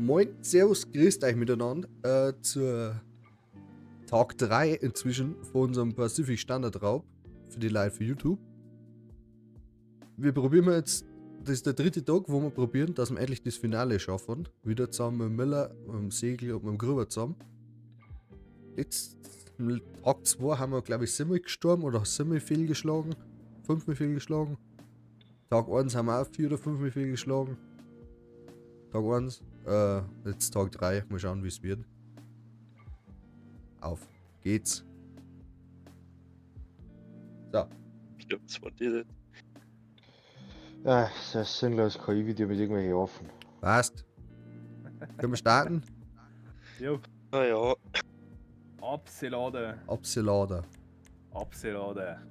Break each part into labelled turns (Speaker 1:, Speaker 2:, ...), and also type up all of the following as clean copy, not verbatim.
Speaker 1: Moin, Servus, grüßt euch miteinander zur Tag 3 inzwischen von unserem Pacific Standard Raub für die Live für YouTube. Wir probieren jetzt, das ist der dritte Tag, wo wir probieren, dass wir endlich das Finale schaffen. Wieder zusammen mit Miller, mit dem Segel und mit dem Gruber zusammen. Jetzt, Tag 2 haben wir, glaube ich, 7 gestorben oder 7 fehlgeschlagen. 5 fehlgeschlagen. Tag 1 haben wir auch 4 oder 5 fehlgeschlagen. Tag 1, jetzt Tag 3, mal schauen, wie es wird. Auf geht's. So.
Speaker 2: Ich glaub, das war die.
Speaker 3: Ah, das ist ein sinnloses KI-Video mit irgendwelchen Waffen.
Speaker 1: Passt. Können wir starten?
Speaker 4: Jo.
Speaker 2: Ah ja.
Speaker 4: Abselade.
Speaker 1: Abselade.
Speaker 4: Abselade.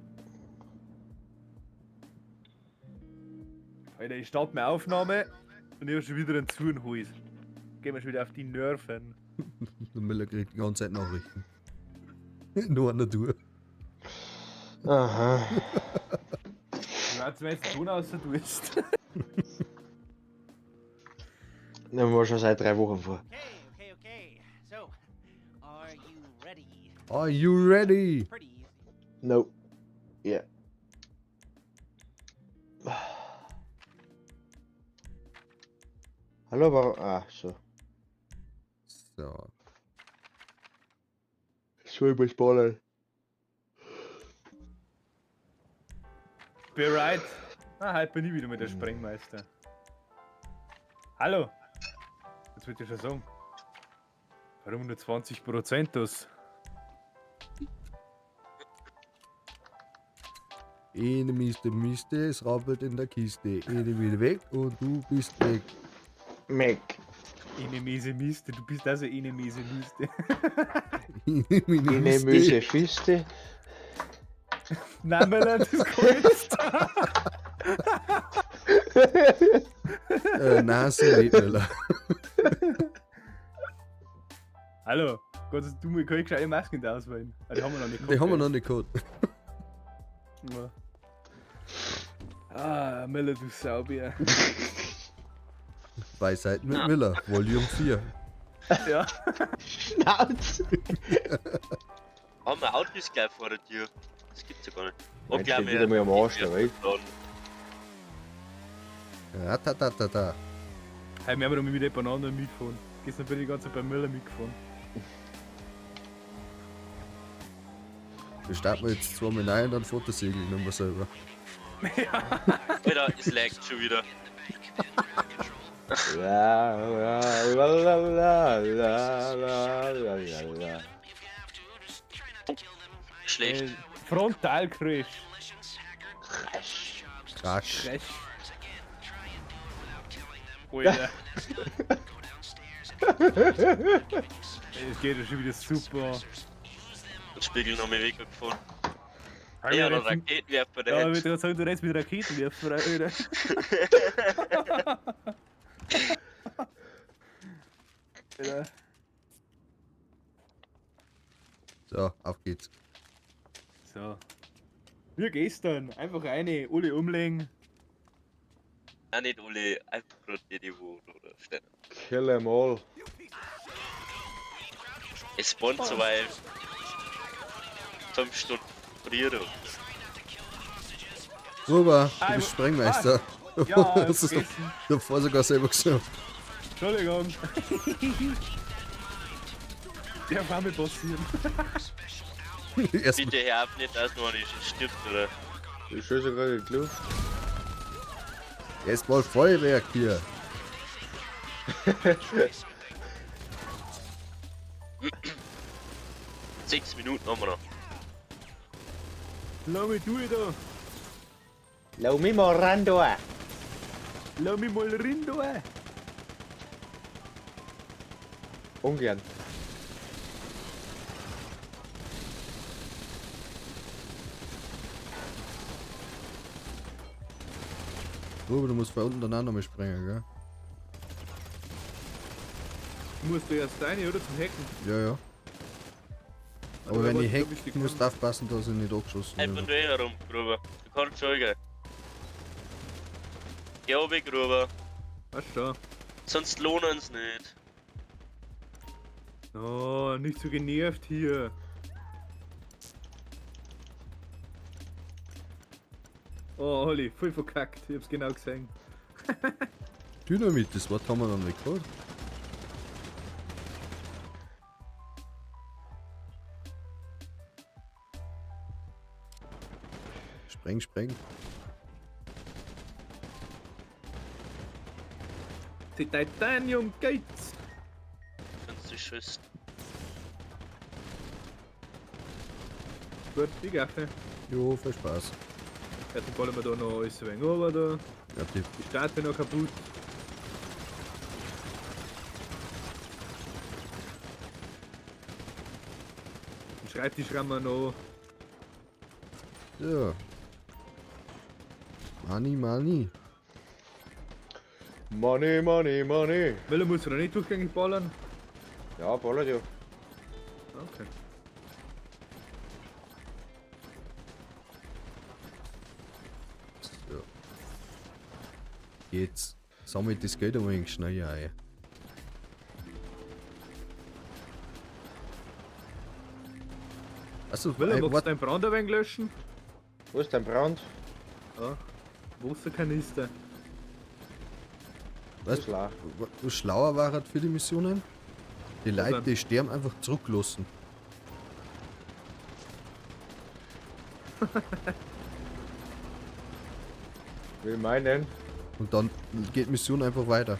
Speaker 4: Alter, ich starte meine Aufnahme und ich hab schon wieder einen Zuhals. Gehen wir schon wieder auf die Nerven.
Speaker 1: Der Miller kriegt die ganze Zeit Nachrichten. Nur an der Tour.
Speaker 3: Aha.
Speaker 4: Du hast mir jetzt Ton aus, du bist.
Speaker 3: Nehmen wir schon seit 3 Wochen vor.
Speaker 5: Okay, okay, okay. So, are you ready?
Speaker 1: Are you ready?
Speaker 5: Pretty easy.
Speaker 3: No. Yeah. Hallo, warum? Ah, so.
Speaker 1: So.
Speaker 3: So, ich muss ballern.
Speaker 4: Bereit. Ah, heute bin ich wieder mit der Sprengmeister. Hallo. Jetzt wollte ich schon sagen. Warum nur 20% das?
Speaker 1: Ene Miste, Miste, es rappelt in der Kiste. Ene wieder weg und du bist weg.
Speaker 3: Mac.
Speaker 4: Ene Mese Miste, du bist also eine Mese Miste.
Speaker 1: Ene
Speaker 3: Ene Mese Fiste.
Speaker 4: Nein, Miller, das kann jetzt.
Speaker 1: Nein, so nicht, Miller.
Speaker 4: Hallo, Gott, du mir kann ich gescheite Masken da auswählen. Ah, die haben wir noch nicht
Speaker 1: Die haben wir
Speaker 4: gehabt,
Speaker 1: noch nicht gehabt.
Speaker 4: Ja. Ah, Miller, du Saubär.
Speaker 1: Weisheiten mit Miller, Volume 4.
Speaker 4: Ja.
Speaker 3: Schnauze.
Speaker 2: Haben wir Autos gleich vor der Tür. Das gibt's ja gar nicht.
Speaker 3: Jetzt
Speaker 2: gleich
Speaker 3: steht wieder mal am Arsch, da, weißt
Speaker 1: Ja, ta, ta, ta, ta.
Speaker 4: Hey, wir haben doch mit der Banane mitgefahren. Gestern bin ich die ganze Zeit bei Miller mitgefahren.
Speaker 1: Wir starten jetzt zweimal rein und dann fährt der Segel nicht mehr selber.
Speaker 4: Ja.
Speaker 2: Alter, es laggt schon wieder.
Speaker 3: La, la, la, la, la, la, la, la, la.
Speaker 2: Schlecht.
Speaker 4: Frontalcrash.
Speaker 3: Crash.
Speaker 1: Crash.
Speaker 4: Crash. Alter. Ey, es geht ja schon wieder super.
Speaker 2: Den Spiegel noch mal weggefahren.
Speaker 4: Hey,
Speaker 2: Ja,
Speaker 4: wir
Speaker 2: der
Speaker 4: rennen-
Speaker 2: Raketenwerfer, der
Speaker 4: Ja, ich
Speaker 2: hat.
Speaker 4: würde gerade sagen, du rennst mit Raketenwerfer, Alter. Alter.
Speaker 1: So, auf geht's.
Speaker 4: So. Wie gestern. Einfach eine, alle umlegen.
Speaker 2: Nein, nicht alle, einfach nur die, die wo oder stehen.
Speaker 3: Kill em all.
Speaker 2: Es spawnt so weit 5 Stunden früher.
Speaker 1: Gruber, du
Speaker 4: Ah,
Speaker 1: bist Sprengmeister.
Speaker 4: Ah, ja,
Speaker 1: das ist doch
Speaker 4: vergessen.
Speaker 1: davor sogar selber gesagt.
Speaker 4: Entschuldigung. Der war mir passieren.
Speaker 1: Erstmal
Speaker 2: Bitte hör auf nicht, dass noch nicht stirbt, oder?
Speaker 3: Ich schieße gerade in die Luft.
Speaker 1: erstmal Feuerwerk hier.
Speaker 2: 6 Minuten haben wir noch.
Speaker 4: Lass mich durch da.
Speaker 3: Lass mich mal ran da.
Speaker 4: Lass mich mal rein da.
Speaker 3: Ungern.
Speaker 1: Gruber, du musst von unten danach nochmal sprengen, gell?
Speaker 4: Musst du erst rein, oder? Zum Hacken.
Speaker 1: Ja, ja. Aber
Speaker 4: Aber
Speaker 1: wenn ich
Speaker 4: warte, da
Speaker 1: hack,
Speaker 4: bist du
Speaker 1: musst du aufpassen, dass ich nicht angeschossen
Speaker 2: Einfach
Speaker 1: werde.
Speaker 2: nur herum, Gruber. Du kannst schon gehen. Geh runter, Gruber.
Speaker 4: Ach schon.
Speaker 2: Sonst lohnen sie nicht.
Speaker 4: Oh, nicht so genervt hier. Oh, Olli, voll verkackt. Ich hab's genau gesehen.
Speaker 1: Dynamit, das Wort haben wir noch nicht gehört. Spreng, spreng.
Speaker 4: Die Titanium Gates.
Speaker 2: Kannst du schießen.
Speaker 4: Gut, die Gaffe.
Speaker 1: Jo, viel Spaß.
Speaker 4: Jetzt wollen wir da noch alles ein wenig runter da.
Speaker 1: Ja, die
Speaker 4: Die Statue noch kaputt. Den Schreibtisch rammen wir noch.
Speaker 1: Ja. Money, money.
Speaker 3: Money, money, money.
Speaker 4: Müller muss noch nicht durchgängig ballern.
Speaker 3: Ja, ballert ja.
Speaker 4: Okay.
Speaker 1: So. Jetzt sammelt das Geld ein wenig schnell ein. Achso,
Speaker 4: Müller,
Speaker 1: ey,
Speaker 4: magst du
Speaker 1: wart,
Speaker 4: deinen Brand ein wenig löschen?
Speaker 3: Wo ist dein Brand?
Speaker 4: Ja. Wasserkanister.
Speaker 1: weißt,
Speaker 3: Ist klar.
Speaker 1: was schlauer war halt für die Missionen? Die Leute,
Speaker 4: denn?
Speaker 1: die sterben, einfach zurücklassen.
Speaker 3: Wir meinen.
Speaker 1: Und dann geht die Mission einfach weiter.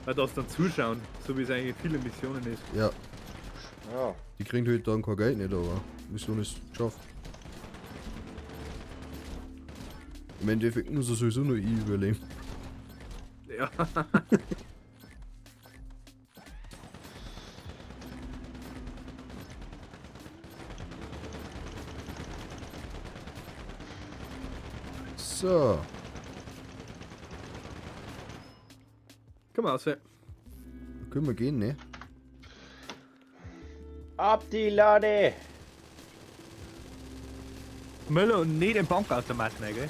Speaker 4: Weil darfst dann zuschauen, so wie es eigentlich in vielen Missionen ist.
Speaker 1: Ja,
Speaker 3: Ja.
Speaker 1: die kriegen halt dann kein Geld nicht, aber Mission ist geschafft. Im Endeffekt muss er sowieso nur ich überleben.
Speaker 4: Ja.
Speaker 1: So,
Speaker 4: Komm raus.
Speaker 1: dann können wir gehen, ne?
Speaker 3: Ab die Lade!
Speaker 4: Müller und nicht den Bankautomaten, gell?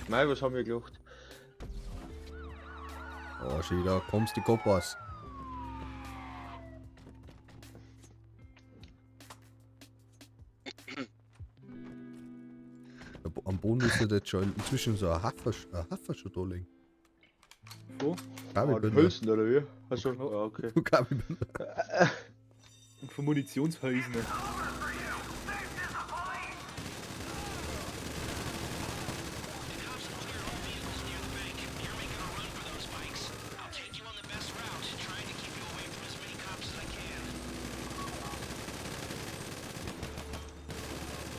Speaker 3: Mei, was haben wir gelacht?
Speaker 1: Oh, schön, da kommst die Koppers. Am Boden ist ja jetzt schon inzwischen so ein Hafer, schon da liegen.
Speaker 4: Wo?
Speaker 3: Ah, die
Speaker 1: Kabelbinder.
Speaker 3: Hülsen, oder wie? Achso, ja, okay.
Speaker 1: Kabelbinder.
Speaker 4: Und von Munitionshäusern.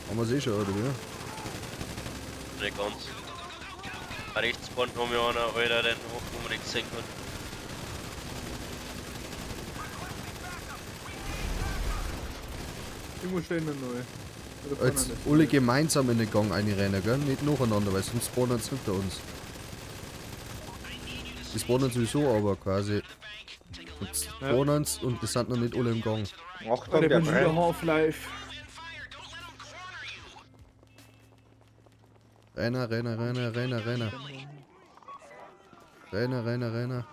Speaker 1: Haben wir eh schon, oder wie?
Speaker 2: Nicht ganz. Rechts spawnt noch mal einer, Alter, den wo man nicht gesehen hat.
Speaker 4: Irgendwo stehen noch neue. Oder kann
Speaker 1: Jetzt
Speaker 4: er nicht?
Speaker 1: alle gemeinsam in den Gang einrennen, gell? Nicht nacheinander, weil sonst spawnen sie hinter uns. Die spawnen sowieso, aber quasi. Jetzt spawnen sie und die sind noch nicht alle im Gang.
Speaker 3: Achtung,
Speaker 4: Alter, ich
Speaker 3: der
Speaker 4: bin schon wieder
Speaker 3: brennt.
Speaker 4: Half-Life.
Speaker 1: Renner, Renner, Renner, Renner, Renner. Renner, Renner, Renner.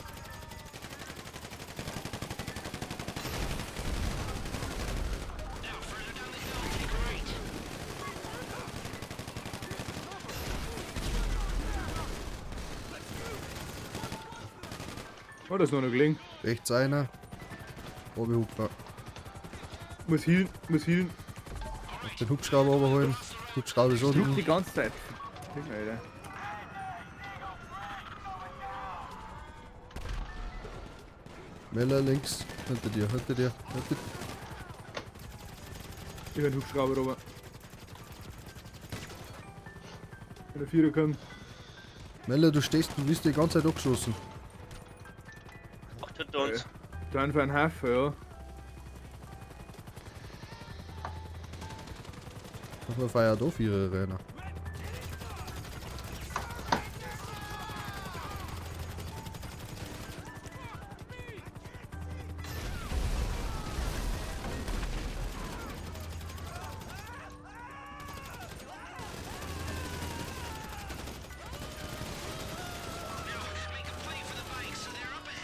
Speaker 4: Oh, das ist noch noch gelingen.
Speaker 1: Rechts einer. Obi-Hupfer.
Speaker 4: Muss healen, muss healen.
Speaker 1: Auf den Hubschrauber überholen. Hubschrauber ist
Speaker 4: Druck die
Speaker 1: unten.
Speaker 4: ganze Zeit. Ding, Alter.
Speaker 1: Meller links. Hinter dir, hinter dir, hinter dir.
Speaker 4: Ich hab einen Hubschrauber oben. Wenn der Vierer kommt.
Speaker 1: Meller, du stehst, du wirst die ganze Zeit abgeschossen.
Speaker 2: Acht hinter uns.
Speaker 4: Da einfach ein Hafen, ja.
Speaker 1: Mach mal Feier da Vierer Renner.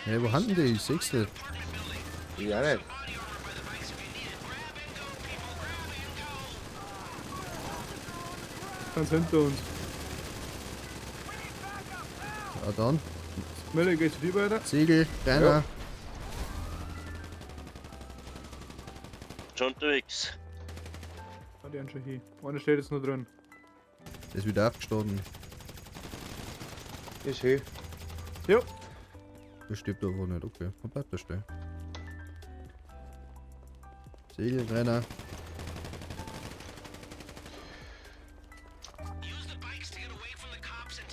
Speaker 1: Hey, wo haben die? Ich seh's nicht.
Speaker 3: Ich auch nicht.
Speaker 4: Ganz hinter uns.
Speaker 1: Ah, dann.
Speaker 4: Müller, gehst du weiter?
Speaker 1: Segel, Rainer.
Speaker 3: Ja.
Speaker 2: Schon unterwegs.
Speaker 4: Ah, die haben schon hier. Einer steht jetzt noch drin.
Speaker 1: Der ist wieder aufgestanden.
Speaker 3: Ist hin.
Speaker 4: Jo.
Speaker 1: Der stirbt aber nicht. Okay, dann bleibt er stehen. Segel, Rainer.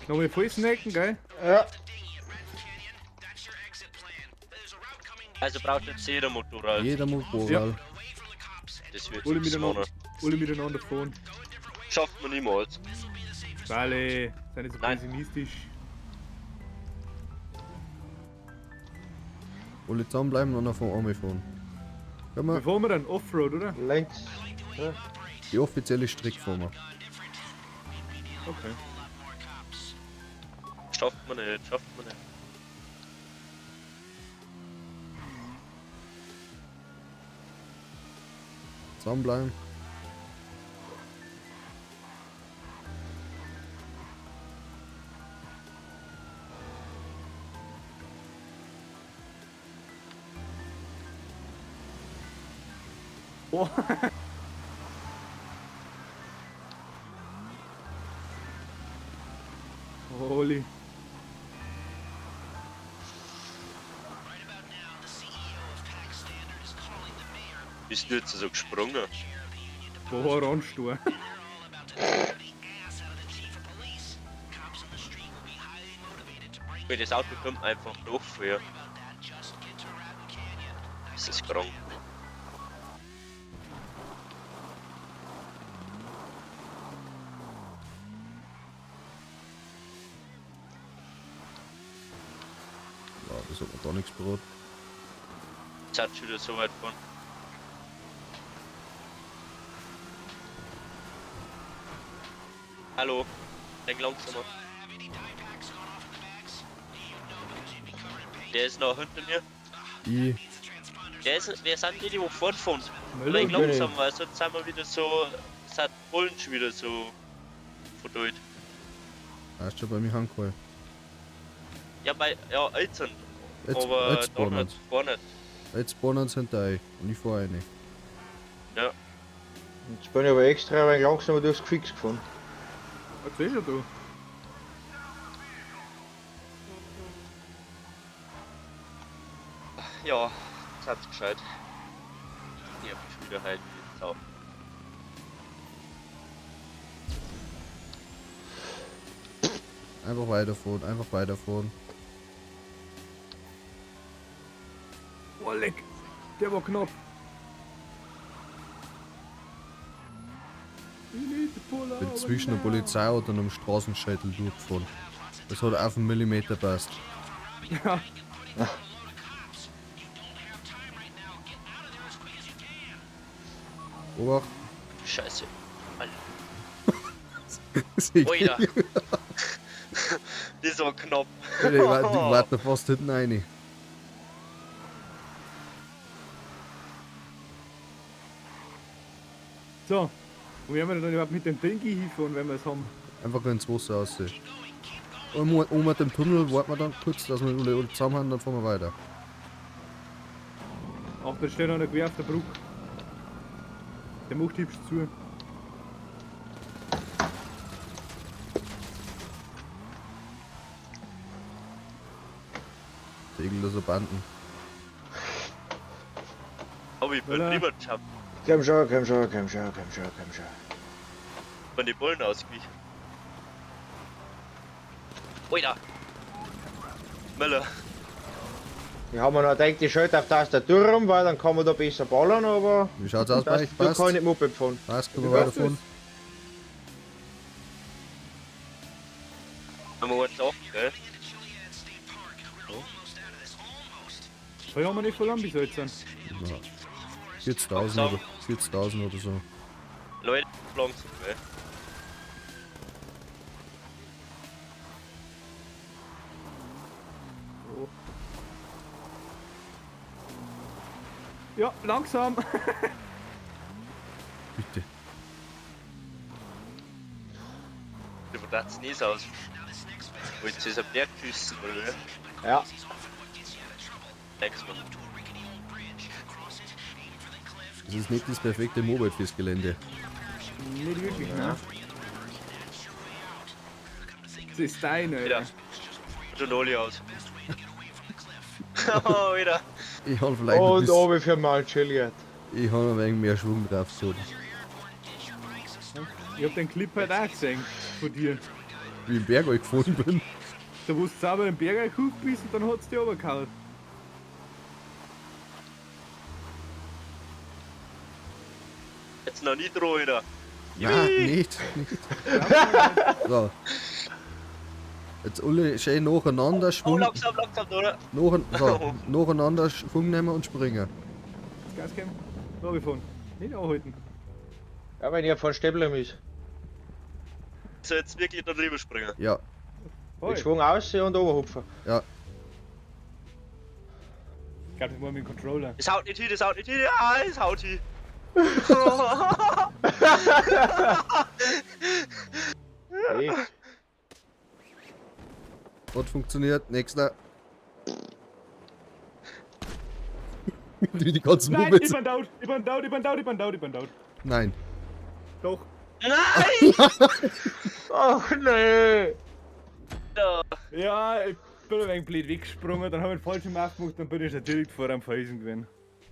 Speaker 4: Nochmal voll snacken, gell?
Speaker 3: Ja.
Speaker 2: Also braucht jetzt jeder Motorrad.
Speaker 1: Jeder Motorrad.
Speaker 4: Ja.
Speaker 2: Das wird
Speaker 4: Alle
Speaker 2: nichts
Speaker 4: miteinander,
Speaker 2: machen.
Speaker 4: alle miteinander fahren.
Speaker 2: Schafft man niemals.
Speaker 4: Vale, sei nicht so
Speaker 2: Nein.
Speaker 4: pessimistisch.
Speaker 1: Alle zusammenbleiben und dann von Army fahren. Können
Speaker 4: Wie
Speaker 1: wir
Speaker 4: fahren wir dann? Offroad, oder?
Speaker 3: Links. Ja.
Speaker 1: die offizielle Strecke fahren wir.
Speaker 4: Okay.
Speaker 2: Schafft man nicht, schafft man nicht.
Speaker 1: Zusammenbleiben.
Speaker 4: Oh. Holy.
Speaker 2: Bist du jetzt so gesprungen?
Speaker 4: Boah, Randstor.
Speaker 2: Okay, das Auto kommt einfach noch früher. Das ist krank.
Speaker 1: Ja, das hat mir gar nichts gebracht.
Speaker 2: Jetzt hat schon wieder so weit von. Hallo, denk langsamer. Der ist noch hinter mir.
Speaker 1: Ich,
Speaker 2: Der ist, wer sind die, die wo fortfahren?
Speaker 4: Müller?
Speaker 2: Denk
Speaker 3: bin ich.
Speaker 2: langsam, weil sonst sind wir wieder so, sind die Bullen schon wieder so verdult.
Speaker 1: hast schon bei mir angeholt.
Speaker 2: Ja, bei, ja, alt sind.
Speaker 1: Jetzt,
Speaker 2: aber
Speaker 1: jetzt
Speaker 2: da
Speaker 1: spawnen
Speaker 2: nicht, gar nicht.
Speaker 1: Jetzt spawnen sie hinter euch und ich fahre rein.
Speaker 2: Ja,
Speaker 3: Jetzt bin ich aber extra ein wenig langsamer durchs Gefix gefahren.
Speaker 4: Was ist schon da?
Speaker 2: ja, das hat's gescheit. Ich hab schon wieder halt die Sau.
Speaker 1: Einfach weiterfahren, einfach weiterfahren.
Speaker 4: Oh, leck. Der war knapp. We need to pull
Speaker 1: Bin
Speaker 4: over
Speaker 1: zwischen der
Speaker 4: now.
Speaker 1: Polizei und einem Straßenscheitel durchgefahren. Das hat auf einen Millimeter passt.
Speaker 4: Ja.
Speaker 1: Obacht.
Speaker 2: Scheiße. Alter.
Speaker 1: Ich
Speaker 2: Oida. Das war knapp.
Speaker 1: war da fast hinten rein.
Speaker 4: So. Und wie haben wir denn überhaupt mit dem Ding hinfahren, wenn wir es haben?
Speaker 1: Einfach ins Wasser raus. Und um dem Tunnel warten wir dann kurz, dass wir alle zusammen haben, dann fahren wir weiter.
Speaker 4: Ach, da steht einer quer auf der Brücke. Der macht hübsch zu.
Speaker 1: Segellose Banden.
Speaker 2: Aber ich bin
Speaker 4: Oder?
Speaker 2: lieber gejumpt,
Speaker 3: Komm schon, komm schon, komm schon, komm schon, komm schon.
Speaker 2: von den Bullen ausgewichen. Oida. Müller.
Speaker 3: Ich hab mir noch gedacht, ich schalte auf die Tastatur rum, weil dann kann man da besser ballern, aber
Speaker 1: Wie schaut's aus bei euch?
Speaker 3: Tastatur
Speaker 1: Passt?
Speaker 3: kann ich nicht Moped fahren.
Speaker 1: Passt, können wir
Speaker 4: Wie passt
Speaker 1: weiterfahren?
Speaker 2: Haben wir jetzt auch, gell?
Speaker 4: Vorher haben wir nicht verloren bis jetzt.
Speaker 1: Ja. 40.000 oder, 40.000 oder so.
Speaker 2: Leute, langsam, gell?
Speaker 4: Oh. Ja, langsam.
Speaker 1: Bitte.
Speaker 2: Du verdatzt nie so aus. Wollt ihr so Berg schiessen, oder wie?
Speaker 3: Ja.
Speaker 2: Denkst du?
Speaker 1: Das ist nicht das perfekte Mobile fürs Gelände.
Speaker 4: Nicht wirklich, ne? Das ist dein,
Speaker 2: Ja.
Speaker 4: Alter.
Speaker 2: Schon alle aus. Oh, wieder.
Speaker 1: Ich habe vielleicht ein
Speaker 3: Und
Speaker 1: bisschen,
Speaker 3: oben für Mount Chiliad.
Speaker 1: ich habe ein wenig mehr Schwung drauf. So.
Speaker 4: Ich hab den Clip halt auch gesehen von dir.
Speaker 1: Wie ich im Berg gefahren bin.
Speaker 4: Da wo du sauber den Berg hoch bist und dann hat's dich runtergehauen.
Speaker 2: Jetzt noch nicht dran, wieder.
Speaker 1: Nein, nicht. Nicht. So. Jetzt alle schön nacheinander
Speaker 2: Oh,
Speaker 1: Schwung,
Speaker 2: langsam, langsam, oder?
Speaker 1: so, nacheinander Schwung nehmen und springen.
Speaker 4: Jetzt Gas geben. Runterfahren. Nicht anhalten.
Speaker 3: Ja, wenn ich von Stäbler ist.
Speaker 2: Soll jetzt wirklich da drüber springen?
Speaker 1: Ja,
Speaker 4: Voll.
Speaker 3: Mit Schwung aus und oberhupfen.
Speaker 1: ja.
Speaker 4: Ich glaub, das war mit dem Controller.
Speaker 2: Es haut nicht hin, es haut nicht hin, ja, es haut hin.
Speaker 3: Hey.
Speaker 1: Hat funktioniert. Nächster. Wie die ganzen
Speaker 4: Nein, ich
Speaker 1: Mopeds.
Speaker 4: bin down, ich bin down, ich bin down, ich bin down, ich bin down.
Speaker 1: Nein.
Speaker 4: Doch.
Speaker 2: Nein!
Speaker 3: Ach nee.
Speaker 4: Ja, ich bin ein wenig blöd weggesprungen, dann habe ich den falschen Mach gemacht, dann bin ich schon direkt vor am Felsen gewesen.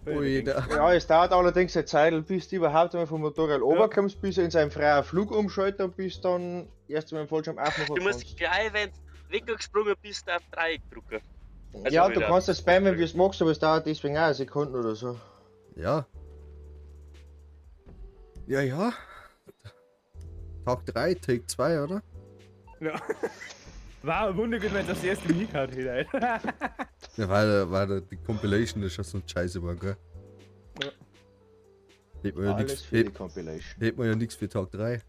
Speaker 1: Ui, da.
Speaker 3: Ja, es dauert allerdings eine Zeit, bis du überhaupt einmal vom Motorrad runterkommst, bis du in seinen freien Flug umschalten und bis dann erst einmal den Fallschirm aufmachen
Speaker 2: Du musst
Speaker 3: kannst.
Speaker 2: gleich, wenn du weggesprungen bist, auf Dreieck drücken. Also
Speaker 3: Ja, du
Speaker 2: wieder.
Speaker 3: kannst das spammen, wie es magst, aber es dauert deswegen auch eine Sekunde oder so.
Speaker 1: Ja. Ja, ja. Tag 3, Take 2, oder?
Speaker 4: Ja. Wow, wundergut, wenn das erste Mal hingehauen hätte, Alter.
Speaker 1: Ja, weil die Compilation ist schon so scheiße war, gell?
Speaker 4: Ja.
Speaker 1: Hätte man ja
Speaker 3: Alles
Speaker 1: nix,
Speaker 3: für die
Speaker 1: hätte,
Speaker 3: Compilation.
Speaker 1: hätte man ja nix für Tag 3.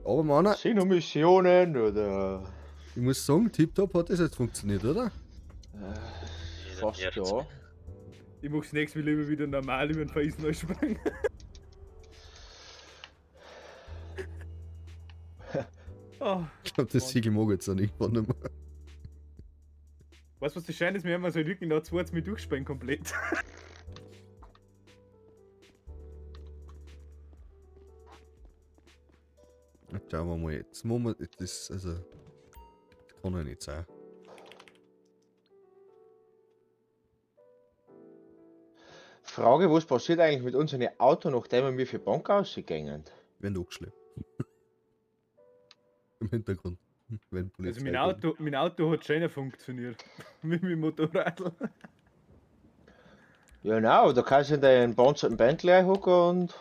Speaker 1: Aber Mann,
Speaker 3: Sind noch Missionen oder.
Speaker 1: ich muss sagen, tipptopp hat das jetzt funktioniert, oder?
Speaker 3: Fast ja.
Speaker 4: Ich mach's nächstes Mal lieber wieder normal über den Felsen neu springen. Oh.
Speaker 1: Ich glaube, das Siegel mag jetzt dann irgendwann nicht mehr.
Speaker 4: Weißt du, was das Schein ist? Wir haben so wirklich noch zwei mit durchspringen komplett.
Speaker 1: Jetzt schauen wir mal. Jetzt machen wir das, also. Das kann ja nicht sein.
Speaker 3: Frage, was passiert eigentlich mit unserem Auto, nachdem wir für Bank rausgegangen?
Speaker 1: Werden angeschleppt. Im Hintergrund. Wenn Polizei
Speaker 4: Also mein
Speaker 1: kommt.
Speaker 4: Auto hat schöner funktioniert. Mit meinem Motorrad.
Speaker 3: Ja, genau, da kannst du in deinen panzerten Bentley einhocken und.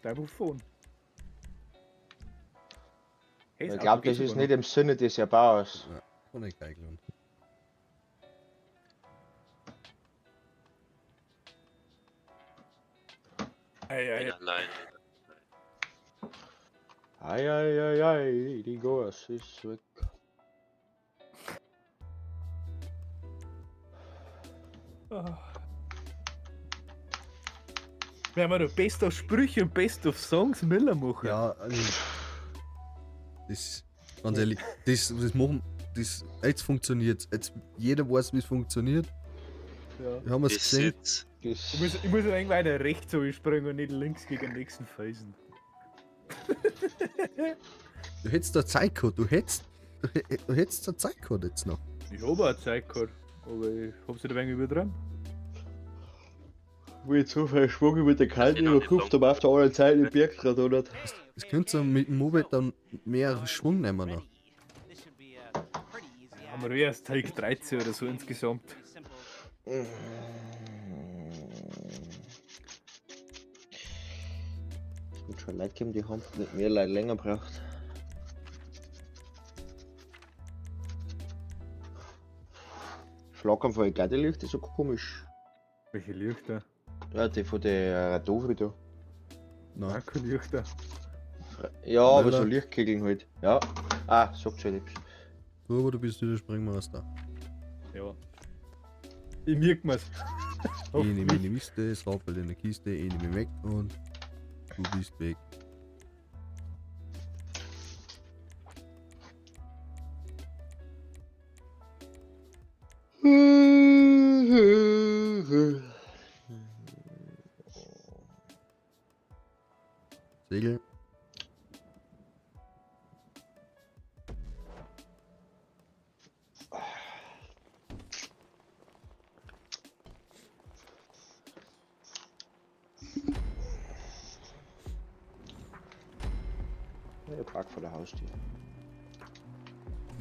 Speaker 4: Da einfach fahren. Hey,
Speaker 3: Ich glaube,
Speaker 4: Auto geht
Speaker 3: das ist
Speaker 4: sogar
Speaker 3: nicht im Sinne des Erbauers.
Speaker 1: Ja, kann ich gleich lohnen.
Speaker 4: noch. Ei, ei, ei.
Speaker 2: Nein.
Speaker 3: Ei, ei, ei, ei, die Gas ist weg.
Speaker 4: Ah. Wir haben ja noch Best of Sprüche und Best of Songs Miller machen.
Speaker 1: Ja, also. Das, ganz ehrlich, das machen. Das, jetzt funktioniert Jetzt jeder weiß, wie es funktioniert.
Speaker 4: Ja.
Speaker 1: Wir haben es
Speaker 2: Das
Speaker 1: gesehen.
Speaker 2: jetzt.
Speaker 3: Das
Speaker 4: Ich muss ein wenig weiter rechts springen und nicht links gegen den nächsten Felsen.
Speaker 1: Du hättest da Zeit gehabt. Du hättest da Zeit gehabt jetzt noch.
Speaker 4: Ich hab auch Zeit gehabt, aber ich hab's halt ein wenig übertrieben.
Speaker 3: Wo ich so viel Schwung über den Kalten
Speaker 2: Genau,
Speaker 3: überkupft habe, auf der anderen Seite im Berg gerade, oder?
Speaker 1: Das könntest du mit dem Moped dann mehr Schwung nehmen noch.
Speaker 4: Haben wir erst Take 13 oder so insgesamt.
Speaker 3: Es wird schon Leute geben, die haben nicht mehr Leute länger braucht. Schlaganfall, gell, die Lichter so komisch.
Speaker 4: Welche Lichter?
Speaker 3: Ja, die von der Radovri da.
Speaker 1: Nein.
Speaker 4: Auch keine Lichter.
Speaker 3: Ja, aber
Speaker 1: Möller.
Speaker 3: so Lichtkegeln halt. Ja. Ah, sagt schon nichts.
Speaker 1: Du, aber du bist wieder Springmeister.
Speaker 4: Ja. Ich merk mir's.
Speaker 1: Ene, mene, miste, es rappelt in der Kiste, ene, mene, weg und du bist weg. Segel.
Speaker 3: Ich park vor der Haustür.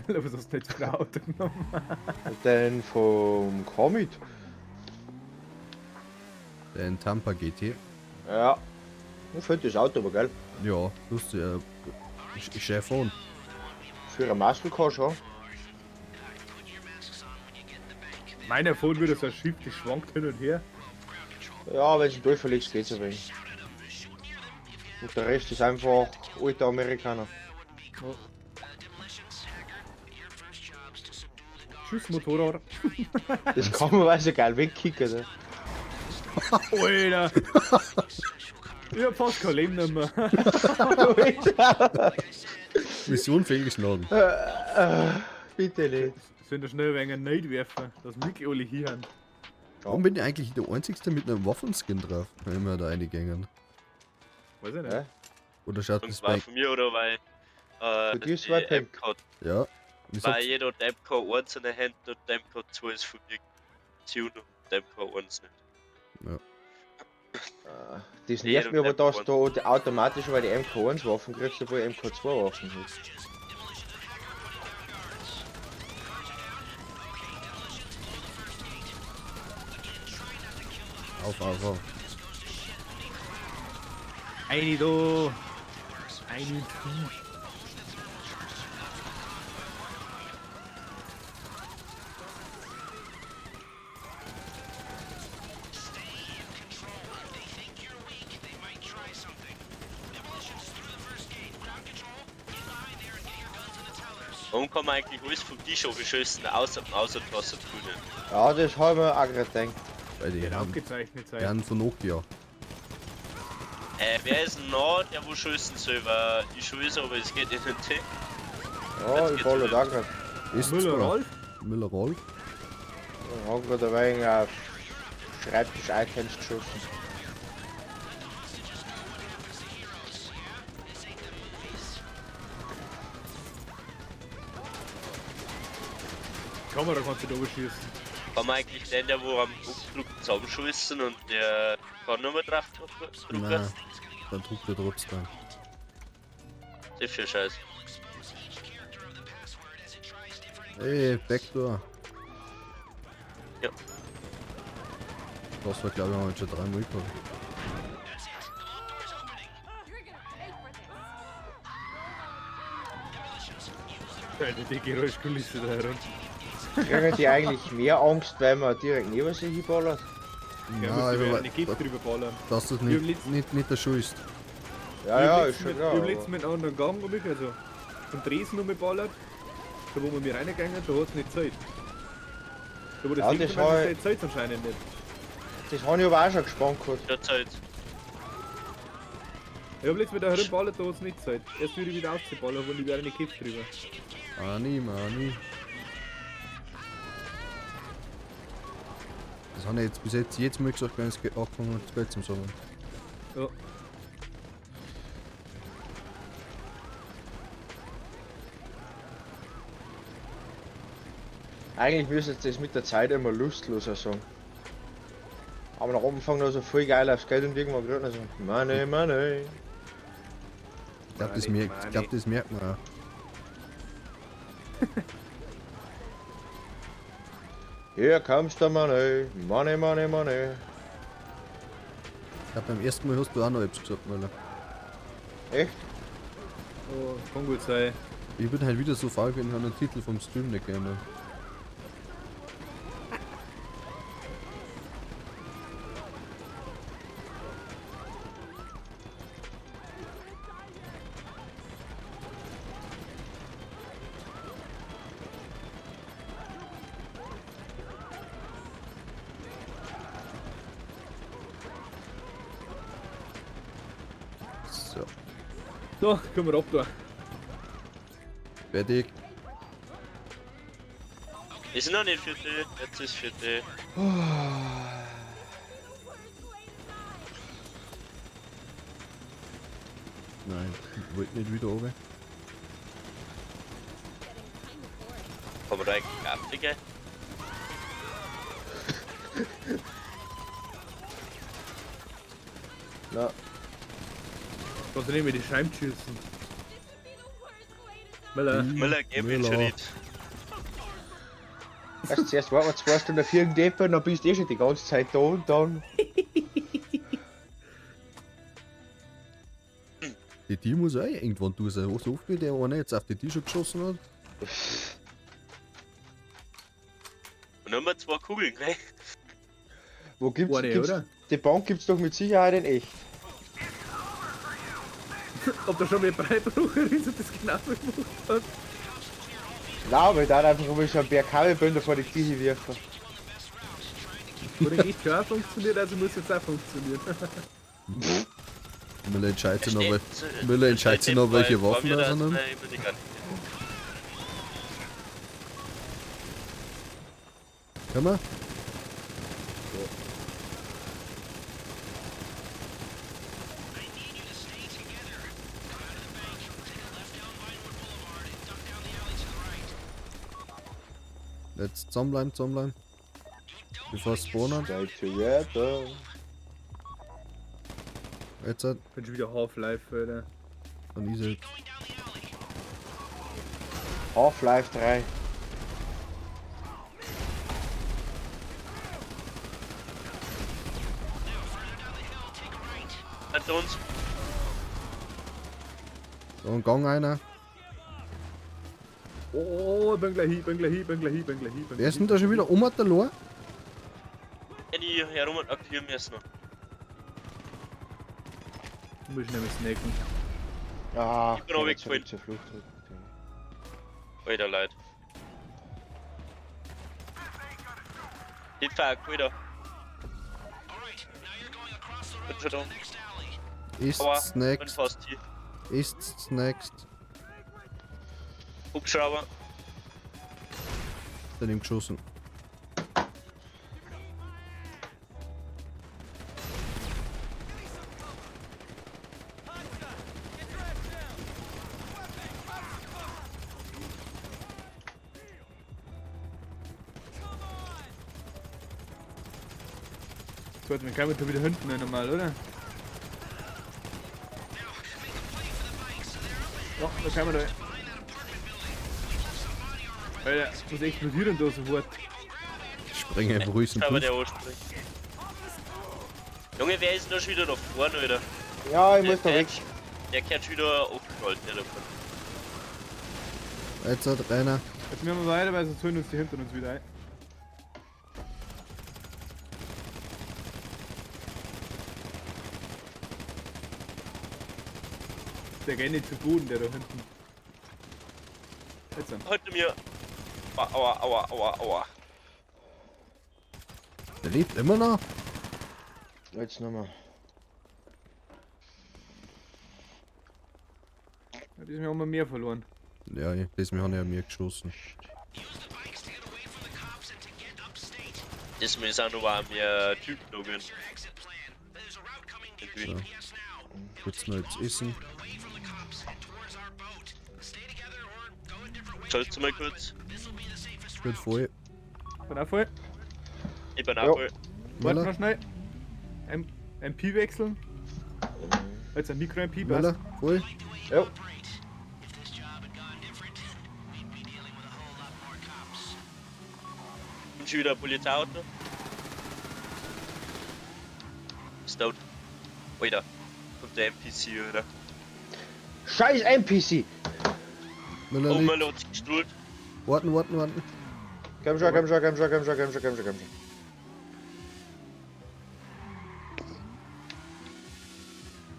Speaker 4: Was hast du jetzt für ein Auto genommen?
Speaker 3: Und den vom Comet.
Speaker 1: Den Tampa GT.
Speaker 3: Ja. Ich finde das Auto aber geil.
Speaker 1: Ja, lustig. Chef on.
Speaker 3: Für ein Muscle Car schon.
Speaker 4: Meiner fährt wieder so ein Schiff, das schwankt hin und her.
Speaker 3: Ja, wenn du ihn durchverlegst, geht's ein wenig. Und der Rest ist einfach alter Amerikaner.
Speaker 4: Tschüss, Motorrad.
Speaker 3: Das kann man weil so geil wegkicken. Ne?
Speaker 4: Alter! Ich hab fast kein Leben mehr.
Speaker 1: Mission fehlgeschlagen.
Speaker 3: Bitte nicht.
Speaker 4: Sollen da schnell ein wenig Neid werfen, dass wir alle hier haben.
Speaker 1: Warum bin ich eigentlich der Einzige mit einem Waffenskin drauf, wenn wir da reingängen?
Speaker 4: Weiß ich nicht.
Speaker 3: Ja.
Speaker 1: Oder schaut
Speaker 2: Und
Speaker 1: das
Speaker 2: zwar
Speaker 1: bei.
Speaker 2: von mir oder weil.
Speaker 3: Für dich ist zwei
Speaker 2: die
Speaker 3: Pimp.
Speaker 2: MK,
Speaker 1: Ja. Wieso?
Speaker 2: weil jeder hat MK1 in der Hand und MK2 ist von mir Tune und MK1 nicht.
Speaker 3: Das nervt mich aber, dass du automatisch bei die MK1 Waffen kriegst, obwohl du MK2 Waffen hast.
Speaker 1: Auf, auf, auf.
Speaker 4: Eine da! Eine tief.
Speaker 2: Warum kann man eigentlich alles vom Tisch geschossen, außer außer Tastatur nicht?
Speaker 3: Ja, das habe ich mir auch gerade gedacht.
Speaker 1: Bei den Herren,
Speaker 4: Aufgezeichnet sein.
Speaker 1: Herren von Nokia.
Speaker 2: Wer ist denn noch, der wo schießen soll? Weil ich schieße, aber es geht nicht in den Tisch.
Speaker 3: Ja,
Speaker 2: Jetzt
Speaker 3: ich
Speaker 2: geht's
Speaker 3: baller
Speaker 2: wieder.
Speaker 3: da gerade.
Speaker 1: Ist
Speaker 4: Müller
Speaker 1: zwar-
Speaker 4: Rolf?
Speaker 1: Müller Rolf.
Speaker 3: Ich habe gerade ein wenig auf Schreibtisch-Items geschossen.
Speaker 4: Kamera kannst du da schießen.
Speaker 2: Kann man eigentlich den, der wo am Umflug zusammenschießen und der kann nur mehr drauf drücken?
Speaker 1: Nein, dann druckt er trotzdem.
Speaker 2: Das ist für Scheiß.
Speaker 1: Ey, Backdoor.
Speaker 2: Ja.
Speaker 1: Das war, glaube ich, haben wir jetzt schon dreimal gehabt.
Speaker 4: Alter, die Geräuschkulisse da herum.
Speaker 3: Kriegen die eigentlich mehr Angst, weil man direkt neben sich hinballert?
Speaker 4: Ja,
Speaker 1: Nein,
Speaker 4: musst du
Speaker 1: aber
Speaker 4: eine Gift drüber ballern.
Speaker 1: dass das
Speaker 4: Wir haben
Speaker 1: nicht der Schuh ist.
Speaker 3: Ja, ja, ist schon
Speaker 4: Ich
Speaker 3: klar.
Speaker 4: hab
Speaker 3: aber-
Speaker 4: letztens mit einem anderen Gang um mich, also zum Dresden umgeballert. Da wo wir mir reingegangen, da hat's nicht Zeit. Da wo das
Speaker 3: Ja,
Speaker 4: Ding
Speaker 3: das
Speaker 4: zum Beispiel
Speaker 3: war-
Speaker 4: Zeit zeit's anscheinend nicht.
Speaker 3: Das habe ich aber auch schon gespannt gehabt.
Speaker 2: Der Zeit.
Speaker 4: Ich hab letztens mit der herumballert, da hat's nicht Zeit. Erst würde ich wieder aufzuballern, wo ich eine Gift drüber.
Speaker 1: Ani, Mani. Das habe ich jetzt bis jetzt jedes Mal gesagt, wenn es angefangen hat, das Geld zum Sammeln.
Speaker 4: Ja.
Speaker 3: Eigentlich müsste das mit der Zeit immer lustloser sagen. Aber nach Anfang noch so voll geil aufs Geld und irgendwann gerade noch so, Money, Money.
Speaker 1: Ich glaube, das,
Speaker 4: Mani,
Speaker 1: merkt- ich glaub, das merkt man auch.
Speaker 3: Here comes the money, money, money, money.
Speaker 1: Ich glaube, beim ersten Mal hast du auch noch etwas gesagt, Möller.
Speaker 3: Echt?
Speaker 4: Oh, kann gut sein.
Speaker 1: Ich bin halt wieder so faul gewesen, habe den Titel vom Stream nicht geändert. So,
Speaker 4: So, können wir ab da.
Speaker 1: fertig.
Speaker 2: Ist noch nicht vierte, jetzt ist vierte.
Speaker 1: Nein, ich wollte nicht wieder runter.
Speaker 2: Kann man da eigentlich Kaffee gehen?
Speaker 3: Na,
Speaker 4: Kannst du nicht mehr die Scheiben schießen. Miller.
Speaker 2: Müller, geh mit
Speaker 1: Müller.
Speaker 2: Schritt.
Speaker 3: erst zuerst warten wir 2 Stunden auf irgendjemanden, dann bist du eh schon die ganze Zeit da und dann.
Speaker 1: Die Tür muss auch irgendwann durch sein. So oft wie der eine jetzt auf die Tür schon geschossen hat.
Speaker 2: Und nur zwei Kugeln, gell?
Speaker 3: Wo gibt's,
Speaker 4: Eine,
Speaker 3: gibt's
Speaker 4: oder?
Speaker 3: Die Bank gibt's doch mit Sicherheit in echt.
Speaker 4: Ob da schon mehr Breitbrucher ist und das genau gemacht hat.
Speaker 3: Nein, aber ich darf einfach mal so einen Berg Kabelbinder vor die Küche werfen.
Speaker 4: Oder echt schon auch funktioniert, also muss jetzt auch funktionieren.
Speaker 1: Müller entscheidet sich noch,
Speaker 2: Steht-
Speaker 1: Müller entscheidet sich noch, welche
Speaker 2: Vor
Speaker 1: Waffen
Speaker 2: mir
Speaker 1: er
Speaker 2: da
Speaker 1: nimmt.
Speaker 2: ist immer die ganze-
Speaker 1: Können wir? Jetzt zusammenbleiben, zusammenbleiben. Bevor es spawnen.
Speaker 3: Stay together.
Speaker 1: Jetzt halt.
Speaker 4: Bin schon wieder Half-Life, Alter.
Speaker 1: Dann ist er.
Speaker 3: Half-Life 3.
Speaker 2: Hinter uns.
Speaker 1: So, ein Gang einer.
Speaker 4: Oh, oh, oh, bin gleich hin, bin gleich hin, bin gleich hin, bin gleich hin. bin
Speaker 1: Wer ist
Speaker 4: gleich
Speaker 1: denn da schon wieder um der Lor?
Speaker 2: Wenn ich herum und aktivieren müssen.
Speaker 4: hin. Muss ich nämlich snacken.
Speaker 3: Ah,
Speaker 2: Ich bin auch
Speaker 3: zurück
Speaker 2: weggefallen.
Speaker 3: zur Flucht.
Speaker 2: Alter, Leute. Die Fuck, Alter. Bin schon da.
Speaker 1: Ist
Speaker 2: Aua, bin
Speaker 1: next.
Speaker 2: fast hier.
Speaker 1: Ist next.
Speaker 2: Hubschrauber.
Speaker 1: Daneben geschossen.
Speaker 4: So, wir kommen da wieder hinten einmal, oder? Ja, da kommen wir da. Alter, was explodiert denn da sofort?
Speaker 1: Springe einfach ruhig zum
Speaker 2: Aber
Speaker 1: Puff.
Speaker 2: der anspringt. Junge, wer ist denn da schon wieder da vorne, Alter?
Speaker 3: Ja, ich muss da
Speaker 2: Der-
Speaker 3: weg.
Speaker 2: Der kehrt schon wieder aufgerollt, der da vorne.
Speaker 1: Jetzt hat einer.
Speaker 4: Jetzt müssen wir weiter, weil sonst holen uns die hinter uns wieder ein. Der geht nicht zu Boden, der da hinten. Jetzt dann.
Speaker 2: Heute mir. Aua, aua, aua, aua.
Speaker 1: Der lebt immer noch.
Speaker 3: Jetzt nochmal.
Speaker 4: Ja, diesmal haben wir mehr verloren.
Speaker 1: Ja, diesmal haben ja mir geschossen.
Speaker 2: Das ist auch noch ein mehr Typ da gewesen. Irgendwie.
Speaker 1: So. Kurz noch jetzt essen.
Speaker 2: Sollst du mal kurz?
Speaker 1: Gut voll.
Speaker 4: Bin auch voll.
Speaker 2: Ich bin auch
Speaker 3: Jo.
Speaker 2: voll.
Speaker 4: Warte
Speaker 1: Müller,
Speaker 4: noch schnell. MP wechseln. Jetzt ein Mikro-MP passt.
Speaker 1: Müller, voll.
Speaker 3: Jo.
Speaker 2: Und schon wieder ein Polizeiauto. Ist tot. Alter. Kommt der NPC, oder?
Speaker 3: Scheiß NPC!
Speaker 1: Müller
Speaker 2: Oh,
Speaker 1: liegt.
Speaker 2: Müller hat sich gestrahlt.
Speaker 1: Warten, warten, warten.
Speaker 3: Komm schon, komm schon, komm schon, komm schon, komm schon, komm schon, komm schon.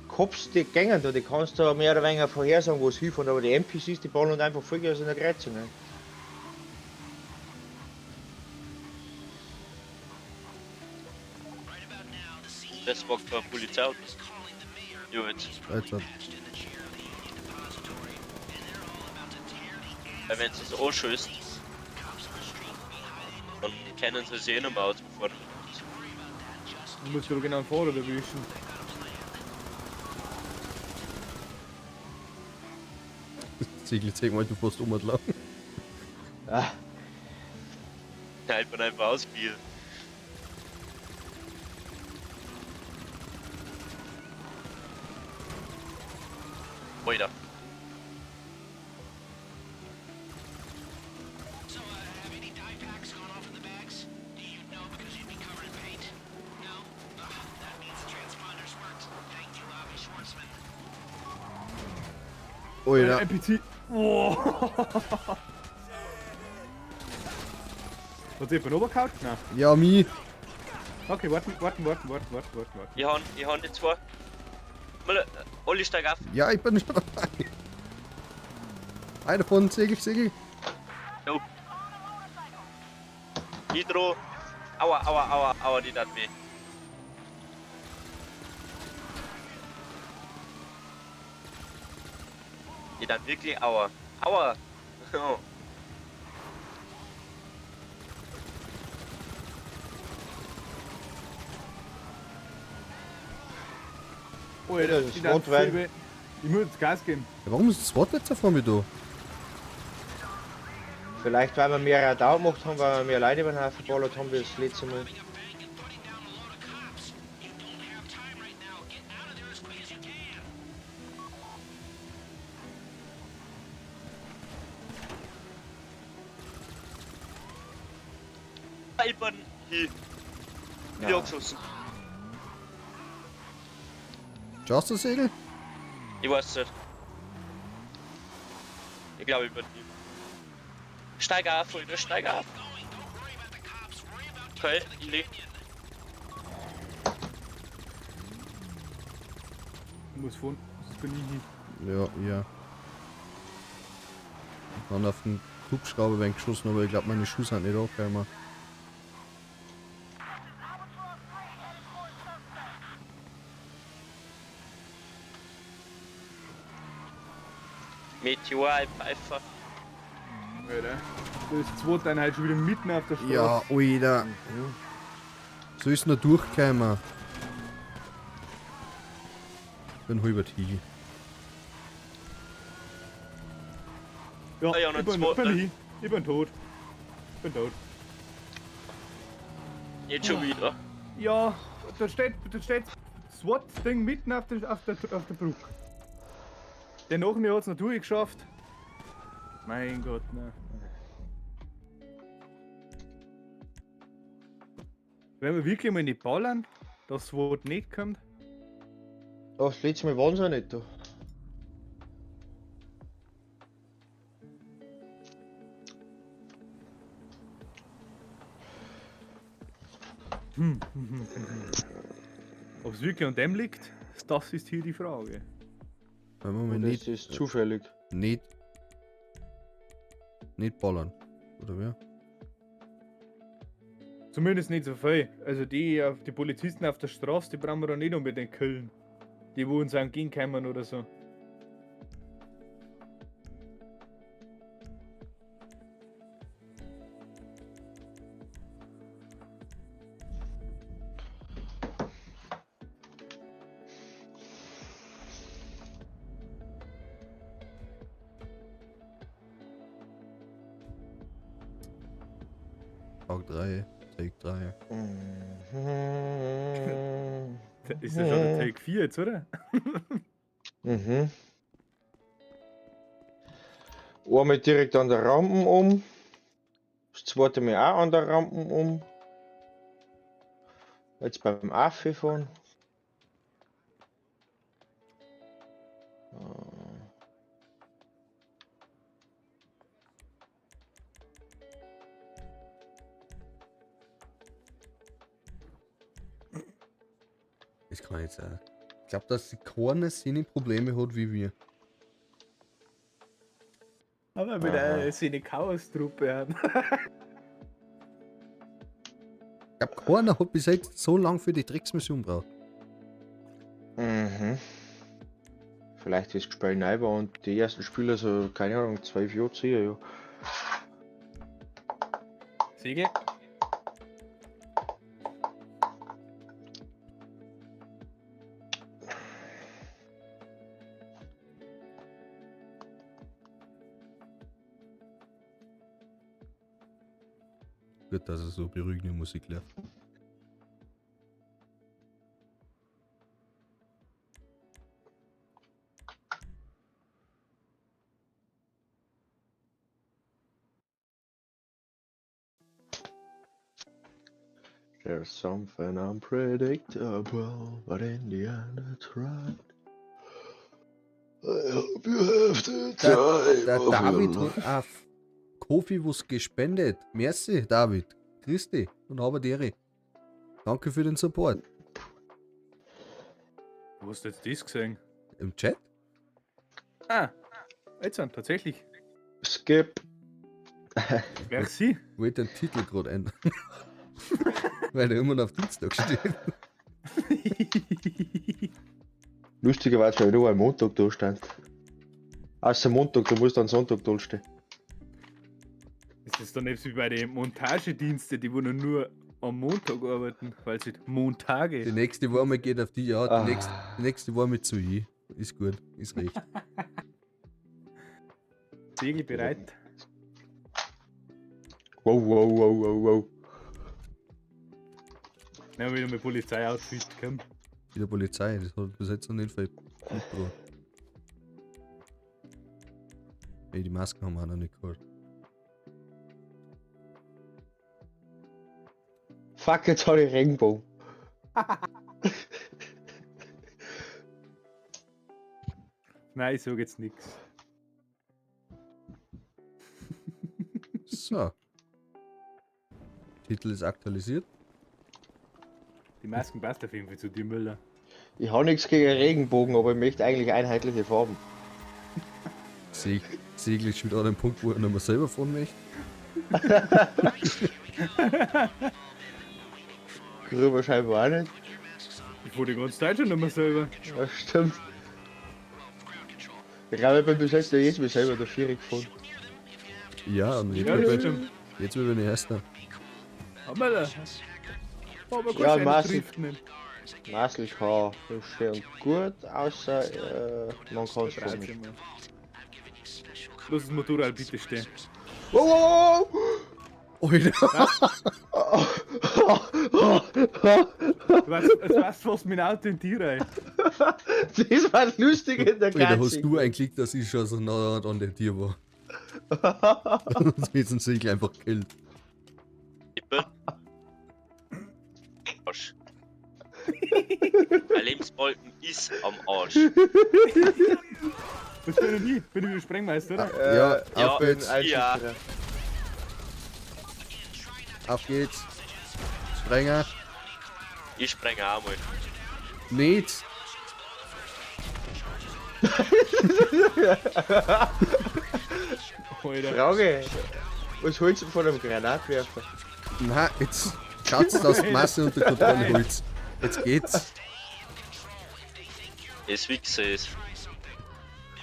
Speaker 3: Cops, die gängen da, die kannst du mehr oder weniger vorhersagen, wo es hinfahren, aber die NPCs, die ballern einfach Vollgas in der Kreuzung. Ne?
Speaker 2: Das war kein Polizeiauto. Ja, jetzt.
Speaker 1: Jetzt hat.
Speaker 2: Weil wenn sie es anschießt, dann können sie sich eh nicht mehr Auto fahren.
Speaker 4: Du musst doch genau einen Fahrer erwischen.
Speaker 1: Ziegel, zeig mal, du fährst um und lang.
Speaker 3: Ah,
Speaker 2: Ja, ich bin einfach ausgewiesen. Alter.
Speaker 5: So, have any dye packs gone off in the bags? You'd know because you'd be covered in paint. No? Ugh, that means the transponders worked. Thank you, Avi Schwartzman.
Speaker 1: Alter.
Speaker 4: NPC. Oh. Hat sich jemand runtergehauen? Nein.
Speaker 1: Ja, mi.
Speaker 4: Okay, warten, warten, warten, warten, warten, warten, warten.
Speaker 2: Ich han die zwei. Mal, Olli, steig auf.
Speaker 1: Ja, ich bin schon dabei. Einer von Segel, Segel.
Speaker 2: Jo. Hydro. Aua, aua, aua, aua, die tat weh. Die tat wirklich aua. Aua. Oh.
Speaker 4: Alter,
Speaker 3: Das ist
Speaker 4: die tat
Speaker 3: Rotwein.
Speaker 4: voll weh. Ich muss jetzt Gas geben.
Speaker 1: Ja, warum ist das Wort jetzt vor mir da?
Speaker 3: vielleicht weil wir mehr Radau gemacht haben, weil wir mehr Leute über den Haufen geballert haben, wie das letzte Mal.
Speaker 5: Robbing a bank and putting down a load of cops. You don't have time right now. Get out of there as quick as you can.
Speaker 2: Ich bin hier. Wieder
Speaker 3: Ja.
Speaker 2: angeschossen.
Speaker 1: Schaust du, Segel?
Speaker 2: Ich weiß nicht. Ich glaube, ich bin hier. Steig auf, Alter, steig auf.
Speaker 5: Going. Don't worry about the cops. Worry about
Speaker 2: Okay,
Speaker 5: getting to the
Speaker 2: ich leg.
Speaker 5: canyon.
Speaker 4: Ich muss fahren. Das bin ich hier.
Speaker 1: Ja, ja. Ich bin auf den Hubschrauber wenn geschossen, aber ich glaube, meine Schuhe sind nicht angekommen.
Speaker 2: Meteor, ein Pfeifer.
Speaker 4: Alter. Da ist die zweite Einheit schon wieder mitten auf der Straße.
Speaker 1: Ja, Alter. So ist nur durchgekommen. Bin halber hier.
Speaker 4: Ja,
Speaker 2: Ah ja, noch
Speaker 4: ich bin,
Speaker 2: zwei-
Speaker 4: bin hin. Ich bin tot. Ich bin tot.
Speaker 2: Jetzt schon wieder.
Speaker 4: Ja, da steht das SWAT-Ding mitten auf der, auf der Brücke. Der nach mir hat es natürlich geschafft. Mein Gott, ne. Wenn wir wirklich mal nicht ballern, dass SWAT nicht kommt.
Speaker 3: Oh, das letzte Mal waren sie ja nicht da.
Speaker 4: Ob es wirklich an dem liegt, das ist hier die Frage.
Speaker 1: Wenn wir mal
Speaker 3: Oder
Speaker 1: nicht,
Speaker 3: ist das zufällig?
Speaker 1: nicht, nicht ballern. Oder wer?
Speaker 4: Zumindest nicht so viel. Also die, die Polizisten auf der Straße, die brauchen wir da nicht unbedingt killen. Die, wo uns entgegenkommen oder so.
Speaker 1: Tag 3, Take 3.
Speaker 3: Mhm.
Speaker 4: Ist das schon der Take 4 jetzt, oder?
Speaker 3: Mhm. Einmal direkt an der Rampen um. Das zweite Mal auch an der Rampen um. Jetzt beim Affe fahren.
Speaker 1: Das kann nicht sein. Ich glaube, dass die keiner seine Probleme hat wie wir.
Speaker 4: Aber mit
Speaker 3: Aha.
Speaker 4: einer seine Chaos-Truppe haben.
Speaker 1: Ich glaube, keiner hat bis jetzt so lange für die Drecksmission braucht.
Speaker 3: Mhm. Vielleicht ist das Spiel neu war und die ersten Spieler so, keine Ahnung, 12 Jahre sicher, ja.
Speaker 4: Segel.
Speaker 1: Gut, dass er so beruhigende Musik läuft.
Speaker 3: There's something unpredictable, but in the end it's right. I hope you have the time
Speaker 1: Der
Speaker 3: of your
Speaker 1: David
Speaker 3: life.
Speaker 1: hat auf Kofi was gespendet. Merci, David. Grüß dich und habe die. Danke für den Support.
Speaker 4: Wo hast du jetzt das gesehen?
Speaker 1: Im Chat?
Speaker 4: Ah, jetzt dann, tatsächlich.
Speaker 3: Skip.
Speaker 4: Merci.
Speaker 1: Ich wollte den Titel gerade ändern. Weil der immer noch auf Dienstag steht.
Speaker 3: Lustigerweise, weil nur am Montag da stand. Außer Montag, du musst am Sonntag da stehen.
Speaker 4: Das ist dann eben wie bei den Montagediensten, die wo nur am Montag arbeiten, weil sie Montage.
Speaker 1: Die nächste Warme geht auf die, ja. Die,
Speaker 3: Ah.
Speaker 1: nächste Warme zu ich. Ist gut, ist recht.
Speaker 4: Segel bereit.
Speaker 3: Wow, wow, wow, wow, wow.
Speaker 4: Nehmen wir wieder mit Polizeiausfit, komm.
Speaker 1: Wieder Polizei, das hat bis jetzt noch nicht viel mitgebracht. Ey, die Masken haben wir auch noch nicht geholt.
Speaker 3: Fuck, jetzt hab ich Regenbogen.
Speaker 4: Nein, ich sag jetzt nix.
Speaker 1: So. Titel ist aktualisiert.
Speaker 4: Die Masken passt auf jeden Fall zu dir, Müller.
Speaker 3: Ich hab nichts gegen Regenbogen, aber ich möchte eigentlich einheitliche Farben.
Speaker 1: Segel ist schon wieder an dem Punkt, wo er nicht mehr selber fahren möchte.
Speaker 3: Grüber scheinbar auch nicht.
Speaker 4: Ich fahr die ganze Zeit schon nicht mehr selber.
Speaker 3: Ja, stimmt. Ich glaube, ich bin bis jetzt jedes Mal selber der Vierer gefahren.
Speaker 1: Ja, und jetzt,
Speaker 4: Ja, das
Speaker 1: bin,
Speaker 4: stimmt.
Speaker 1: jetzt bin ich Erster.
Speaker 4: Haben wir da. Aber
Speaker 3: Ja,
Speaker 4: ja,
Speaker 3: Marcel.
Speaker 4: trifft nicht.
Speaker 3: Marcel kann ist schön und gut, außer man kann es
Speaker 4: 13
Speaker 3: nicht.
Speaker 4: Mal. Lass das Motorrad bitte stehen.
Speaker 3: Wow, wow, wow,
Speaker 1: Alter!
Speaker 3: wow.
Speaker 4: Du weißt, du weißt fast mein Auto in die rein.
Speaker 3: Das war lustig in der
Speaker 1: Alter, hast
Speaker 3: Katze.
Speaker 1: du ein Glück, dass ich schon so nah an der Tier war. Sonst hätte ein Segel einfach gekillt.
Speaker 2: Ich bin. Arsch. Mein Lebensbalken ist am Arsch.
Speaker 4: Das bin ich nie. Bin ich wieder Sprengmeister, oder?
Speaker 1: Ja,
Speaker 2: ja,
Speaker 1: auf geht's.
Speaker 2: Ja.
Speaker 1: Auf geht's. Sprenger.
Speaker 2: Ich sprenge auch mal.
Speaker 1: Nicht.
Speaker 4: Alter.
Speaker 3: Frage, was holst du von einem Granatwerfer?
Speaker 1: Na, jetzt schaut's, dass die Masse unter Kontrolle holt. Jetzt geht's.
Speaker 2: Es Wichser ist.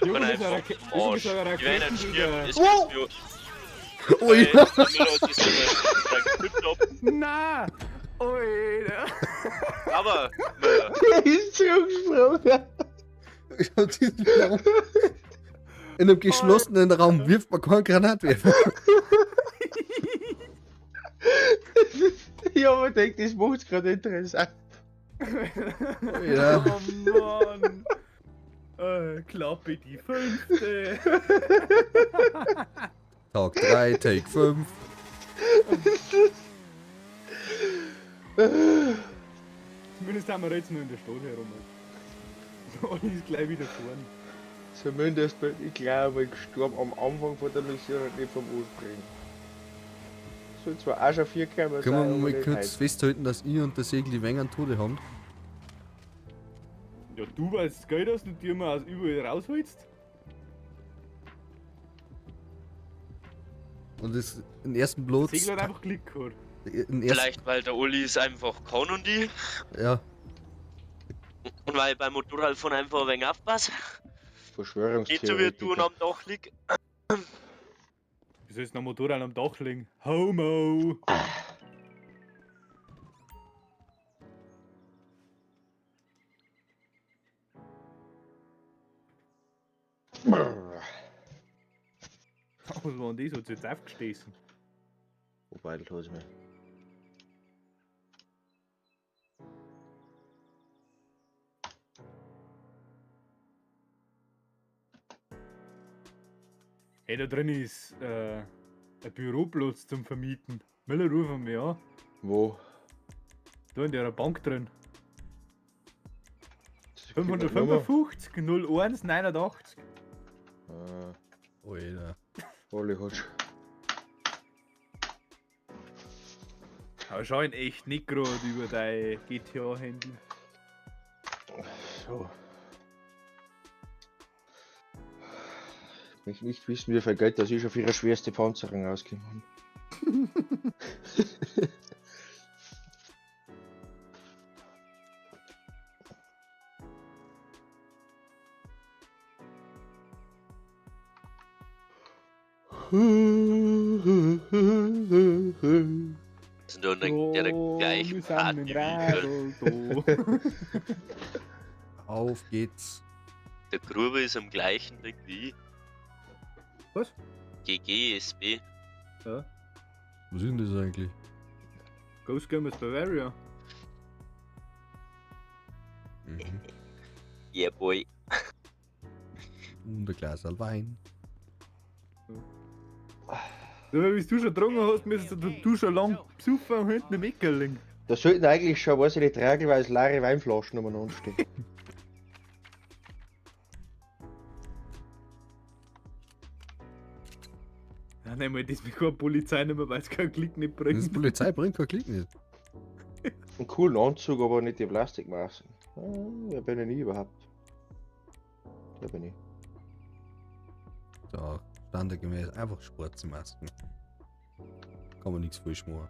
Speaker 2: Ich
Speaker 4: Junge,
Speaker 2: bin
Speaker 4: das ist ein
Speaker 2: einfach
Speaker 4: Rake-
Speaker 2: am
Speaker 4: Junge,
Speaker 2: Arsch.
Speaker 4: das ist ein
Speaker 2: Ich werde nicht sterben.
Speaker 4: Raketenjäger.
Speaker 2: Es
Speaker 3: Wow.
Speaker 2: geht mir.
Speaker 1: Ui.
Speaker 4: Na! Alter!
Speaker 2: Aber, Müller,
Speaker 3: Der ist zurückgesprungen.
Speaker 1: Ich hab diesen Raum. In einem geschlossenen Raum wirft man keinen Granatwerfer.
Speaker 3: Ich hab mir gedacht, das macht's gerade interessant.
Speaker 1: Ja.
Speaker 4: Oh Mann! Klappe die fünfte!
Speaker 1: Tag 3, Take 5.
Speaker 4: Zumindest haben wir jetzt nur in der Stadt herum. Olli ist gleich wieder vorn.
Speaker 3: Zumindest bin ich glaube ich gestorben am Anfang von der Mission und nicht vom Ursprung. Soll zwar auch schon vier gekommen
Speaker 1: Können wir
Speaker 3: sein, aber
Speaker 1: mal
Speaker 3: nicht
Speaker 1: kurz
Speaker 3: heute.
Speaker 1: festhalten, dass ich und der Segel die Wengern Tode haben?
Speaker 4: Ja, du weißt Geld hast und dir immer aus überall rausholst.
Speaker 1: Und das im ersten Platz.
Speaker 4: Segler hat einfach Glück gehabt.
Speaker 1: Im ersten,
Speaker 2: vielleicht weil der Uli ist einfach kann und ich.
Speaker 1: ja,
Speaker 2: Und weil ich beim Motorradfahren einfach ein wenig aufpasse. Nicht so wie du
Speaker 3: Verschwörungstheoretiker.
Speaker 2: am Dach lieg.
Speaker 4: Wieso ist noch Motorrad am Dach liegen? Homo! Was war denn das? Hat sie jetzt aufgestoßen?
Speaker 3: Wobei, das lass ich mir.
Speaker 4: Hey, da drin ist ein Büroplatz zum Vermieten. Miller rufen mich an.
Speaker 3: Wo?
Speaker 4: Da in der Bank drin.
Speaker 3: Das kriegt man Nummer.
Speaker 4: 555 01 89.
Speaker 3: Ah,
Speaker 1: Alter.
Speaker 3: Olli hat's.
Speaker 4: Aber schau ihn echt nicht gerade über dein GTA-Handy.
Speaker 3: So. Ich möchte nicht wissen, wie viel Geld das ich schon für ihre schwerste Panzerung ausgegeben habe.
Speaker 2: Sind da der gleichen
Speaker 4: wir sind mit
Speaker 2: Party
Speaker 4: dem
Speaker 2: wie ich, gell?
Speaker 4: Radl da.
Speaker 1: Auf geht's.
Speaker 2: Der Gruber ist am gleichen Ding wie ich.
Speaker 4: Was?
Speaker 2: GGSB.
Speaker 4: Ja.
Speaker 1: Was ist denn das eigentlich?
Speaker 4: Ghost Gamers Bavaria.
Speaker 1: Mhm.
Speaker 2: Yeah, boy.
Speaker 1: Und ein Glas Wein.
Speaker 4: So, wie du schon getrunken hast, müsstest du schon lang besoffen und hinten im Eckel liegen.
Speaker 3: Da sollten eigentlich schon, weiß ich nicht, tragelweise leere Weinflaschen umeinander stehen.
Speaker 4: Ja, nein, mal das mit keine Polizei nicht mehr, weil es keinen Klick nicht
Speaker 1: Das
Speaker 4: bringt.
Speaker 1: Polizei bringt keinen Klick nicht.
Speaker 3: Einen coolen Anzug, aber nicht die Plastikmaßen. Ah, wer bin ich nie überhaupt? Wer bin ich?
Speaker 1: So, standardgemäß einfach schwarze Masken. Kann man nichts falsch machen.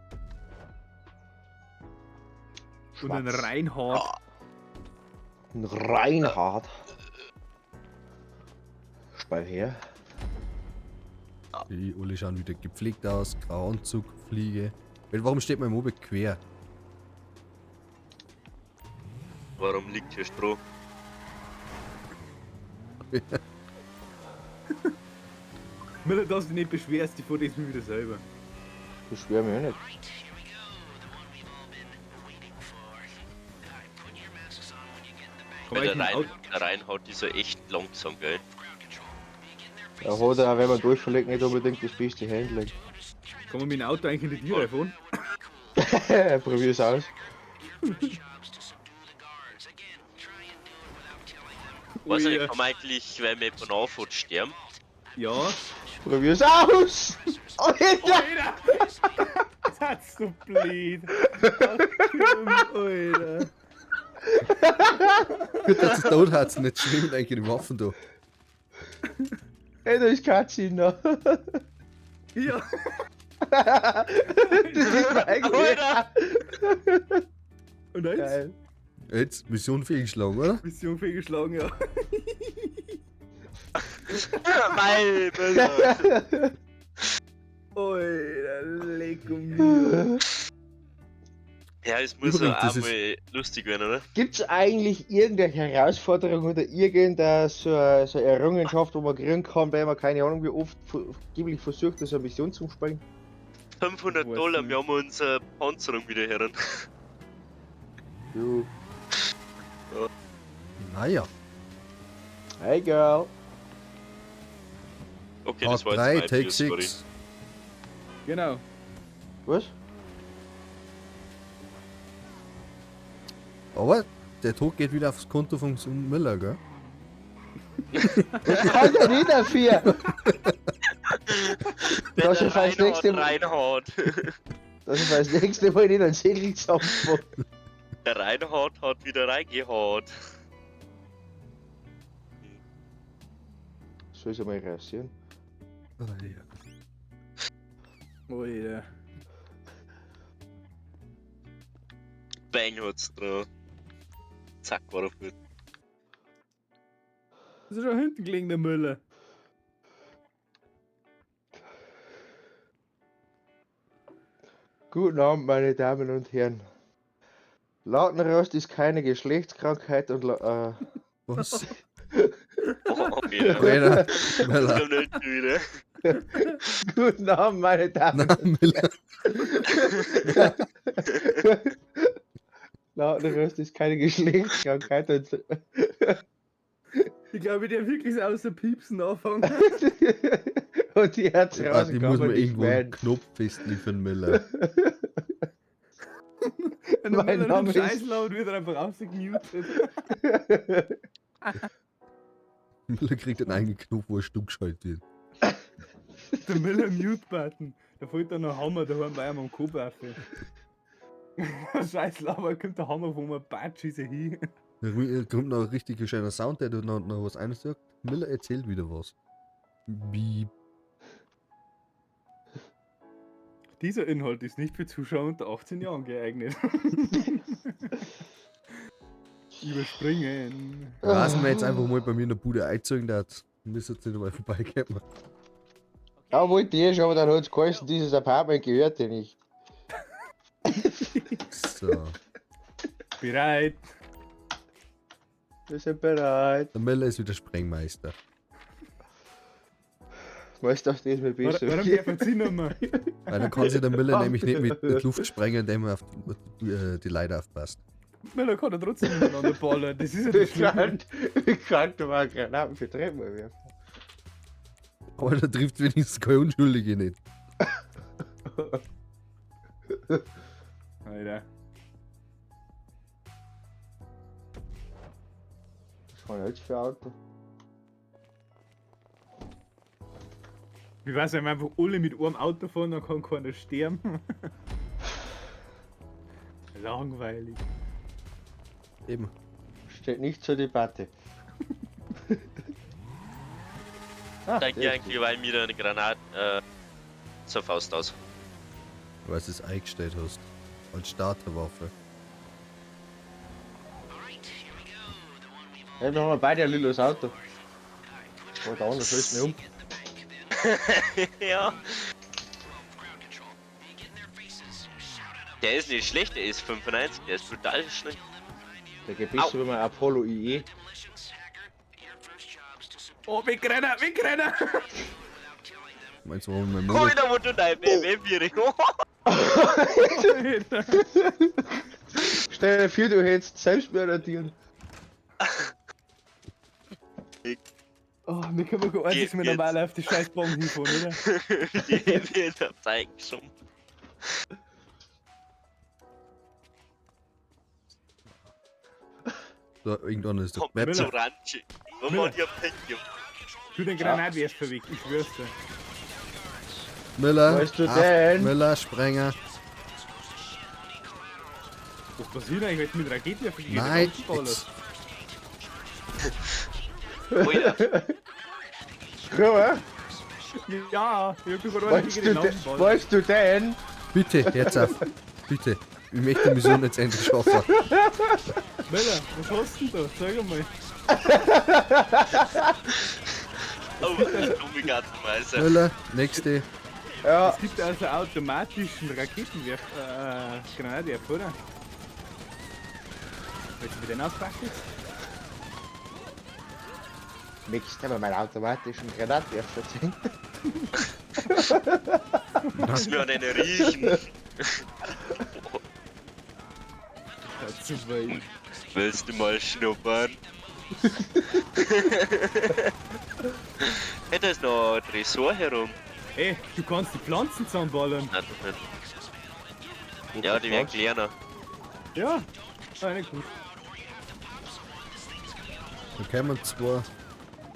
Speaker 4: Und ein
Speaker 3: Schwarz.
Speaker 4: Reinhard.
Speaker 3: Ein Reinhard. Spei her.
Speaker 1: Die alle schauen wieder gepflegt aus, grauer Anzug, Fliege. Weil warum steht mein Moped quer?
Speaker 2: Warum liegt hier Stroh?
Speaker 4: Miller, dass du dich nicht beschwerst, ich fahr das mir wieder selber.
Speaker 3: Beschwer mich auch nicht.
Speaker 5: Right, here we go. The one we've all been waiting for. All right, put your masks on when you get in the bank.
Speaker 4: Komm
Speaker 2: Weil
Speaker 4: eigentlich
Speaker 2: der,
Speaker 4: mit dem
Speaker 2: Rein, der Reinhard ist ja echt langsam, gell?
Speaker 5: Ground control. You get in their
Speaker 3: Er
Speaker 5: faces.
Speaker 3: hat auch, wenn man durchverlegt, nicht unbedingt das beste Handling.
Speaker 5: Just try
Speaker 4: Kann man mit dem Auto eigentlich in die Tür reinfahren?
Speaker 3: Probier's aus.
Speaker 5: Your first job's to subdue the guards. Again, try and do it without killing them.
Speaker 2: Weiß
Speaker 4: Ui,
Speaker 2: nicht, kann man eigentlich, wenn man jemanden anfängt, sterben?
Speaker 4: Ja.
Speaker 3: Probier's aus! Alter!
Speaker 4: Alter! Das ist so blöd. Ach, komm, Alter.
Speaker 1: Gut, dass es tot hat, nicht schwimmt eigentlich die Waffen da.
Speaker 3: Ey, da ist Katzi noch.
Speaker 4: Ja.
Speaker 3: Das ist mir eigentlich.
Speaker 2: Alter!
Speaker 4: Und jetzt?
Speaker 3: Geil.
Speaker 1: Jetzt Mission fehlgeschlagen, oder?
Speaker 4: Mission fehlgeschlagen, ja.
Speaker 2: Mei, Miller.
Speaker 4: Alter, lecko mio.
Speaker 2: Ja, es muss
Speaker 1: Übrigens,
Speaker 2: ja
Speaker 1: das
Speaker 2: auch
Speaker 1: ist-
Speaker 2: mal lustig werden, oder?
Speaker 3: Gibt's eigentlich irgendeine Herausforderung oder irgendeine so eine, so eine Errungenschaft, wo man kriegen kann, weil man keine Ahnung, wie oft vergeblich versucht, so eine Mission zu spielen?
Speaker 2: 500
Speaker 4: Weiß
Speaker 2: Dollar,
Speaker 4: nicht.
Speaker 2: wir haben unsere Panzerung wieder heran.
Speaker 3: Jo.
Speaker 1: Naja.
Speaker 3: Hey girl.
Speaker 2: Okay,
Speaker 1: Tag
Speaker 2: das war jetzt
Speaker 1: 3,
Speaker 2: mein
Speaker 1: Take
Speaker 2: Bier, sorry.
Speaker 1: 6.
Speaker 4: Genau.
Speaker 3: Was?
Speaker 1: Aber der Tod geht wieder aufs Konto von Miller, gell?
Speaker 3: Das kann ja nicht dafür!
Speaker 2: Wenn
Speaker 3: Das
Speaker 2: der
Speaker 3: ist das nächste
Speaker 2: Reinhard
Speaker 3: Mal.
Speaker 2: reinhaut.
Speaker 3: Dass ich das nächste Mal nicht einen Segel zusammenfahre.
Speaker 2: Der Reinhard hat wieder reingehaut.
Speaker 3: Soll ich einmal rasieren?
Speaker 1: Ah, ja.
Speaker 4: Alter.
Speaker 2: Bang hat's drauf. Zack, war er gut.
Speaker 4: Das ist schon hinten gelegen, der Müller.
Speaker 3: Guten Abend, meine Damen und Herren. Lattenrost ist keine Geschlechtskrankheit und La
Speaker 1: Was?
Speaker 2: Oh, wieder.
Speaker 1: Alter, Miller.
Speaker 2: Kommt nicht wieder.
Speaker 3: Guten Abend, meine Damen.
Speaker 1: Nein, Miller.
Speaker 3: Lattenrost ist keine Geschlechtskrankheit und
Speaker 4: Ich glaube, der wirklich außer Piepsen anfangen.
Speaker 3: und die
Speaker 1: Ah,
Speaker 3: Herzrasen
Speaker 1: die
Speaker 3: kann
Speaker 1: muss
Speaker 3: man
Speaker 1: man
Speaker 3: nicht
Speaker 1: irgendwo einen
Speaker 3: wählen.
Speaker 1: Knopf festlegen für den Miller.
Speaker 4: Wenn der
Speaker 3: Mein
Speaker 4: Müller
Speaker 3: Name
Speaker 4: den
Speaker 3: ist-
Speaker 4: Scheiß laut wird er einfach rausgemutet.
Speaker 1: Miller kriegt einen eigenen Knopf, wo er stumm geschaltet wird.
Speaker 4: Der Miller Mute-Button. Da fällt dann noch Hammer daheim bei einem am Kopf auf. Scheiß Laber, kommt der Hammer von einem Batsch hin.
Speaker 1: Da kommt noch ein richtig schöner Sound, der noch was einsagt. Miller erzählt wieder was. Beep.
Speaker 4: Dieser Inhalt ist nicht für Zuschauer unter 18 Jahren geeignet. Überspringen.
Speaker 1: Rasen wir jetzt einfach mal bei mir in der Bude einzogen, da müsst ihr nicht mal vorbeikommen.
Speaker 3: Ja, wollte ich eh schon, aber dann hat's geheißen, dieses Apartment gehört dir nicht.
Speaker 1: So.
Speaker 4: Bereit.
Speaker 3: Wir sind bereit.
Speaker 1: Der Miller ist wieder Sprengmeister.
Speaker 3: Weißt du, das ist mir
Speaker 4: Warum
Speaker 3: besser.
Speaker 4: warum darf er nicht mehr?
Speaker 1: Weil dann kann sich der Miller nämlich nicht mit Luft sprengen, indem er auf die Leiter aufpasst.
Speaker 4: Miller kann er trotzdem miteinander ballern. Das ist ja das
Speaker 3: Ich
Speaker 4: Schlimme.
Speaker 3: kann, ich kann doch mal Granaten für Treppen werfen.
Speaker 1: Aber da trifft wenigstens keine Unschuldige nicht.
Speaker 4: Alter.
Speaker 3: Was war denn jetzt für ein Auto?
Speaker 4: Wie wär's, wenn wir einfach alle mit einem Auto fahren, dann kann keiner sterben. Langweilig.
Speaker 1: Eben.
Speaker 3: Steht nicht zur Debatte. Ah,
Speaker 2: Danke
Speaker 3: der ist
Speaker 2: eigentlich, weil mir eine Granate zur Faust aus.
Speaker 1: Weil du es eingestellt hast. Als Starterwaffe.
Speaker 5: Alright, here we go. The one we've
Speaker 3: gut. Ja, wir haben beide ein lillas Auto. Oh, der andere fällt mir um.
Speaker 5: get in the bank, then
Speaker 2: Ja.
Speaker 5: ground control. Get in their faces. Shout at 'em.
Speaker 2: Der ist nicht schlecht, der ist 95, der ist brutal schnell.
Speaker 3: Der geht besser wie mein Apollo IE.
Speaker 5: Demolitions, hacker. Your first job's to subdue
Speaker 4: Oh, wegrennen, wegrennen!
Speaker 5: without killing them.
Speaker 1: Meinst du, warum mein
Speaker 2: Komm
Speaker 1: Miller.
Speaker 2: wieder, wo du dein BMW wäre.
Speaker 4: Alter.
Speaker 3: Stell dir vor, du hättest selbst mehr radieren.
Speaker 4: Oh, wir können gar nichts mehr
Speaker 2: Geht
Speaker 4: normal auf die scheiß Bomben hinfahren, oder?
Speaker 2: Die wird am Zeigen schon.
Speaker 1: Da, irgendwann ist der
Speaker 2: Kommt
Speaker 1: Map.
Speaker 2: zu Ranchi. Wo
Speaker 4: Miller.
Speaker 2: man hier Pentium.
Speaker 4: Tu den Granatwerfer weg, ich schwör's dir.
Speaker 1: Miller.
Speaker 3: Weißt du
Speaker 1: auf,
Speaker 3: denn?
Speaker 1: Miller, Sprenger.
Speaker 4: Was passiert eigentlich, wenn du mit Raketenwerfer gegen den
Speaker 1: Nein.
Speaker 4: Ganzen ballerst?
Speaker 1: Jetzt.
Speaker 2: Alter,
Speaker 3: Guck mal,
Speaker 4: Ja, ich hab gerade einen
Speaker 3: weißt
Speaker 4: gegen den
Speaker 3: du, de
Speaker 4: Lampen ballern.
Speaker 3: weißt du denn?
Speaker 1: Bitte, Herz auf. Bitte. Ich möchte die Mission jetzt endlich schaffen.
Speaker 4: Miller, was hast du denn da? Zeig mal.
Speaker 2: oh, das Dummigartenmeister.
Speaker 1: Miller, nächste.
Speaker 3: Ja,
Speaker 4: Es gibt also automatischen Raketenwerfer, Granatwerfer, oder? Willst du mit den auspacken?
Speaker 3: möchtest du aber meinen automatischen Granatwerfer sehen?
Speaker 2: Lass mir an den riechen.
Speaker 4: Ja, super.
Speaker 2: Willst du mal schnuppern? Hey, da ist noch ein Tresor herum.
Speaker 4: Ey, du kannst die Pflanzen zusammenballern.
Speaker 2: Nein, doch nicht. Ja, die werden kleiner.
Speaker 4: Ja, ah, nicht gut.
Speaker 1: Da kämen zwei.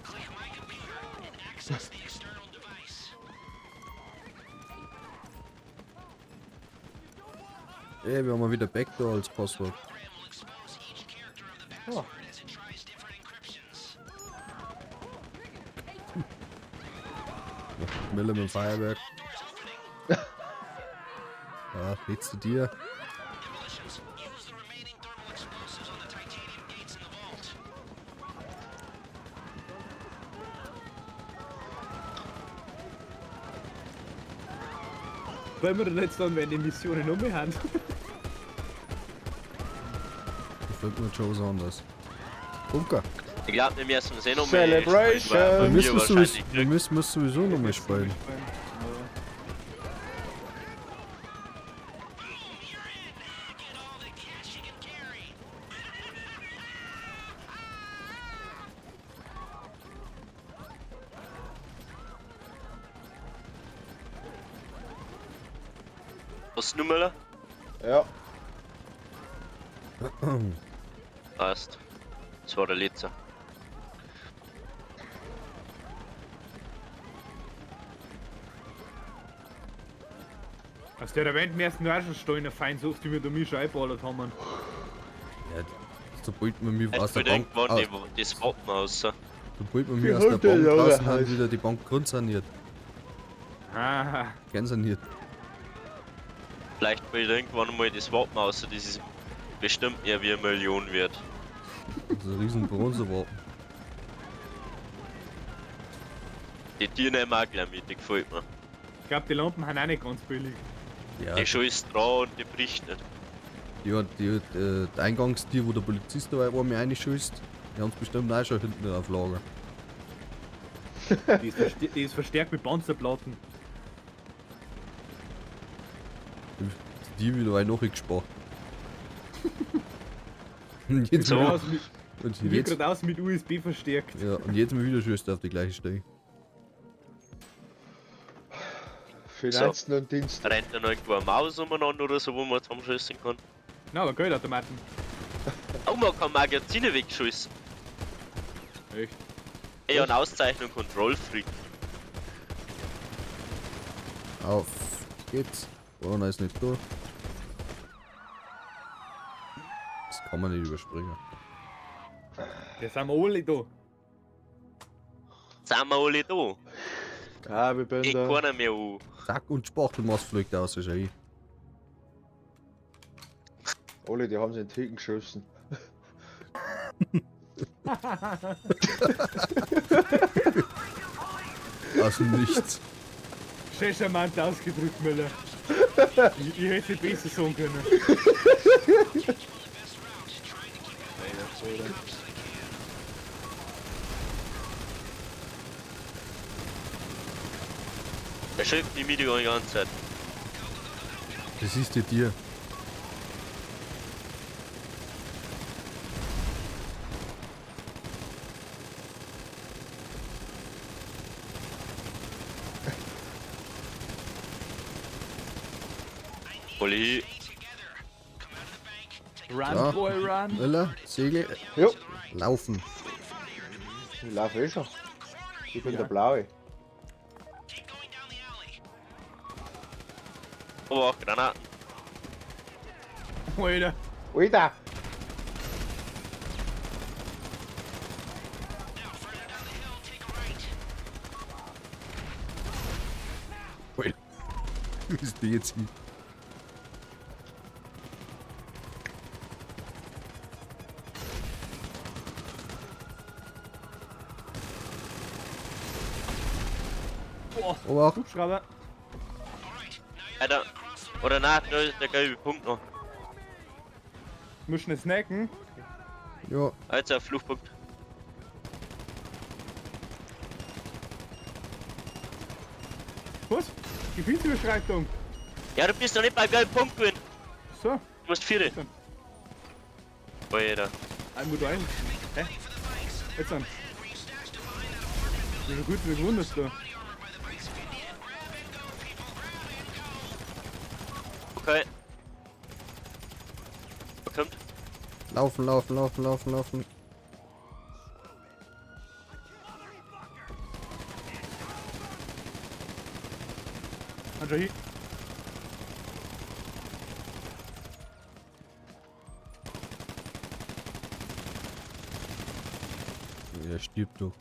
Speaker 5: Click my computer and access the external device.
Speaker 1: Ey, wir haben mal wieder Backdoor als Passwort.
Speaker 5: Program will expose each character of the password as it tries different encryptions.
Speaker 1: Miller mit dem Feuerwerk.
Speaker 5: Doors opening.
Speaker 1: Ja, letzte dir.
Speaker 5: Demolitions, use the remaining thermal explosives on the titanium gates in the vault.
Speaker 4: Wollen wir denn jetzt dann, wenn die Missionen um haben?
Speaker 1: Da fällt mir jetzt schon was anderes. Bunker.
Speaker 2: Ich glaube, wir müssen es eh noch mal
Speaker 3: Celebration.
Speaker 2: spielen, weil
Speaker 1: Wir
Speaker 2: wir
Speaker 1: müssen, sowieso,
Speaker 2: wahrscheinlich
Speaker 1: wir müssen es sowieso noch mal spielen.
Speaker 5: Get all the cash you can carry.
Speaker 2: Was nu Müller?
Speaker 3: Ja.
Speaker 2: Passt. Das war der letzte.
Speaker 4: Aus der Welt müssen wir auch schon Steine fein, so oft wie wir da mich schon eingeballert haben.
Speaker 1: Ja, sobald man mich aus
Speaker 2: Jetzt
Speaker 1: der
Speaker 2: wird
Speaker 1: Bank,
Speaker 2: irgendwann
Speaker 1: aus,
Speaker 2: die, das Wappen raus.
Speaker 1: sobald man
Speaker 3: Wie
Speaker 1: mich aus der
Speaker 3: holt der
Speaker 1: Bank
Speaker 3: Junge
Speaker 1: draußen hat,
Speaker 3: halt?
Speaker 1: wieder die Bank grundsaniert.
Speaker 4: Ah,
Speaker 1: Kernsaniert.
Speaker 2: Vielleicht wird irgendwann mal das Wappen raus, das ist bestimmt mehr wie eine Million wert.
Speaker 1: Das ist ein riesen Bronzewappen.
Speaker 2: Die Tiere nehmen wir auch gleich mit, die gefällt mir.
Speaker 4: ich glaube, die Lampen sind auch nicht ganz billig.
Speaker 1: Ja,
Speaker 2: Die Schuhe ist dran und die bricht nicht.
Speaker 1: die Eingangstür, wo der Polizist dabei war, mir reinschießt, die haben es bestimmt auch schon hinten auf Lager.
Speaker 4: Die ist verstärkt mit Panzerplatten.
Speaker 1: Die wieder weit nachgespart. Und jetzt,
Speaker 2: So.
Speaker 1: mal,
Speaker 4: Aus mit,
Speaker 1: und
Speaker 4: wird
Speaker 1: jetzt,
Speaker 4: gerade aus mit USB verstärkt.
Speaker 1: ja, und jetzt mal wieder schießt er auf die gleiche Stelle.
Speaker 3: Finanzen und Dienst.
Speaker 2: Rennt da noch irgendwo eine Maus umeinander oder so, wo man zusammenschießen kann.
Speaker 4: Na, aber Geldautomaten.
Speaker 2: Oh, man kann Magazine wegschießen.
Speaker 4: Echt?
Speaker 2: Ey, eine Auszeichnung Control Freak.
Speaker 1: Auf geht's. Corona ist nicht da. Das kann man nicht überspringen.
Speaker 4: Da sind wir alle da.
Speaker 2: Sind wir alle da?
Speaker 3: Ah, wir bin
Speaker 2: Geht
Speaker 3: da.
Speaker 2: keiner mehr an.
Speaker 1: Sack und Spachtelmaß fliegt aus, ist eh.
Speaker 3: Alle, die haben sich in den Tüten geschossen.
Speaker 1: Aus dem Nichts.
Speaker 4: Schön charmant ausgedrückt, Müller. Ich hätte es besser sagen können.
Speaker 2: Der schickt die mit die ganze Zeit.
Speaker 1: Das ist die Tier.
Speaker 2: Olli,
Speaker 4: Run,
Speaker 1: Ja.
Speaker 4: Boy, run.
Speaker 1: Müller, Segel,
Speaker 3: Jo,
Speaker 1: laufen.
Speaker 3: ich laufe eh schon. Ich bin der Blaue.
Speaker 5: Keep going down the alley.
Speaker 2: aber auch Granaten.
Speaker 4: Alter.
Speaker 3: Alter!
Speaker 5: Now further down the hill, take a right.
Speaker 1: Alter. Wie ist die jetzt hin?
Speaker 4: Boah.
Speaker 1: Obacht.
Speaker 4: Hubschrauber.
Speaker 5: All right, now you're
Speaker 2: Alter.
Speaker 5: across the
Speaker 2: Oder nein, da ist der gelbe Punkt noch.
Speaker 4: Müssen schnell snacken.
Speaker 1: Ja,
Speaker 2: Also, Fluchtpunkt.
Speaker 4: Was? Gebietsüberschreitung.
Speaker 2: Ja, du bist noch nicht beim gelben Punkt gewesen.
Speaker 4: So,
Speaker 2: Du musst vier. Alter.
Speaker 4: einmal da rein. Hä? Jetzt an. Wie gut, wie gewundert da.
Speaker 2: Okay. Wo kommt?
Speaker 1: laufen, laufen, laufen, laufen, laufen.
Speaker 4: An schon hin.
Speaker 1: Er stirbt doch.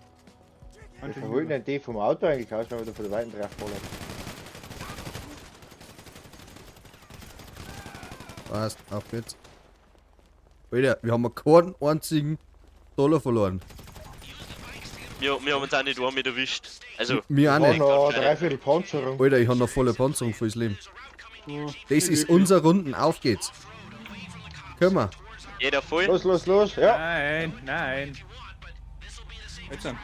Speaker 4: An
Speaker 3: Wir
Speaker 4: schon
Speaker 3: verholen
Speaker 4: hin.
Speaker 3: den die vom Auto eigentlich aus, wenn wir da von der Weiten drauf ballern.
Speaker 1: Passt, auf geht's. Alter, wir haben keinen einzigen Dollar verloren.
Speaker 2: Wir haben uns auch nicht einmal erwischt. Also,
Speaker 1: Mir auch
Speaker 3: War
Speaker 1: nicht.
Speaker 3: noch dreiviertel Panzerung.
Speaker 1: Alter, ich hab noch volle Panzerung fürs Leben.
Speaker 4: Ja.
Speaker 1: Das ist unser Runden, auf geht's. Können wir.
Speaker 2: jeder voll.
Speaker 3: Los, los, los. Ja.
Speaker 4: Nein, nein. Jetzt dann.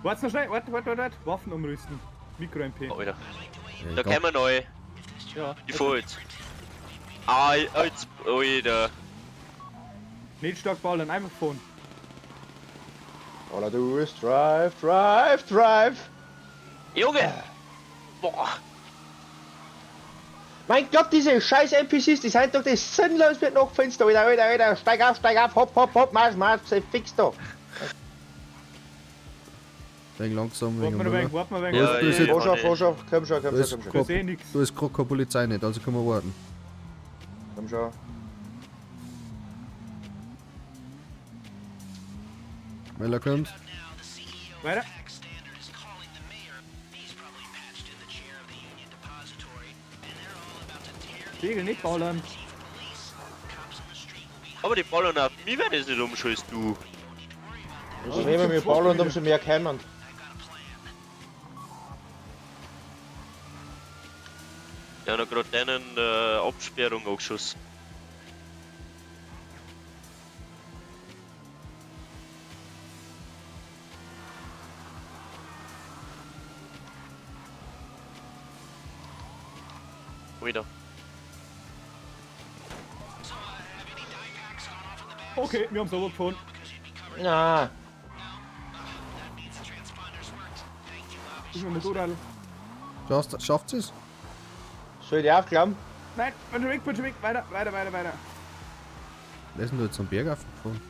Speaker 4: Warte noch schnell, warte, warte, warte, warte. Waffen umrüsten. Mikro-MP.
Speaker 2: Alter.
Speaker 1: Ja,
Speaker 2: Da
Speaker 1: egal.
Speaker 2: kommen wir neu.
Speaker 4: Ja.
Speaker 2: Ich fahr jetzt. Ah, jetzt, Alter.
Speaker 4: Nicht stark ballern, einfach fahren.
Speaker 3: All I do is drive, drive, drive.
Speaker 2: Junge! Boah!
Speaker 3: Mein Gott, diese scheiß NPCs, die sind doch das sinnlos mit noch Fenster. Alter, Alter, Alter, steig auf, steig auf, hopp, hopp, hopp, marsch, marsch, sei fix da.
Speaker 1: Denk langsam,
Speaker 4: Warte
Speaker 1: wegen
Speaker 4: mal ein wenig, warte mal ein wenig.
Speaker 2: Ja,
Speaker 1: Da ist
Speaker 2: ja,
Speaker 1: jetzt-
Speaker 3: Fahr schon, fahr schon, komm schon, komm
Speaker 1: Da ist
Speaker 3: schon, komm schon.
Speaker 4: Ich seh nix.
Speaker 1: Da ist gerade keine Polizei nicht, also können wir warten.
Speaker 3: Komm schon.
Speaker 1: Meller kommt.
Speaker 4: Weiter. Segel nicht ballern.
Speaker 2: Aber die ballern auf mich, wenn ich nicht umschießt, du.
Speaker 3: Umso mehr wir ballern, umso mehr kommen.
Speaker 2: Ja, noch gerade denen Absperrung angeschossen. Alter.
Speaker 4: Okay, wir haben's runtergefahren.
Speaker 3: Na,
Speaker 4: Ich bin mit Motorrad.
Speaker 1: Schafft es?
Speaker 3: soll ich die aufklappen?
Speaker 4: Nein, bin schon weg, bin schon weg. Weiter, weiter, weiter, weiter.
Speaker 1: Wer ist denn da jetzt am Berg aufgefahren?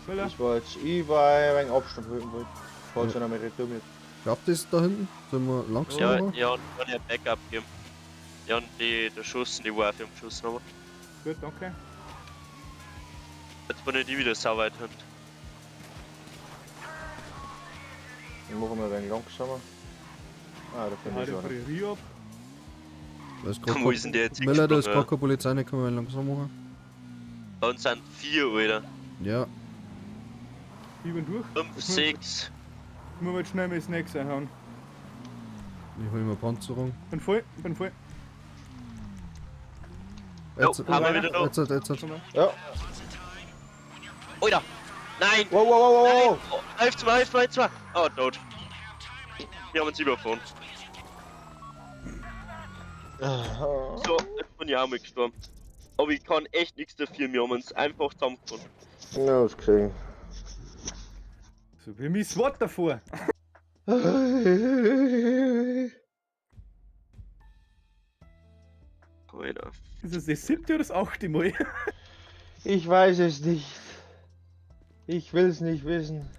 Speaker 4: Müller.
Speaker 3: Das war jetzt ich, weil ich ein wenig Abstand halten wollte. Falls einer mal retour mit.
Speaker 1: Schafft es da hinten? Sollen wir langsam
Speaker 2: Ja,
Speaker 1: machen?
Speaker 2: ja, und kann ich ein Backup geben. Ja, und die der Schuss, die war auf ihm geschossen haben.
Speaker 4: Gut, danke.
Speaker 2: Jetzt bin ich die wieder sau weit hinten.
Speaker 3: Ich mache mal ein wenig langsamer. Ah, da finde
Speaker 4: Ja,
Speaker 3: ich
Speaker 4: die
Speaker 3: schon.
Speaker 4: Prärie ab.
Speaker 1: Da ist grad
Speaker 2: Wo ist denn der jetzt
Speaker 1: Müller, da ist
Speaker 2: hingesprungen,
Speaker 1: gerade keine Polizei nicht, können wir langsam machen.
Speaker 2: Bei uns sind 4, Alter.
Speaker 1: Ja,
Speaker 4: Ich bin durch.
Speaker 2: 5, 6.
Speaker 4: Ich muss jetzt schnell meine Snacks einhauen.
Speaker 1: ich hol mir Panzerung.
Speaker 4: Bin voll, bin voll.
Speaker 1: Jetzt,
Speaker 2: haben wir wieder noch.
Speaker 1: jetzt, jetzt, jetzt.
Speaker 3: Ja.
Speaker 2: Alter! Nein!
Speaker 3: Wow, wow, wow, wow, wow.
Speaker 2: Oh, helft's mir, helft's mir, helft's mir! Oh, tot. Wir haben uns überfahren. So, jetzt bin ich auch mal gestorben. Aber ich kann echt nichts dafür, wir haben uns einfach zusammengefahren.
Speaker 3: Ja, das gesehen.
Speaker 4: So wie mein SWAT davor.
Speaker 2: Alter.
Speaker 4: Ist das das 7. oder das 8. Mal?
Speaker 3: Ich weiß es nicht. Ich will's nicht wissen.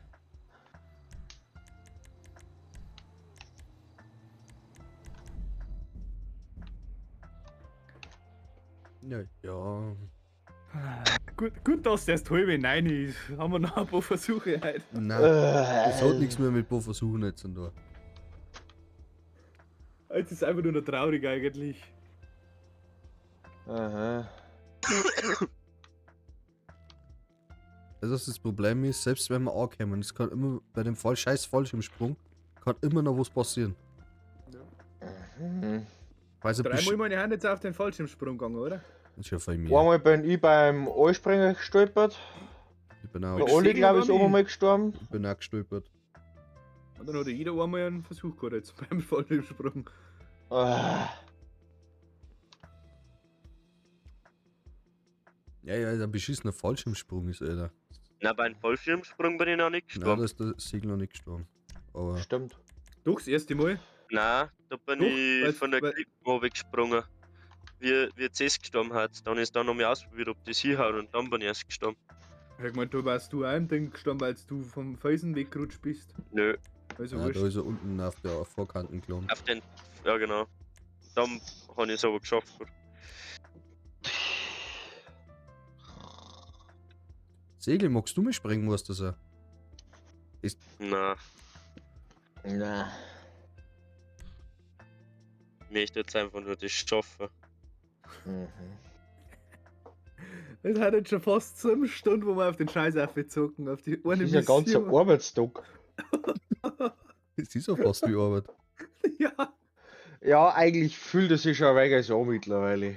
Speaker 1: Ja, ja.
Speaker 4: Gut, gut, dass das erst 8:30 ist. Haben wir noch ein paar Versuche heute.
Speaker 1: Nein, das hat nichts mehr mit paar Versuchen jetzt und da.
Speaker 4: Jetzt ist einfach nur noch traurig eigentlich.
Speaker 3: Aha.
Speaker 1: Also das Problem ist, selbst wenn wir ankommen, es kann immer bei dem scheiß Fallschirmsprung kann immer noch was passieren.
Speaker 3: Mhm.
Speaker 1: Weiß ein
Speaker 4: Dreimal
Speaker 1: bisschen.
Speaker 4: meine Hand jetzt auf den Fallschirmsprung gegangen, oder?
Speaker 1: Das ist ja voll mir.
Speaker 3: Einmal bin ich beim Eispringer gestolpert.
Speaker 1: Ich bin auch,
Speaker 3: Der Olli, glaube ich, ist auch einmal gestorben.
Speaker 1: ich bin auch gestolpert.
Speaker 4: Und dann hat jeder einmal einen Versuch gehabt jetzt beim Fallschirmsprung.
Speaker 3: Ah.
Speaker 1: Ja, ja, ein beschissener Fallschirmsprung ist, Alter.
Speaker 2: Na, beim Fallschirmsprung bin ich noch nicht
Speaker 1: Nein,
Speaker 2: gestorben.
Speaker 1: da ist der Siegel noch nicht gestorben. Aber
Speaker 3: Stimmt.
Speaker 4: Doch, das erste Mal.
Speaker 2: Nein, da bin
Speaker 4: Doch,
Speaker 2: ich
Speaker 4: weil-
Speaker 2: von der
Speaker 4: weil-
Speaker 2: Klippe runtergesprungen. Wie CS gestorben hat. Dann ist dann noch mal ausprobiert, ob das hinhaut und dann bin ich erst gestorben.
Speaker 4: Ich hab gemeint, du warst du auch im Ding gestorben, weil du vom Felsen weggerutscht bist.
Speaker 2: Nö,
Speaker 4: Also
Speaker 1: ja, da
Speaker 4: wurscht.
Speaker 1: ist er unten auf der Vorkante gelandet.
Speaker 2: auf den. Ja, genau. Dann habe ich es aber geschafft.
Speaker 1: Segel, magst du mich sprengen, musst du so?
Speaker 2: Na,
Speaker 3: Na.
Speaker 2: ich möchte jetzt einfach nur das schaffen.
Speaker 3: Mhm.
Speaker 4: Es hat jetzt schon fast 7 Stunden, wo wir auf den Scheiß aufgezogen, auf die eine
Speaker 3: Das ist ja ganzer
Speaker 4: Mission.
Speaker 3: Arbeitstag.
Speaker 1: Das ist ja fast wie Arbeit.
Speaker 4: Ja.
Speaker 3: Ja, eigentlich fühlt es sich schon ein wenig so mittlerweile.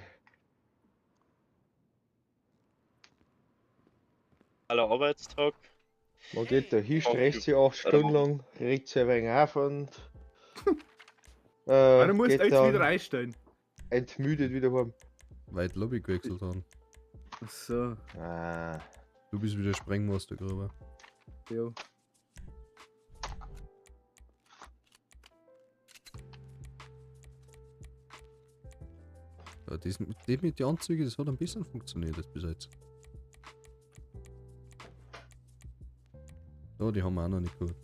Speaker 2: Aller Arbeitstag.
Speaker 3: Man geht da hin, stresst sich 8 Stunden lang, regt sich ein wenig auf und.
Speaker 4: Aber du musst
Speaker 3: geht
Speaker 4: jetzt
Speaker 3: dann
Speaker 4: wieder einstellen.
Speaker 3: Entmüdet wieder heim.
Speaker 1: Weil die Lobby gewechselt haben.
Speaker 4: Ach so,
Speaker 3: Ah.
Speaker 1: Du bist wieder Sprengmeister, Gruber.
Speaker 4: ja.
Speaker 1: Ja, das mit den Anzügen, das hat ein bisschen funktioniert das bis jetzt. Oh, die haben wir auch noch nicht geholt.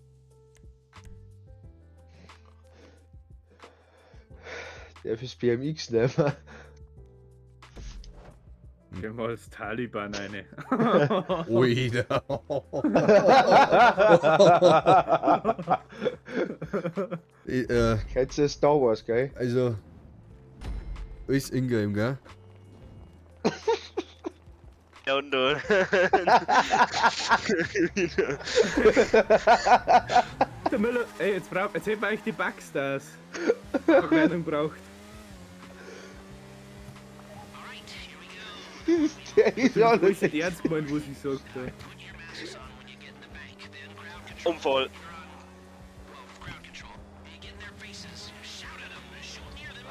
Speaker 3: Der fürs BMX nehmen.
Speaker 4: Gehen wir als Taliban eine.
Speaker 1: Oida. Ich,
Speaker 3: Kennst du Star Wars, gell?
Speaker 1: also. Alles in-game, gell?
Speaker 2: Ja, und du.
Speaker 4: Der Müller, ey, jetzt, brauch, jetzt hätten wir eigentlich die Bugstars. Verkleidung braucht.
Speaker 3: Der ist ja
Speaker 4: Ich
Speaker 3: nicht.
Speaker 4: nicht ernst gemeint, was ich sagte.
Speaker 5: Put your masks on when you get in the bank, then crowd control.
Speaker 2: Unfall.
Speaker 5: Well, crowd control. You get in their faces, shout at them, shoot near them.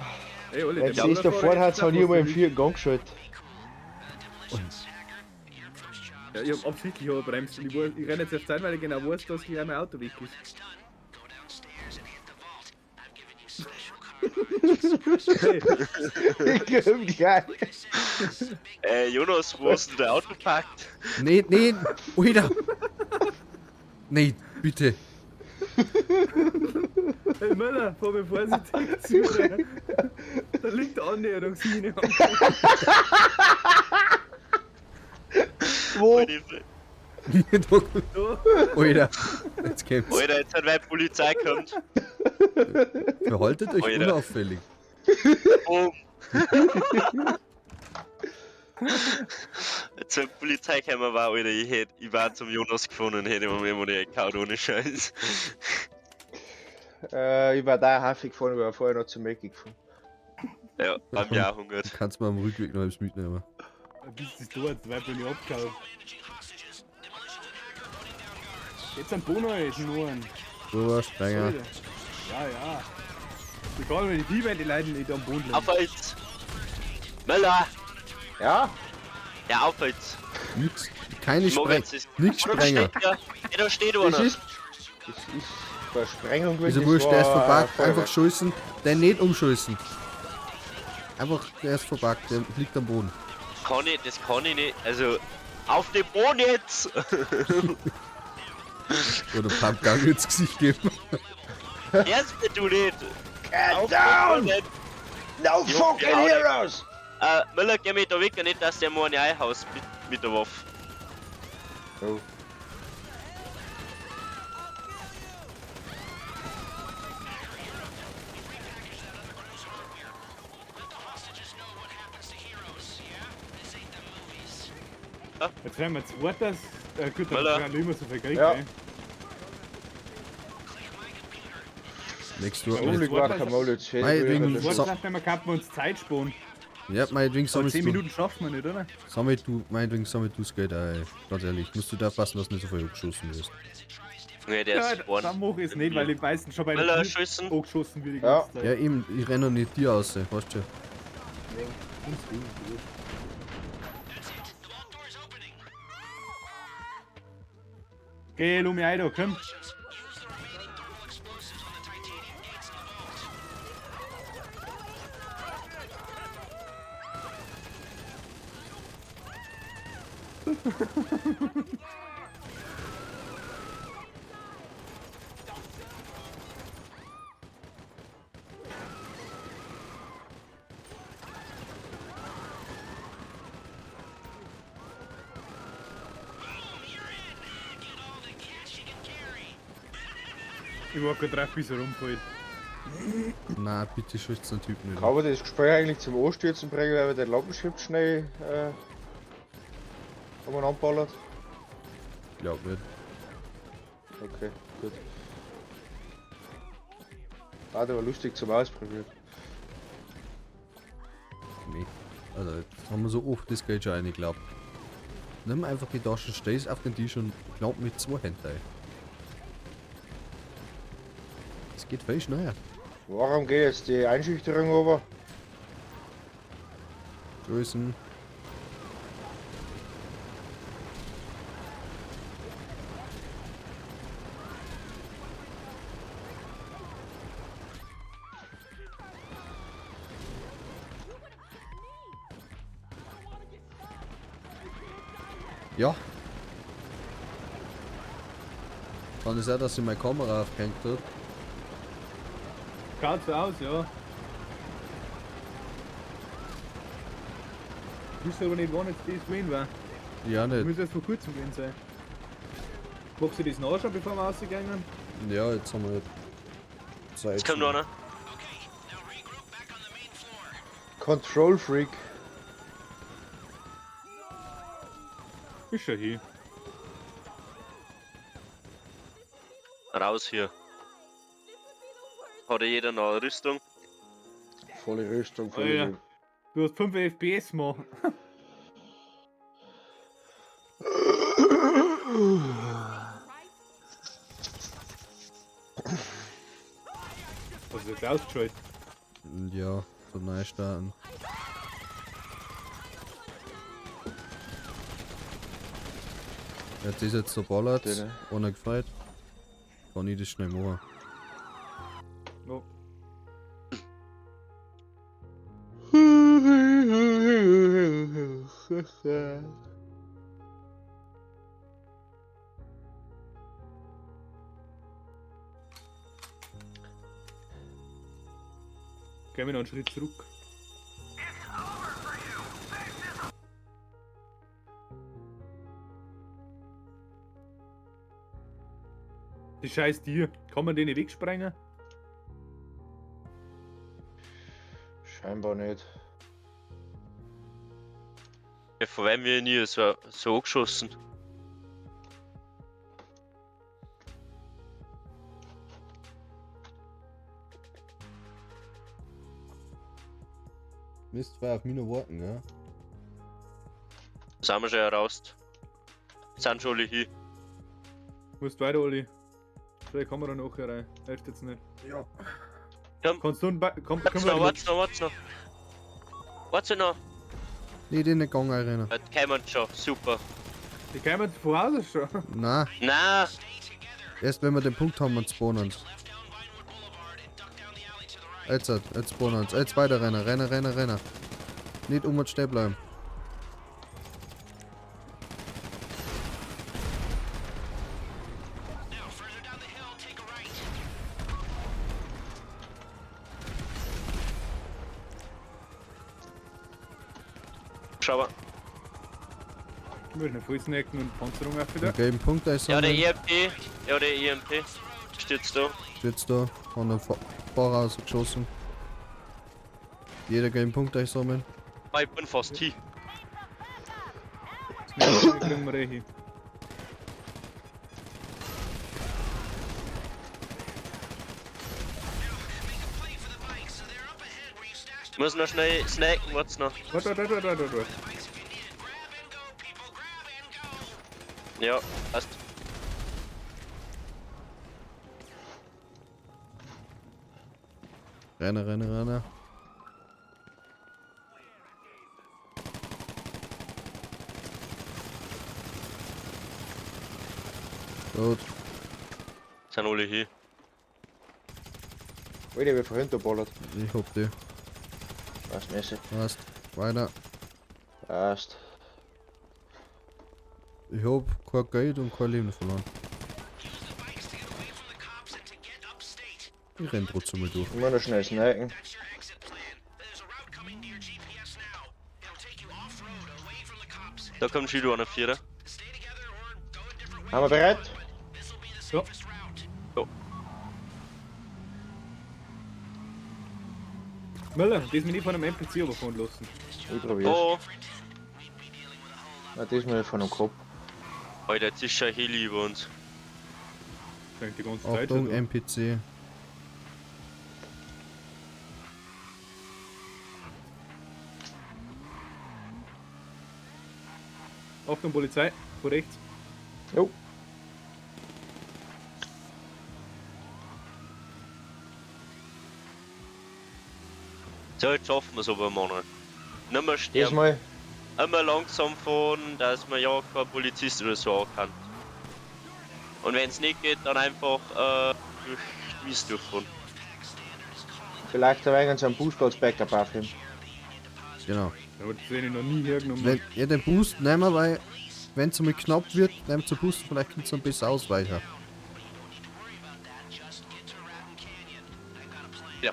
Speaker 5: if you have
Speaker 4: Ey, Olli,
Speaker 3: Wenn
Speaker 4: der
Speaker 3: sie ist
Speaker 4: Müller
Speaker 3: da vorne hat,
Speaker 4: fährt
Speaker 3: habe ich mal im
Speaker 4: jetzt
Speaker 3: vierten Gang geschaltet.
Speaker 5: to. Be cool. Demolitions, hacker, your first job.
Speaker 4: Ja, ich hab absichtlich überbremst und ich renne jetzt auf Zeit, weil ich genau weiß, dass hier mein Auto weg
Speaker 5: When
Speaker 4: ist.
Speaker 5: that's done, go downstairs and hit the vault. I've given you special carbines with suppressors.
Speaker 3: Ich komm gleich.
Speaker 5: Like I said, this is a big
Speaker 2: Jonas, wo hast du dein Auto geparkt?
Speaker 1: Nee, nee, Oida. Nee, bitte.
Speaker 4: Hey Müller, fahr mir vorsichtig zu. Da liegt die Annäherungsmine.
Speaker 3: Wo?
Speaker 2: Alter,
Speaker 4: Da.
Speaker 1: Oida. Jetzt kommt's.
Speaker 2: Alter, jetzt hat weil die Polizei kommt.
Speaker 1: Verhaltet euch
Speaker 2: Alter.
Speaker 1: unauffällig.
Speaker 2: Boom. Jetzt wenn die Polizei gekommen war, Alter, ich war zum Jonas gefahren und hätte mir immer die gehauen, ohne Scheiß.
Speaker 3: Ich war da häufig gefahren, aber vorher noch zum Mackie gefahren.
Speaker 2: Ja, haben wir auch hungert.
Speaker 1: Kannst du mal am Rückweg noch etwas mitnehmen.
Speaker 4: Bis das dort, weil bin ich abgehauen.
Speaker 5: managing hostages. Demolitions and hacker putting down guards.
Speaker 4: Jetzt ein Bono ist nur ein.
Speaker 1: Gruber, Sprenger.
Speaker 4: Alter. Ja, ja. Egal, wenn die wenn die Leute nicht am Boden liegen.
Speaker 2: Auf jetzt! Möller!
Speaker 3: Ja?
Speaker 2: Ja, auf jetzt!
Speaker 1: Nix. Keine
Speaker 2: Ich mag
Speaker 1: Spreng.
Speaker 2: jetzt das-
Speaker 1: Nix
Speaker 2: Da
Speaker 1: Sprenger.
Speaker 2: steht ja, ja, da steht
Speaker 3: Das
Speaker 2: einer.
Speaker 3: ist. Das ist Versprengung
Speaker 1: Ist
Speaker 3: gewesen.
Speaker 1: ja
Speaker 3: das
Speaker 1: wurscht, der ist
Speaker 3: war
Speaker 1: verpackt.
Speaker 3: Feuerwerk.
Speaker 1: Einfach schießen. Den nicht umschießen. Einfach, der ist verpackt. Der liegt am Boden.
Speaker 2: Kann ich, das kann ich nicht. Also, auf den Boden jetzt!
Speaker 1: Oder Pumpgun ins Gesicht geben.
Speaker 2: Erst du nicht!
Speaker 3: Get
Speaker 2: Auf den
Speaker 3: down!
Speaker 2: Boden!
Speaker 3: No
Speaker 2: Jo,
Speaker 3: fucking
Speaker 2: ja,
Speaker 3: heroes!
Speaker 2: Müller, geh mich da weg, nicht, dass der morgen einhaust mit der Waffe.
Speaker 3: Oh.
Speaker 5: Let the hostages know what happens to heroes, yeah? This ain't the movies.
Speaker 4: Jetzt werden wir zweites. Gut, dann
Speaker 2: Müller.
Speaker 4: haben wir nicht mehr so viel Geld,
Speaker 3: Ja.
Speaker 4: gell?
Speaker 5: Click my computer and access
Speaker 1: Next
Speaker 4: Ja,
Speaker 1: door.
Speaker 3: Unglück war kein Maul, jetzt fehlt
Speaker 1: Meinetwegen
Speaker 3: mir
Speaker 4: Zweites
Speaker 1: So-
Speaker 4: heißt, wenn wir könnten wir uns Zeit sparen.
Speaker 1: Ja, meinetwegen
Speaker 4: Aber
Speaker 1: sammelst
Speaker 4: 10
Speaker 1: du.
Speaker 4: Minuten schaffen wir nicht, oder?
Speaker 1: Sammel du, meinetwegen sammel du das Geld ein. Ganz ehrlich, musst du da aufpassen, dass du nicht so viel angeschossen wirst.
Speaker 2: Nee, der
Speaker 4: Ja,
Speaker 2: ist vorne.
Speaker 4: dann mach ich es nicht, weil ich meistens schon bei der
Speaker 2: Müller
Speaker 4: Tür
Speaker 2: schießen.
Speaker 4: angeschossen wird die
Speaker 3: Ja.
Speaker 4: ganze Zeit.
Speaker 1: Ja, eben, ich renne noch nicht dir aus, weißt du.
Speaker 5: That's it. The vault door's opening.
Speaker 4: Geh, Lumi ein, komm.
Speaker 5: Demolitions, use the remaining thermal explosives on the titanium gates in the vault. Boom, you're in. Get all the cash you can carry.
Speaker 4: Ich war gerade drauf, bis er rumfällt.
Speaker 1: Na, bitte schießt den Typen nicht.
Speaker 3: Kann man das Gespräch eigentlich zum Anstürzen bringen, weil wir den Lampenschrift schnell. Umeinander ballert?
Speaker 1: Glaub nicht.
Speaker 3: Okay, gut. Ah, der war lustig zum Ausprobieren.
Speaker 1: Nee. Also, jetzt haben wir so oft das Geld schon reingeklappt. Nimm einfach die Taschen, stehst auf den Tisch und klapp mit zwei Händen ein. Es geht viel schneller.
Speaker 3: Warum geht jetzt die Einschüchterung over?
Speaker 1: Grüßen. Ja. Kann es sein, dass sie meine Kamera aufgehängt hat?
Speaker 4: Schaut so aus, ja. Ich wüsste aber nicht, wann jetzt das gewesen war.
Speaker 1: Ja, nicht.
Speaker 4: Müsste erst vor kurzem gewesen sein. Magst du das nachschauen, bevor wir rausgegangen?
Speaker 1: Ja, jetzt haben wir Zeit.
Speaker 2: Jetzt kommt noch einer.
Speaker 5: Okay, now regroup back on the main floor.
Speaker 3: Control Freak.
Speaker 4: Ist schon hier.
Speaker 2: Raus hier. Hat ja jeder noch eine Rüstung?
Speaker 3: Volle Rüstung, volle
Speaker 4: Oh ja.
Speaker 3: Leben.
Speaker 4: Du hast 5 FPS, Mann. Hast du jetzt ausgeschaltet?
Speaker 1: Ja, zum Neustarten. Jetzt ist jetzt so ballert,
Speaker 3: Den,
Speaker 1: ohne gefreut. Kann ich das schnell machen.
Speaker 4: No. Gehen wir noch einen Schritt zurück. Die scheiß Tier. Kann man den nicht wegsprengen?
Speaker 3: Scheinbar nicht.
Speaker 2: Ja, von wem wir nie so angeschossen.
Speaker 1: Mist, war auf mich noch warten, gell?
Speaker 2: Sind wir schon heraus. Sind schon alle hier.
Speaker 4: Musst weiter, Olli. Vielleicht kommen wir da nachher rein. Hilft jetzt nicht.
Speaker 1: Ja.
Speaker 2: Komm.
Speaker 4: Kannst du einen ba komm,
Speaker 2: Warte
Speaker 4: komm,
Speaker 2: noch, warte noch, warte noch. Warte noch.
Speaker 1: Nicht in den Gang rein.
Speaker 2: Jetzt kommen schon, super.
Speaker 4: Die kommen von Hause schon.
Speaker 1: Nein,
Speaker 2: Nein,
Speaker 5: Stay together.
Speaker 1: erst wenn wir den Punkt haben und spawnen.
Speaker 5: Left down Vinewood Boulevard and duck down the alley to the right.
Speaker 1: Jetzt, jetzt spawnen uns. Jetzt weiter rennen, rennen, rennen, rennen. Nicht um und stehen bleiben.
Speaker 5: Now further down the hill, take a right.
Speaker 2: schau mal.
Speaker 4: Wir müssen voll snacken und Panzerung auch wieder.
Speaker 1: Den gelben Punkt
Speaker 2: Ja, der
Speaker 1: einsammeln.
Speaker 2: EMP. Ja, der EMP. Steht's da.
Speaker 1: Steht's da. Haben den Fahrer rausgeschossen. Jeder gelben Punkt einsammeln.
Speaker 2: Ah, ich bin fast hier.
Speaker 4: Snacken kriegen wir eh hin.
Speaker 5: Make a play for the bikes. So they're up ahead where you stashed
Speaker 2: Muss noch schnell snacken, warte noch.
Speaker 4: Warte, warte, warte, warte, warte.
Speaker 5: the bikes if you need it. Grab and go, people. Grab and go.
Speaker 2: Ja, passt.
Speaker 1: Rennen, rennen, rennen. Gut.
Speaker 2: Sind alle hier.
Speaker 3: Alter, wer vorhin da ballert.
Speaker 1: Ich hab die.
Speaker 3: Was Messi.
Speaker 1: Passt. Weiter.
Speaker 3: Passt.
Speaker 1: Ich hab kein Geld und kein Leben verloren.
Speaker 5: Use the bikes to get away from the cops and to get upstate.
Speaker 1: Ich renn trotzdem mal durch.
Speaker 3: Immer noch schnell snacken.
Speaker 5: That's your exit plan. There's a route coming to your GPS now. It'll take you off-road, away from the cops. and
Speaker 2: Da kommt schon wieder einer Vierer.
Speaker 5: Stay together or go a different way.
Speaker 3: Haben wir bereit?
Speaker 5: But this'll be the
Speaker 4: Ja.
Speaker 5: safest route.
Speaker 4: Müller, das mich nicht von einem NPC überfahren lassen.
Speaker 3: Ich probier's.
Speaker 2: Oh,
Speaker 5: We'd be dealing with a whole
Speaker 3: Na, das mal von dem Kopf.
Speaker 2: Alter, jetzt ist schon ein Heli über uns.
Speaker 4: Fängt die ganze Zeit
Speaker 1: Achtung,
Speaker 4: schon da.
Speaker 1: NPC.
Speaker 4: Achtung, Polizei, vor rechts.
Speaker 3: Jo.
Speaker 2: So, jetzt schaffen wir es aber, Manuel. Nicht mehr sterben.
Speaker 3: Diesmal.
Speaker 2: Immer langsam fahren, dass man ja kein Polizist oder so ankannt. Und wenn es nicht geht, dann einfach durch die Wiese durchfahren.
Speaker 3: Vielleicht ein wenig so einen Boost als Backup aufheben.
Speaker 1: Genau.
Speaker 4: Aber das hätte ich noch nie hergenommen.
Speaker 1: Wenn, ja, den Boost nehmen wir, weil wenn es mal knapp wird, nehmt zum Boost, vielleicht kommt es ein bisschen ausweichen.
Speaker 2: Ja.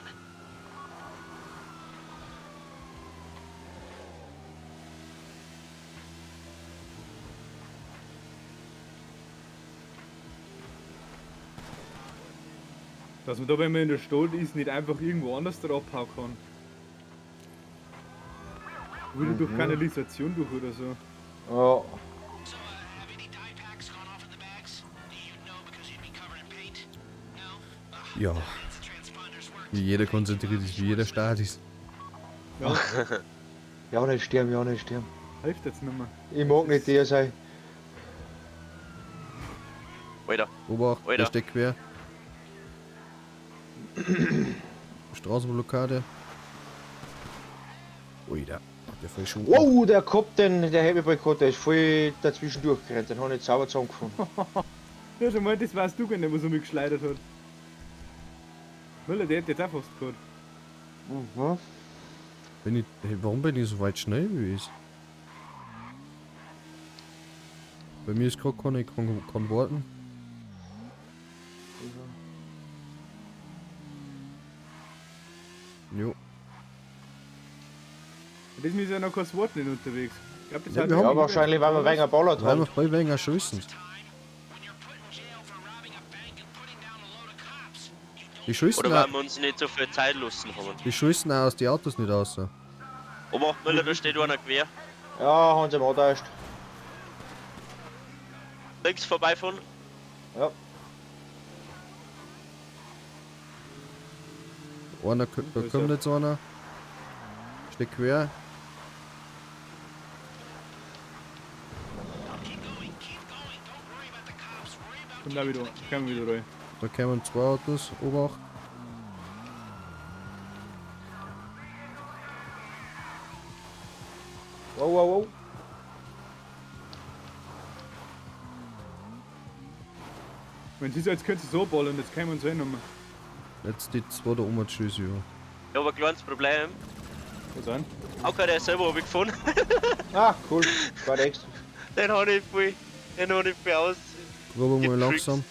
Speaker 4: Dass man da, wenn man in der Stadt ist, nicht einfach irgendwo anders drauf abhauen kann. Wieder durch Kanalisation durch oder so.
Speaker 3: Ja.
Speaker 5: So, have any dye packs gone off in the bags? You'd know because you'd be covered in paint. No? Ugh,
Speaker 1: Ja,
Speaker 5: that means the transponders worked.
Speaker 1: wie jeder konzentriert ist, wie jeder Start ist.
Speaker 4: Ja,
Speaker 3: Ja, nicht sterben, ja, nicht sterben.
Speaker 4: hilft jetzt nicht mehr.
Speaker 3: Ich mag nicht der sein.
Speaker 2: Alter,
Speaker 1: Obacht, der
Speaker 2: Alter.
Speaker 1: steckt quer. Straßenblockade. Ui, da hat der voll schon.
Speaker 3: Wow, der Kopf, den, der Heavy Boycott, der ist voll dazwischen durchgerannt. Den habe ich jetzt sauber zusammengefunden.
Speaker 4: Ja, schon mal, das warst du gar nicht, was er mich geschleudert hat. Müller, der hätte jetzt auch fast gehabt.
Speaker 3: Mhm.
Speaker 1: Bin ich, hey, warum bin ich so weit schnell gewesen? Bei mir ist gerade keine, ich kann warten. Jo.
Speaker 4: Und das ist ja noch kein SWAT nicht unterwegs. Ich glaub, das
Speaker 1: Ja,
Speaker 4: hat
Speaker 1: wir haben-
Speaker 3: Ja, wahrscheinlich, weil wir weniger ballert
Speaker 1: Weil wir
Speaker 3: haben.
Speaker 1: voll weniger schießen.
Speaker 5: Time when you're put in jail for robbing a bank and putting down a load of cops. You don't
Speaker 1: Die schießen
Speaker 2: Oder weil
Speaker 1: auch,
Speaker 2: wir uns nicht so viel Zeit lassen haben.
Speaker 1: die schießen auch aus die Autos nicht raus.
Speaker 2: Obacht, Müller, da steht einer quer.
Speaker 3: Ja, haben sie ihm angetäuscht.
Speaker 2: Links vorbeifahren.
Speaker 3: Ja.
Speaker 1: Einer, da
Speaker 4: Da ist
Speaker 1: kommt
Speaker 4: er.
Speaker 1: jetzt einer. Steht quer.
Speaker 5: keep going, keep going. Don't worry about the cops. Worry about
Speaker 4: Kommt auch wieder, kommen wieder rein.
Speaker 1: Da kommen zwei Autos. Obacht.
Speaker 3: Wow, wow, wow.
Speaker 4: Wenn sie so, jetzt könnt ihr so ballen, jetzt können wir uns eh nicht mehr.
Speaker 1: Jetzt die zwei da oben schießen, ja.
Speaker 2: Ich habe ein kleines Problem.
Speaker 4: Was an?
Speaker 2: Auch der selber habe ich gefunden.
Speaker 3: Ah, cool. War der extra.
Speaker 2: Den habe ich voll, den habe ich voll aus.
Speaker 1: Probier mal
Speaker 2: Getrickst.
Speaker 1: langsam.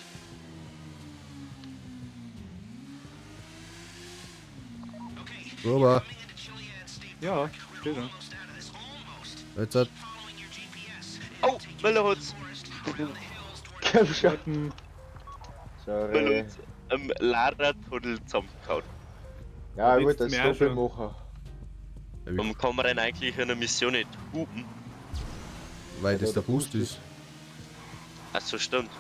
Speaker 5: Okay,
Speaker 1: Prober.
Speaker 5: coming into Chiliad State
Speaker 4: Ja,
Speaker 5: Park. We're
Speaker 4: steht da.
Speaker 5: almost out of this. Almost.
Speaker 1: Jetzt hat
Speaker 5: Keep following your GPS.
Speaker 2: Oh, Müller hat's.
Speaker 5: Forest, around the hills toward
Speaker 3: Komm schon.
Speaker 4: Warten.
Speaker 2: Müller
Speaker 3: Sorry.
Speaker 2: hat's im Lara-Tunnel zusammengehauen.
Speaker 3: Ja, ich
Speaker 4: Jetzt
Speaker 3: wollte das
Speaker 4: mir auch
Speaker 3: doppelt
Speaker 4: schon.
Speaker 3: machen.
Speaker 2: Warum kann man denn eigentlich in einer Mission nicht hupen?
Speaker 1: weil das der Boost ist.
Speaker 2: Achso, stimmt.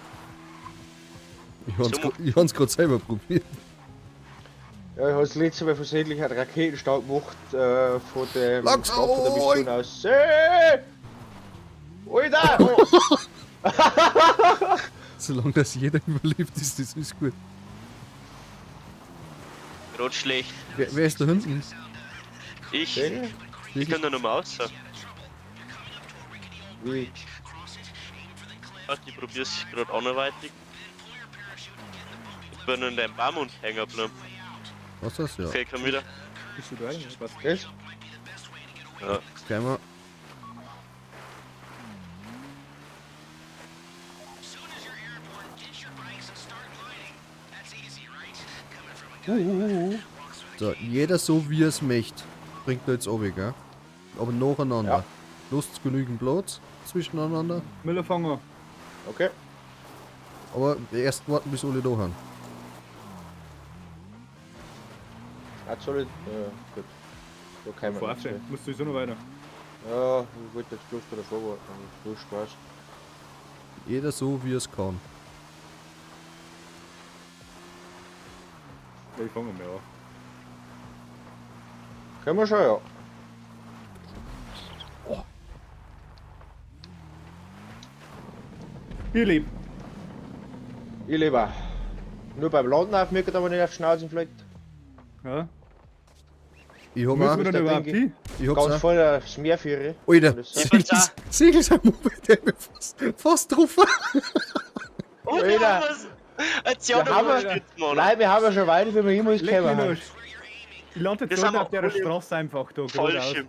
Speaker 1: Ich hab's, ich hab's grad selber probiert.
Speaker 3: Ja, ich habe das letzte Mal versehentlich einen Raketenstart gemacht von dem
Speaker 1: Langsam!
Speaker 3: Start von der Mission aus. Hey! Alter! Oh.
Speaker 1: Solange das jeder überlebt, ist das ist gut.
Speaker 2: Gerade schlecht.
Speaker 1: Wer ist da hinten?
Speaker 2: Ich,
Speaker 3: Hey,
Speaker 2: ich kann da noch mal raus.
Speaker 3: Wie?
Speaker 2: Warte, ich probier's gerade anderweitig. Ich bin in deinem Baum hängen geblieben.
Speaker 1: Was ist das? Ja.
Speaker 2: Okay, komm wieder.
Speaker 4: Bist du da rein? Was?
Speaker 3: Das?
Speaker 2: Ja.
Speaker 1: Können wir.
Speaker 5: Soon as you're airborne, ditch your brakes and start gliding. That's easy, right? Coming from a guy who walks with a
Speaker 1: So, jeder so wie er es möchte. Bringt da jetzt runter, gell? Aber nacheinander.
Speaker 3: Ja.
Speaker 1: Lasst genügend Platz zwischeneinander.
Speaker 4: Müller, fang an.
Speaker 3: Okay.
Speaker 1: Aber erst warten, bis alle da sind.
Speaker 3: Jetzt soll ich. Ja, gut. Da kommen wir
Speaker 4: Pfeife.
Speaker 3: nicht.
Speaker 4: Musst sowieso noch weiter.
Speaker 3: Ja, ich wollte jetzt bloß bei der Vorwarten, aber wurscht war's.
Speaker 1: Jeder so, wie es kann.
Speaker 4: Ja, ich fange mal an.
Speaker 3: Können wir schon, ja.
Speaker 4: Ich leb.
Speaker 3: Ich lebe auch. Nur beim Landen auf mir geht aber nicht auf die Schnauze fliegt.
Speaker 4: Ja.
Speaker 1: Ich hab
Speaker 4: Müssen
Speaker 1: auch.
Speaker 4: wir
Speaker 3: der
Speaker 4: dann überhaupt
Speaker 3: Ding-
Speaker 4: hin?
Speaker 1: Ich hab's
Speaker 3: Ganz
Speaker 1: auch.
Speaker 3: voll aufs Meer führe.
Speaker 1: Alter,
Speaker 3: Das-
Speaker 2: Ich bin's auch.
Speaker 1: Segel sein Moped, der hat fast, fast getroffen.
Speaker 2: Oh,
Speaker 3: Alter.
Speaker 2: was? Jetzt ja
Speaker 3: Wir
Speaker 2: noch
Speaker 3: haben-
Speaker 2: mal stützen, oder?
Speaker 3: Nein, wir haben ja schon weit, wenn wir jemals
Speaker 4: Leck mich
Speaker 3: gekommen
Speaker 4: noch.
Speaker 3: haben.
Speaker 4: Ich lande jetzt
Speaker 2: Das
Speaker 4: unten
Speaker 2: haben wir
Speaker 4: auf der
Speaker 2: alle
Speaker 4: Straße einfach da geradeaus.
Speaker 2: Fallschirm.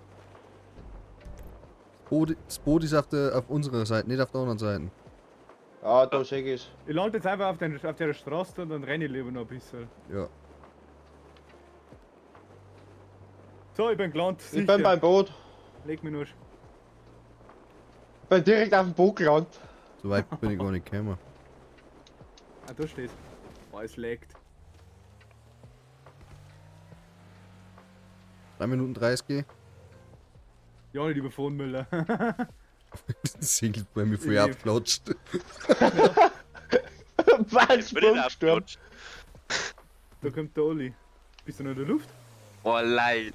Speaker 1: Das Boot ist auf, der, auf unserer Seite, nicht auf der anderen Seite.
Speaker 3: Ja, da sehe ich es.
Speaker 4: Ich lande jetzt einfach auf, den, auf der Straße und dann renne ich lieber noch ein bisschen.
Speaker 1: Ja.
Speaker 4: So, ich bin gelandet.
Speaker 3: Ich bin beim Boot.
Speaker 4: Leg mich nur.
Speaker 3: Ich bin direkt auf dem Boot gelandet.
Speaker 1: So weit bin ich gar nicht gekommen.
Speaker 4: Ah, da steht. Oh, es laggt.
Speaker 1: 3 Minuten 30.
Speaker 4: Ja, nicht überfahren, Müller.
Speaker 1: Segel bei mir voll
Speaker 4: Ich leb.
Speaker 1: abklatscht.
Speaker 3: Was?
Speaker 2: Ich bin nicht
Speaker 3: Gestorben.
Speaker 2: abgerutscht.
Speaker 4: Da kommt der Olli. Bist du noch in der Luft?
Speaker 2: Oh, leid.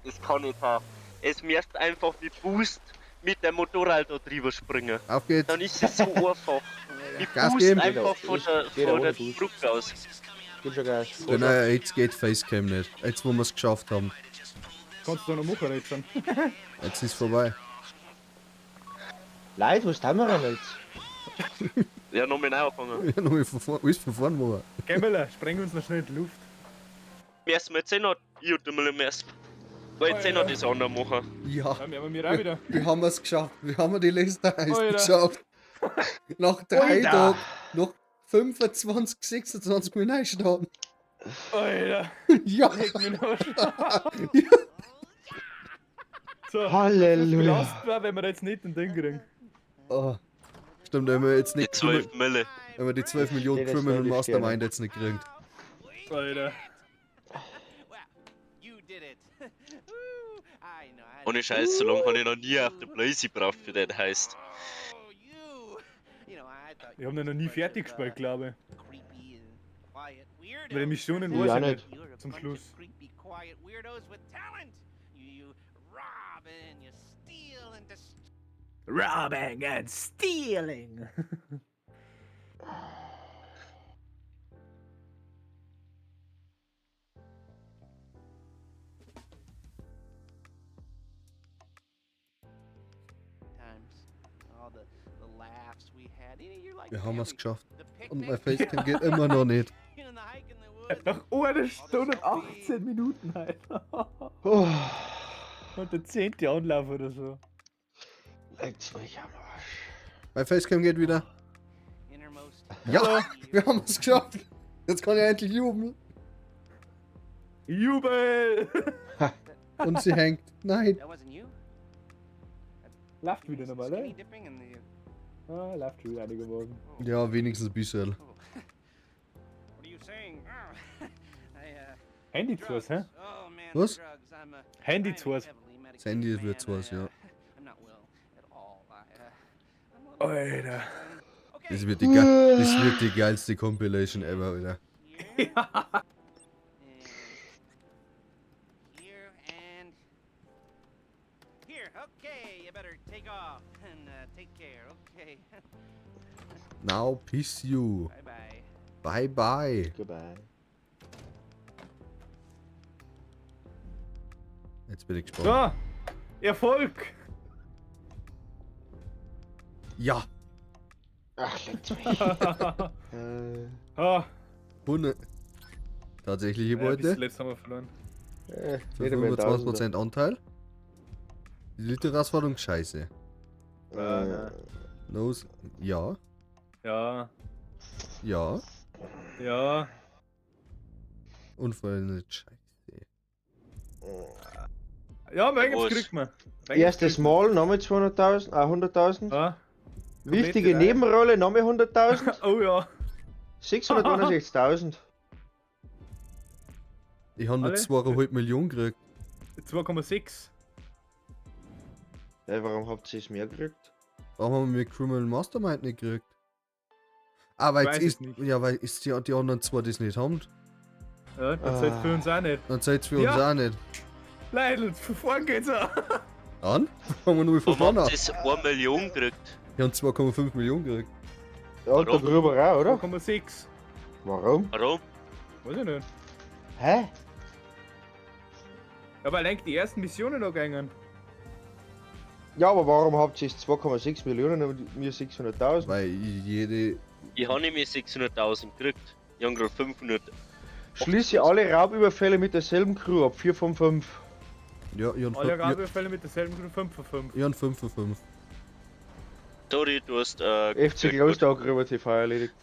Speaker 2: Das kann nicht sein. Es müsst einfach mit Boost mit dem Motorrad da drüber springen.
Speaker 1: Auf geht's.
Speaker 2: Dann ist es so einfach. Mit
Speaker 1: Gas
Speaker 2: Boost
Speaker 1: geben.
Speaker 2: einfach von der,
Speaker 3: Geht
Speaker 2: von
Speaker 3: ohne
Speaker 2: der
Speaker 3: Boost.
Speaker 2: Brücke aus.
Speaker 3: Gib schon Gas.
Speaker 1: Ja, nein, jetzt geht Facecam nicht. Jetzt, wo wir es geschafft haben.
Speaker 4: Kannst du da noch machen jetzt dann?
Speaker 1: Jetzt ist vorbei.
Speaker 3: Leute, was tun wir denn jetzt?
Speaker 2: Ja, nochmal neu anfangen.
Speaker 1: Ja, noch von vorn, alles von vorn machen.
Speaker 4: Geh, Müller, spreng uns noch schnell in die Luft.
Speaker 2: Müssen wir jetzt eh noch, ich und der Müller müssen. Weil jetzt eh noch das andere machen.
Speaker 1: Ja,
Speaker 4: Ja, wir haben wir auch wieder.
Speaker 1: wir haben es geschafft. Wir haben die letzte Eis
Speaker 4: Alter.
Speaker 1: geschafft. Nach 3
Speaker 3: Alter.
Speaker 1: Tagen, nach 25, 26 Mal neustarten.
Speaker 4: Alter,
Speaker 1: Ja,
Speaker 4: leg mich noch. So,
Speaker 3: Halleluja.
Speaker 4: belastbar, wenn wir jetzt nicht den Ding kriegen.
Speaker 1: Oh. Stimmt, wenn wir jetzt
Speaker 2: Die
Speaker 1: nicht
Speaker 2: 12 Mille.
Speaker 1: wenn wir die 12 Millionen
Speaker 3: Steht jetzt
Speaker 1: Criminal
Speaker 3: noch die Sterne.
Speaker 1: Mastermind jetzt nicht kriegen.
Speaker 4: Alter.
Speaker 5: Well, you did it. Ooh, I know. I
Speaker 2: Ohne Scheiß, so lange habe ich noch nie auf der Blazy gebraucht für den Heist.
Speaker 5: Oh, you. You know, I thought
Speaker 4: Ich hab ihn noch nie fertig gespielt, glaube
Speaker 5: creepy and quiet weirdos.
Speaker 4: Weil die Missionen
Speaker 3: Ich
Speaker 4: weiß
Speaker 3: auch
Speaker 4: ich
Speaker 3: nicht.
Speaker 4: nicht.
Speaker 5: You're a
Speaker 4: Zum
Speaker 5: bunch of
Speaker 4: Schluss.
Speaker 5: creepy, quiet weirdos with talent. You rob and you steal and destroy.
Speaker 4: Robbing and stealing.
Speaker 5: Times. All the laughs we had. You know, you're like
Speaker 1: Wir haben es
Speaker 5: family.
Speaker 1: geschafft.
Speaker 5: The
Speaker 1: Und mein
Speaker 5: picnic,
Speaker 1: Facecam geht immer noch nicht.
Speaker 5: you know, the hike in the woods.
Speaker 4: Nach einer Stunde und 18 Minuten, Alter.
Speaker 3: Oh,
Speaker 4: Und der 10. Anlauf oder so.
Speaker 3: leckt's mich am Arsch.
Speaker 1: Mein Facecam geht wieder.
Speaker 5: Innermost
Speaker 1: Ja, wir haben es geschafft. Jetzt kann ich endlich jubeln.
Speaker 4: Jubel!
Speaker 1: Und sie hängt. Nein.
Speaker 5: That wasn't you?
Speaker 4: Läuft wieder nochmal,
Speaker 5: Skinny
Speaker 4: ne?
Speaker 5: dipping in the
Speaker 4: Ah, läuft schon wieder einigermaßen.
Speaker 1: Ja, wenigstens ein bisschen.
Speaker 5: Oh. What are you saying? Ah, I,
Speaker 4: Handy zu was, hä?
Speaker 5: drugs. Oh, man,
Speaker 1: Was?
Speaker 5: the drugs. I'm a,
Speaker 4: Handy
Speaker 5: I'm
Speaker 4: zu was.
Speaker 5: a heavily medicated
Speaker 1: Das Handy
Speaker 5: man.
Speaker 1: wird zu was,
Speaker 5: I,
Speaker 1: ja.
Speaker 5: I'm not well at all. I'm a little
Speaker 4: Alter.
Speaker 5: Okay.
Speaker 1: Das wird die, ge das wird die geilste Compilation ever, Alter.
Speaker 5: Here. And here and here. Okay, you better take off and take care. Okay.
Speaker 1: Now peace you.
Speaker 5: Bye bye.
Speaker 1: Bye bye.
Speaker 3: Goodbye.
Speaker 1: Jetzt bin ich gespannt.
Speaker 4: So! Erfolg!
Speaker 1: Ja.
Speaker 3: Ach, leckt's mich.
Speaker 4: Ah,
Speaker 1: 100. Tatsächliche
Speaker 4: ja, bis
Speaker 1: Beute.
Speaker 4: zuletzt haben wir verloren.
Speaker 3: Nicht einmal
Speaker 1: 25% Anteil. Die Literherausforderung scheiße. Los. Ja.
Speaker 4: Ja,
Speaker 1: Ja.
Speaker 4: ja.
Speaker 1: Unvollendet scheiße.
Speaker 4: Ja, Mengen
Speaker 2: Was?
Speaker 4: kriegt man. Mengen
Speaker 3: Erstes
Speaker 4: kriegt
Speaker 3: Mal nochmal 200.000, 100.000.
Speaker 4: man. Ah.
Speaker 3: Wichtige
Speaker 4: drei.
Speaker 3: Nebenrolle nochmal 100.000.
Speaker 4: Oh ja.
Speaker 3: 661.000.
Speaker 1: Ich habe nur
Speaker 4: Alle?
Speaker 1: 2,5 Millionen gekriegt.
Speaker 4: 2,6.
Speaker 3: Ja, warum habt ihr es mehr gekriegt?
Speaker 1: Warum haben wir Criminal Mastermind nicht gekriegt? Ah, weil
Speaker 4: Weiß
Speaker 1: es ist.
Speaker 4: ich nicht.
Speaker 1: Ja, weil ist die anderen zwei das nicht haben.
Speaker 4: Ja, dann zählt's
Speaker 3: Ah.
Speaker 4: für uns auch nicht.
Speaker 1: Dann zählt's für
Speaker 4: Ja.
Speaker 1: uns auch nicht.
Speaker 4: Leidl, von vorn geht's auch.
Speaker 1: Dann? Fangen wir nur von
Speaker 2: Warum
Speaker 1: vorne
Speaker 2: habt
Speaker 1: an.
Speaker 2: ihr das 1 Million gekriegt?
Speaker 1: Wir haben 2,5 Millionen gekriegt.
Speaker 3: Ja, und der
Speaker 2: Warum?
Speaker 3: Gruber auch, oder?
Speaker 4: 2,6.
Speaker 3: Warum?
Speaker 2: Warum?
Speaker 4: Weiß ich nicht.
Speaker 3: Hä?
Speaker 4: Aber allein die ersten Missionen noch gegangen.
Speaker 3: Ja, aber warum habt ihr es 2,6 Millionen und mir 600.000?
Speaker 1: Weil jede.
Speaker 2: Ich habe nämlich 600.000 gekriegt. Ich habe gerade 500.
Speaker 3: Schließe alle Raubüberfälle mit derselben Crew ab, 4 von 5.
Speaker 1: Ja, ich
Speaker 4: Alle
Speaker 1: habe
Speaker 4: Raubüberfälle mit derselben Crew 5 von 5.
Speaker 1: ich hab 5 von 5.
Speaker 2: Sorry, du hast.
Speaker 3: FC Kloster Gruber TV erledigt.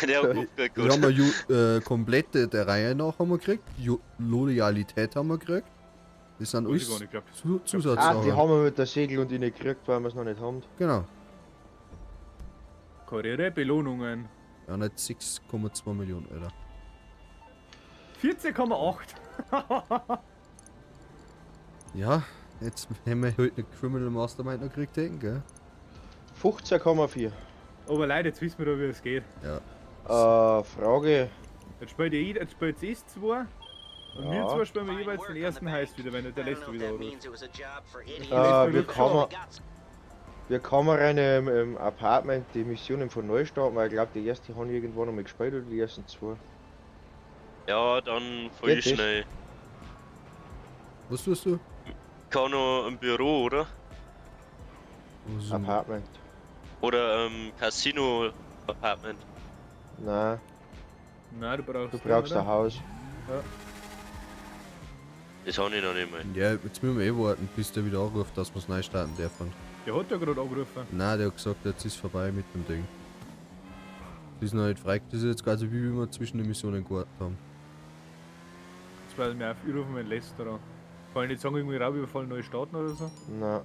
Speaker 2: Der hat gut
Speaker 1: Wir
Speaker 2: gut.
Speaker 1: haben ja komplette der Reihe nach haben wir gekriegt. Loyalität haben wir gekriegt. Das sind
Speaker 4: Weiß
Speaker 1: alles
Speaker 4: ich gar nicht, glaub.
Speaker 3: Ah, die
Speaker 1: Zusatzsachen.
Speaker 3: haben wir mit der Segel und ihnen gekriegt, weil wir es noch nicht haben.
Speaker 1: Genau.
Speaker 4: Karriere, Belohnungen.
Speaker 1: Ja, nicht 6,2 Millionen, Alter.
Speaker 4: 14,8.
Speaker 1: Ja, jetzt haben wir heute eine Criminal Mastermind noch gekriegt, hätten, gell?
Speaker 3: 15,4.
Speaker 4: Aber Leute, jetzt wissen wir doch, wie es geht.
Speaker 1: Ja.
Speaker 3: Frage.
Speaker 4: Jetzt spielt ihr, jetzt spielt es zwei. Und wir
Speaker 3: Ja.
Speaker 4: zwei spielen wir jeweils
Speaker 5: Fine
Speaker 4: den
Speaker 5: work on
Speaker 4: ersten
Speaker 5: the
Speaker 4: Heist
Speaker 5: bank.
Speaker 4: wieder, wenn nicht der
Speaker 5: I don't
Speaker 4: letzte
Speaker 5: know if
Speaker 4: wieder
Speaker 5: that
Speaker 4: anruft.
Speaker 5: means it was a job for idiots.
Speaker 3: Wir
Speaker 4: Luft
Speaker 3: kann man,
Speaker 5: Got
Speaker 3: wir kann man rein im Apartment die Missionen von neu starten, weil ich glaube, die erste haben irgendwann noch mal gespielt oder die ersten zwei.
Speaker 2: Ja, dann voll
Speaker 3: Geht das?
Speaker 2: schnell.
Speaker 1: Was tust du?
Speaker 2: Kann noch im Büro, oder?
Speaker 1: Was ist denn-
Speaker 3: Apartment.
Speaker 2: Oder Casino Apartment.
Speaker 3: Nein,
Speaker 4: Nein, du brauchst.
Speaker 3: du brauchst
Speaker 4: oder?
Speaker 3: ein Haus.
Speaker 2: Das habe ich noch nicht mal.
Speaker 1: Ja, jetzt müssen wir eh warten, bis der wieder anruft, dass wir es neu starten dürfen.
Speaker 4: Der hat ja gerade angerufen.
Speaker 1: Nein, der hat gesagt, jetzt ist vorbei mit dem Ding. Das ist noch nicht frei. Das ist jetzt quasi wie wir zwischen den Missionen gewartet haben.
Speaker 4: Jetzt weiß ich mir auf, ich rufe meinen Lester an. Kann ich nicht sagen, irgendwie Raubüberfall neu starten oder so?
Speaker 3: Nein.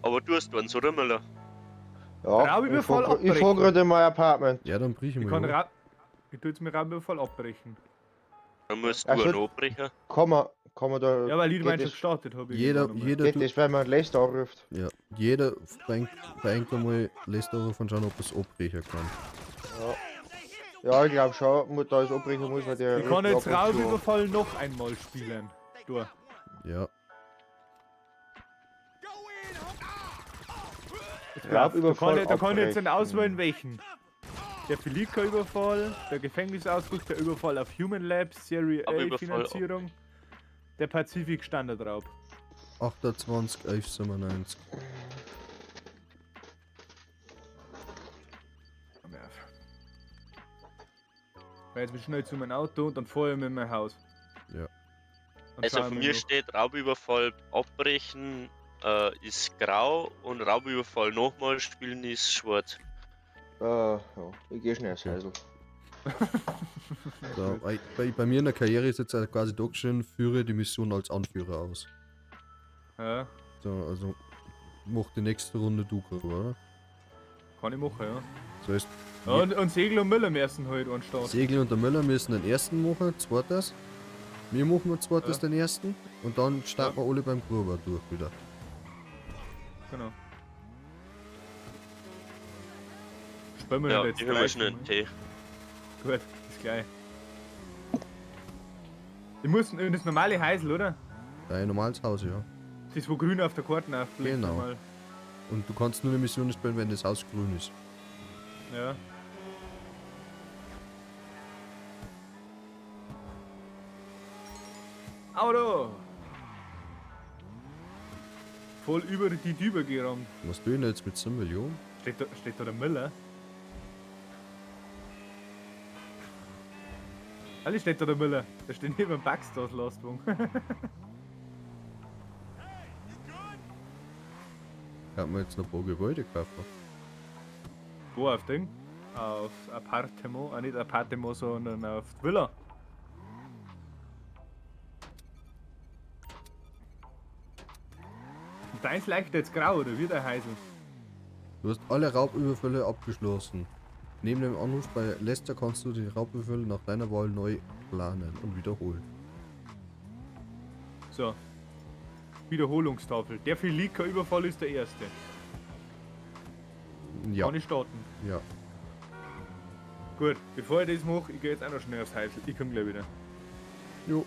Speaker 2: Aber du hast eins, oder Müller?
Speaker 3: Ja, ich
Speaker 4: Raubüberfall
Speaker 3: fahr, ich fahr
Speaker 4: abbrechen.
Speaker 3: gerade in mein Apartment.
Speaker 1: Ja, dann brich ich
Speaker 4: Ich
Speaker 1: mal.
Speaker 4: kann
Speaker 1: an.
Speaker 4: Raub. Ich tu jetzt mir Raubüberfall abbrechen.
Speaker 2: Dann musst du
Speaker 3: Also-
Speaker 2: einen abbrechen.
Speaker 3: Kann man, kann man da.
Speaker 4: Ja, weil ich
Speaker 3: geht
Speaker 4: meinen schon
Speaker 3: das,
Speaker 4: gestartet habe.
Speaker 1: Jeder, jeder,
Speaker 3: geht
Speaker 1: tut,
Speaker 3: das, wenn man Lester anruft?
Speaker 1: ja, jeder bringt, bringt einmal Lester und schauen, ob es abbrechen kann.
Speaker 3: Ja, ich glaube schon, da ist abbrechen muss, weil der.
Speaker 4: Ich kann
Speaker 3: ruft
Speaker 4: jetzt
Speaker 3: ab und zu an.
Speaker 4: Raubüberfall noch einmal spielen. Du.
Speaker 1: Ja.
Speaker 4: Jetzt pass auf,
Speaker 3: Raubüberfall
Speaker 4: Da kann ich jetzt
Speaker 3: abbrechen.
Speaker 4: dann auswählen, welchen. Der Felica-Überfall, der Gefängnisausbruch, der Überfall auf Human Labs, Serie A
Speaker 2: Raubüberfall
Speaker 4: Finanzierung, der Pazifik Standardraub.
Speaker 1: 28, 11, 97.
Speaker 4: Hör mir auf. Fahr jetzt schnell zu meinem Auto und dann fahre ich mit meinem Haus.
Speaker 1: Ja.
Speaker 4: Und
Speaker 2: Also
Speaker 4: schau
Speaker 2: von
Speaker 4: mir
Speaker 2: mir
Speaker 4: noch.
Speaker 2: steht Raubüberfall abbrechen ist grau und Raubüberfall nochmal spielen ist schwarz.
Speaker 3: Ja, ich geh schnell ins Häusl.
Speaker 1: So, bei mir in der Karriere ist jetzt halt quasi da geschrieben, führe die Mission als Anführer aus.
Speaker 4: Ja,
Speaker 1: So, also mach die nächste Runde du, oder?
Speaker 4: kann ich machen, ja.
Speaker 1: So heißt,
Speaker 4: Ja, und Segel und Müller müssen halt einen Start.
Speaker 1: Segel und der Müller müssen den ersten machen, zweites. Wir machen wir zweites
Speaker 4: Ja.
Speaker 1: den ersten und dann starten wir alle beim Gruber durch wieder.
Speaker 4: Genau. Spielen wir
Speaker 2: Ja,
Speaker 4: noch jetzt
Speaker 2: ich hol mir
Speaker 4: drei
Speaker 2: schnell einen
Speaker 4: Spiele.
Speaker 2: Tee.
Speaker 4: Gut, bis gleich. Ich muss in das normale Heisel, oder?
Speaker 1: Dein normales Haus, ja.
Speaker 4: Das, wo grün auf der Karte aufblickt.
Speaker 1: Genau.
Speaker 4: Normal.
Speaker 1: Und du kannst nur eine Mission spielen, wenn das Haus grün ist.
Speaker 4: Ja. Auto! Voll über die Dübe gerammt.
Speaker 1: Was tue ich denn jetzt mit 7 Millionen?
Speaker 4: Steht da der Müller? Alle steht da der Müller. Da steht neben dem Backstars Lastwagen.
Speaker 1: Ich hab mir jetzt noch ein paar Gebäude gekauft.
Speaker 4: Wo auf Ding? Auf Appartement, ah, nicht Appartement, sondern auf die Villa. Und deins leicht jetzt grau, oder wie der Heisel?
Speaker 1: Du hast alle Raubüberfälle abgeschlossen. Neben dem Anruf bei Lester kannst du die Raubüberfälle nach deiner Wahl neu planen und wiederholen.
Speaker 4: So. Wiederholungstafel. Der Felica-Überfall ist der erste.
Speaker 1: Ja,
Speaker 4: Kann ich starten.
Speaker 1: ja.
Speaker 4: Gut, bevor ich das mache, ich gehe jetzt auch noch schnell aufs Häusl. Ich komme gleich wieder.
Speaker 1: Jo.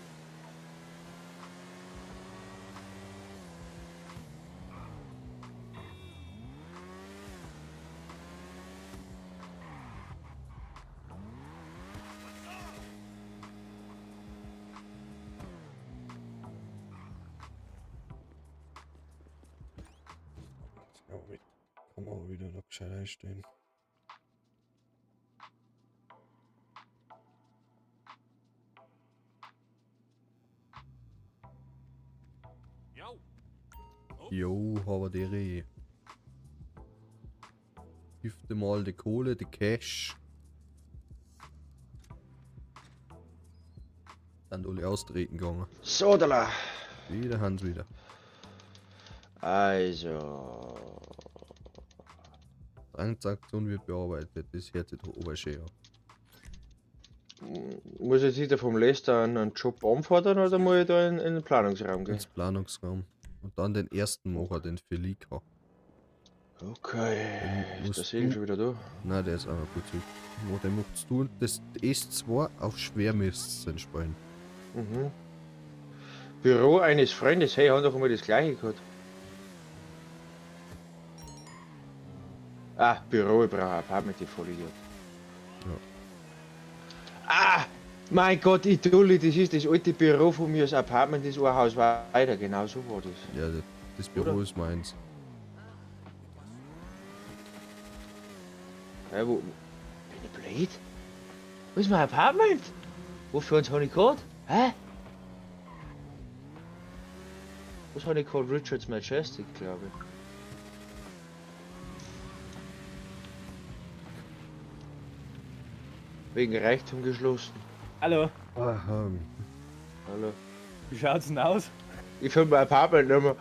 Speaker 1: Kann man wieder noch gescheit einstellen. Jo, Habadere. Gifte mal die Kohle, die Cash. Dann alle austreten gegangen.
Speaker 3: So, da.
Speaker 1: Wieder Hans wieder.
Speaker 3: Also.
Speaker 1: Transaktion wird bearbeitet. Das hört sich doch oberschön an.
Speaker 3: Muss ich jetzt vom Lester einen Job anfordern oder muss ich da in den Planungsraum gehen?
Speaker 1: Ins Planungsraum. Und dann den ersten machen, den Felica.
Speaker 3: Okay.
Speaker 1: Den
Speaker 3: Ist der
Speaker 1: musst
Speaker 3: Segel
Speaker 1: du-
Speaker 3: schon wieder da?
Speaker 1: Nein, der ist auch noch gut. Wo den machst du und das S2 auf schwer müsstest du spielen.
Speaker 3: Mhm. Büro eines Freundes, hey, haben doch immer das gleiche gehabt. Ah, Büro, ich brauche ein Apartment, die Vollidiot.
Speaker 1: Ja.
Speaker 3: Ah! Mein Gott, ich Dulli, das ist das alte Büro von mir, das Apartment ist ein Haus weiter, genau so war das.
Speaker 1: Ja, das Büro
Speaker 3: Oder?
Speaker 1: ist meins.
Speaker 3: Ja, wo. Bin ich blöd? Wo ist mein Apartment? Wofür uns habe ich gehabt? Hä? Was habe ich gehabt? Richards Majestic, glaube ich. Wegen Reichtum geschlossen.
Speaker 4: Hallo,
Speaker 1: Aha.
Speaker 3: Hallo.
Speaker 4: wie schaut's denn aus?
Speaker 3: Ich finde mein Apartment nicht mehr.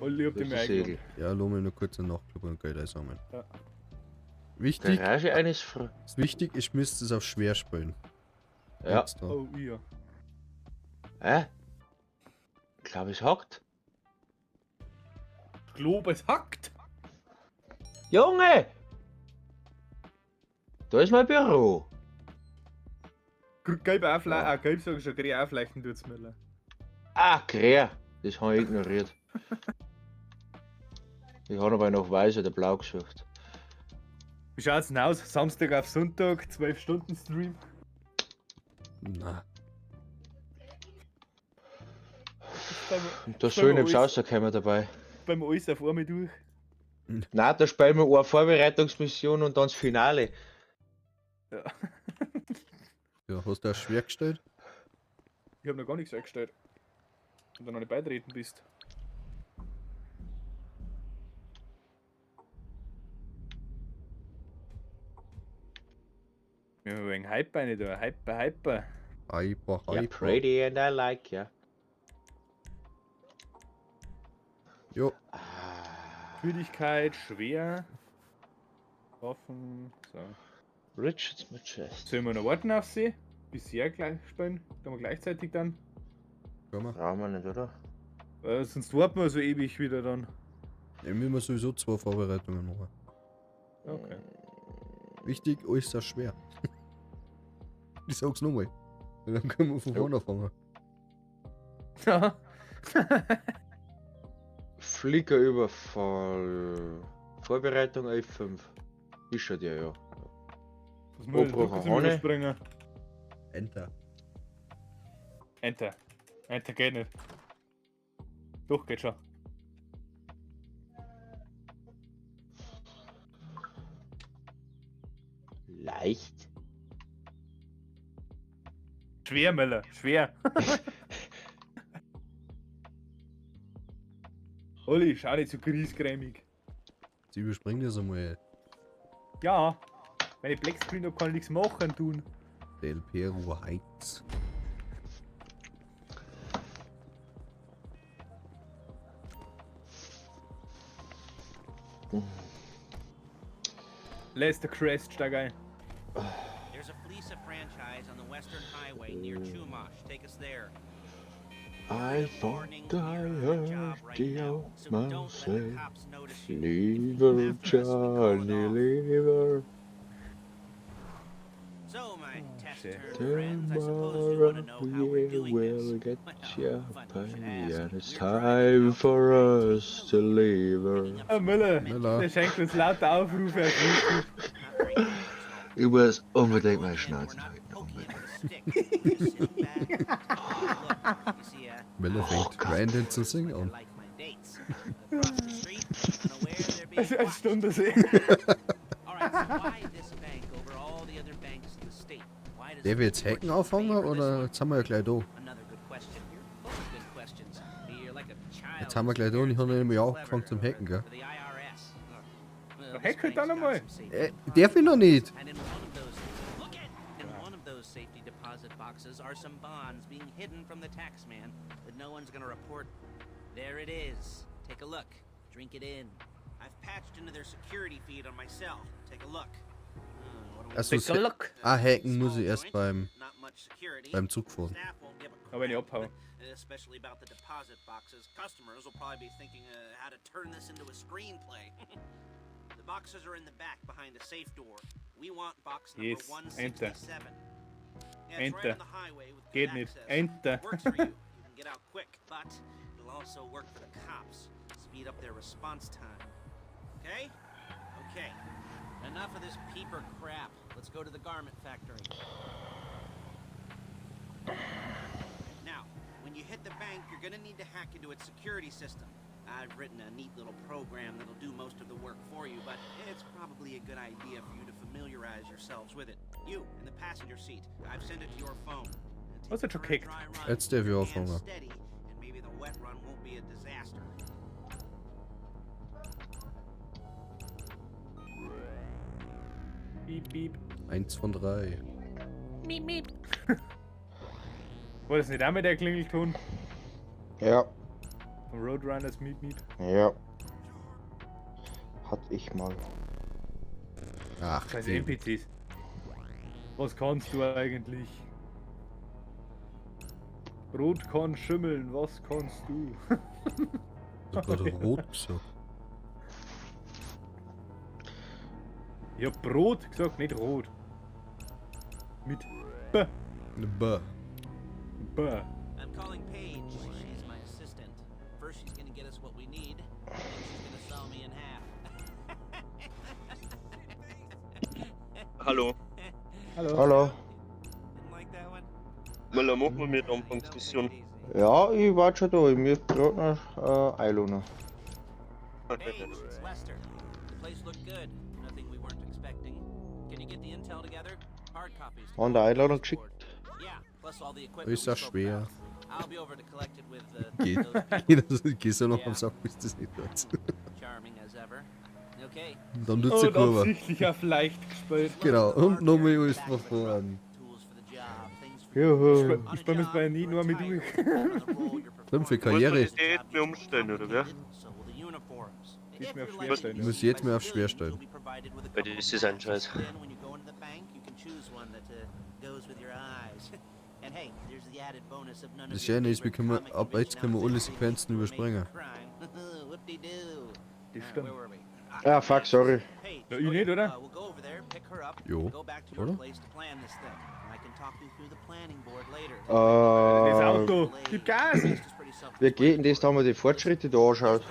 Speaker 4: Olli, hab
Speaker 3: Das
Speaker 4: dich
Speaker 3: ist
Speaker 4: mir
Speaker 3: der
Speaker 4: eingeladen.
Speaker 3: Segel.
Speaker 1: Ja, lass mich noch kurz einen Nachtclub und Geld einsammeln.
Speaker 4: Ja.
Speaker 1: Wichtig,
Speaker 3: Garage eines Fre
Speaker 1: ist wichtig, ich müsste es auf schwer spielen.
Speaker 3: Ja.
Speaker 1: Extra.
Speaker 4: Oh, ja.
Speaker 3: Hä? Ich glaube, es hackt.
Speaker 4: Ich glaube, es hackt.
Speaker 3: Junge! Da ist mein Büro.
Speaker 4: Gelb aufleuchten, ah, gelb sag ich schon, grün aufleuchten tut's mir leid.
Speaker 3: Ah, Krähe. Das habe ich ignoriert. Ich habe aber noch weiß oder blau gesucht.
Speaker 4: Wie schaut's denn aus? Samstag auf Sonntag, 12 Stunden Stream.
Speaker 1: Na,
Speaker 3: Und da soll ich nichts rauskommen dabei.
Speaker 4: Beim alles auf einmal durch.
Speaker 3: Nein, da spielen wir eine Vorbereitungsmission und dann das Finale.
Speaker 4: Ja.
Speaker 1: ja, hast du auch schwer gestellt?
Speaker 4: Ich hab noch gar nichts eingestellt. Und dann noch nicht beitreten bist. Wir haben wegen Hype eine da. Hyper, Hyper.
Speaker 1: Hyper,
Speaker 3: Yeah,
Speaker 1: hyper.
Speaker 3: pretty and I like ya.
Speaker 1: Jo,
Speaker 3: Ah,
Speaker 4: Geschwindigkeit, schwer. Waffen. So.
Speaker 3: Richards Majestic.
Speaker 4: Sollen wir noch warten auf sie? Bis sie ja gleich spielen? Dann wir gleichzeitig dann.
Speaker 1: können wir.
Speaker 3: Brauchen wir nicht, oder?
Speaker 4: Sonst warten wir so ewig wieder dann.
Speaker 1: Ja, müssen wir sowieso zwei Vorbereitungen machen.
Speaker 4: Okay.
Speaker 1: Wichtig, alles ist schwer. Ich sag's nochmal. Dann können wir von
Speaker 3: Jo.
Speaker 1: vorne anfangen.
Speaker 4: Ja.
Speaker 3: Flickerüberfall. Vorbereitung F5. Ist schon der, ja.
Speaker 4: Was muss ich
Speaker 3: Obrach
Speaker 4: drücken zum
Speaker 3: Hanne.
Speaker 4: Überspringen?
Speaker 1: Enter.
Speaker 4: Enter. Enter geht nicht. Doch, geht schon.
Speaker 3: Leicht.
Speaker 4: Schwer, Möller. Schwer. Olli, schau nicht so griesgrämig.
Speaker 1: Sie überspringen das einmal.
Speaker 4: Ja. Wenn ich Black Screen hab, kann ich nichts machen tun.
Speaker 1: Del Peru Heights.
Speaker 4: Lester Crest, steig ein.
Speaker 5: There's a Fleeca franchise on the Western Highway near Chumash. Take us there.
Speaker 3: I
Speaker 5: of
Speaker 3: thought
Speaker 5: warning,
Speaker 3: I
Speaker 5: you're on a
Speaker 3: heard
Speaker 5: job right
Speaker 3: the
Speaker 5: now,
Speaker 3: old
Speaker 5: so
Speaker 3: man
Speaker 5: don't let the
Speaker 3: say,
Speaker 5: cops notice you.
Speaker 3: Leave her,
Speaker 5: After us, we call it
Speaker 3: Johnny,
Speaker 5: off.
Speaker 3: leave her.
Speaker 5: So, my
Speaker 4: shit.
Speaker 5: taciturn friends, I suppose you want to
Speaker 3: Tomorrow
Speaker 5: know how we're
Speaker 3: you
Speaker 5: doing this.
Speaker 3: will get
Speaker 5: Well,
Speaker 3: your
Speaker 5: funny you should
Speaker 3: pay,
Speaker 5: ask.
Speaker 3: and it's
Speaker 5: We're driving
Speaker 3: time
Speaker 5: out
Speaker 3: for
Speaker 5: tonight,
Speaker 3: us
Speaker 5: taking
Speaker 3: to
Speaker 5: the lead,
Speaker 3: leave
Speaker 5: picking
Speaker 3: her.
Speaker 5: up
Speaker 4: Ah,
Speaker 5: some
Speaker 4: Müller,
Speaker 5: equipment.
Speaker 1: Müller.
Speaker 4: der schenkt uns lauter Aufrufe auf YouTube.
Speaker 5: Not very conventional.
Speaker 3: Ich muss unbedingt
Speaker 5: So
Speaker 3: meine
Speaker 5: again, we're
Speaker 3: Schnauze
Speaker 5: not
Speaker 3: halten,
Speaker 5: poking it
Speaker 3: unbedingt.
Speaker 5: with a stick. We're just sitting back and taking a look. You see,
Speaker 1: Müller
Speaker 5: I
Speaker 1: fängt
Speaker 3: Gott.
Speaker 1: random zum
Speaker 5: like
Speaker 1: Singen
Speaker 5: I
Speaker 1: an.
Speaker 5: like my dates. Across the street, unaware they're being
Speaker 4: Also eine
Speaker 5: watched.
Speaker 4: Stunde sehen.
Speaker 5: All right, so why this bank over all the other banks in the state? Why does
Speaker 1: Der
Speaker 5: the
Speaker 1: will jetzt Hacken
Speaker 5: fortune
Speaker 1: anfangen
Speaker 5: favor this
Speaker 1: oder
Speaker 5: one?
Speaker 1: jetzt haben wir ja gleich da.
Speaker 5: Another good question. You're full of good questions. You're like a child
Speaker 1: Jetzt haben wir
Speaker 5: whose
Speaker 1: gleich da und ich
Speaker 5: parents
Speaker 1: habe noch
Speaker 5: think
Speaker 1: nicht
Speaker 5: it's
Speaker 1: mal
Speaker 5: clever
Speaker 1: angefangen zum Hacken, gell?
Speaker 5: for the IRS. Ugh. Well, this
Speaker 4: Hack halt
Speaker 5: bank's
Speaker 4: dann
Speaker 5: got
Speaker 4: einmal.
Speaker 5: some safety
Speaker 1: Darf ich noch nicht?
Speaker 5: And in one of those, look at, in one of those safety deposit boxes are some bonds being hidden from the tax man that no one's gonna report. There it is. Take a look. Drink it in. I've patched into their security feed on my cell. Take a look. What do we
Speaker 1: Also,
Speaker 4: Take a look.
Speaker 1: ah, hacken muss
Speaker 5: Small
Speaker 1: ich erst
Speaker 5: joint,
Speaker 1: beim,
Speaker 5: not much security.
Speaker 1: beim Zug fahren.
Speaker 5: Staff won't give a
Speaker 4: Aber wenn ich
Speaker 5: crap,
Speaker 4: abhaue.
Speaker 5: especially about the deposit boxes. Customers will probably be thinking how to turn this into a screenplay. The boxes are in the back behind a safe door. We want box number
Speaker 4: Yes, enter.
Speaker 5: 167. Yeah, it's right
Speaker 4: Enter.
Speaker 5: on the highway with good
Speaker 4: Geht nicht.
Speaker 5: access.
Speaker 4: Enter.
Speaker 5: Works for you. You can get out quick, but it'll also work for the cops. Speed up their response time. Okay? Okay. Enough of this peeper crap. Let's go to the garment factory. Now, when you hit the bank, you're gonna need to hack into its security system. I've written a neat little program that'll do most of the work for you, but it's probably a good idea for you to familiarize yourselves with it. You, in the passenger seat, I've sent it to your phone. Now take
Speaker 4: Was
Speaker 5: it
Speaker 4: hat schon
Speaker 5: for a
Speaker 4: gekickt?
Speaker 5: dry run.
Speaker 1: Jetzt darf ich
Speaker 5: Keep your
Speaker 1: anfangen.
Speaker 5: hands steady, and maybe the wet run won't be a disaster.
Speaker 4: Piep, piep.
Speaker 1: Eins von drei.
Speaker 4: War das nicht auch mit der Klingelton?
Speaker 3: Ja,
Speaker 4: Von Roadrunners Meet Meet.
Speaker 3: ja. Hatte ich mal.
Speaker 1: Ach,
Speaker 4: Scheiß
Speaker 1: die.
Speaker 4: NPCs. Was kannst du eigentlich? Brot kann schimmeln, was kannst du?
Speaker 1: Ich hab gerade rot gesagt.
Speaker 4: Ich hab Brot gesagt, nicht rot. Mit B.
Speaker 1: B.
Speaker 4: B.
Speaker 5: I'm calling Paige. She's my assistant. First, she's gonna get us what we need, and then she's gonna saw me in half.
Speaker 2: Hallo.
Speaker 4: Hallo.
Speaker 3: Hallo.
Speaker 5: Didn't like that one?
Speaker 2: Müller, machen wir mit
Speaker 5: You don't take
Speaker 2: Anfangsmission.
Speaker 5: it easy.
Speaker 3: Ja, ich warte schon da. Ich möchte gerade noch einladen.
Speaker 5: Paige, it's Lester. The place looked good. Nothing we weren't expecting. Can you get the intel together? Hard copies. to
Speaker 3: Haben
Speaker 5: go
Speaker 3: die
Speaker 5: on the
Speaker 3: Einladung
Speaker 5: board.
Speaker 3: geschickt?
Speaker 5: Yeah, plus all the equipment
Speaker 1: Ist
Speaker 5: we
Speaker 1: ja
Speaker 5: spoke
Speaker 1: schwer.
Speaker 5: about. I'll be over to collect it with
Speaker 1: Geht.
Speaker 5: those people.
Speaker 1: Geht so noch
Speaker 5: Ja.
Speaker 1: am Sack, bis das nicht tut.
Speaker 5: Charming as ever. Okay.
Speaker 1: Dann tut's die
Speaker 4: Und
Speaker 1: Kurve.
Speaker 4: absichtlich auf leicht gespielt.
Speaker 1: Genau, und nochmal alles von vorn.
Speaker 5: Tools for the job, things for
Speaker 3: Juhu.
Speaker 4: Ich spiel mir's bei nie nur mit durch.
Speaker 1: Stimmt, für Karriere.
Speaker 2: Muss man das jetzt mehr umstellen, oder wer?
Speaker 4: Nicht mehr auf schwer stellen, ja.
Speaker 1: Muss jetzt mehr auf schwer stellen.
Speaker 2: Weil das ist ein Scheiß.
Speaker 1: Das Schöne ist, wir können, ab jetzt können wir alle Sequenzen überspringen.
Speaker 4: Das stimmt.
Speaker 3: Ah, fuck, sorry.
Speaker 4: Ja, ich nicht, oder?
Speaker 1: Jo, oder?
Speaker 4: Das
Speaker 3: Äh,
Speaker 4: Auto. Gib Gas!
Speaker 3: wie geht denn das, da man die Fortschritte da anschaut?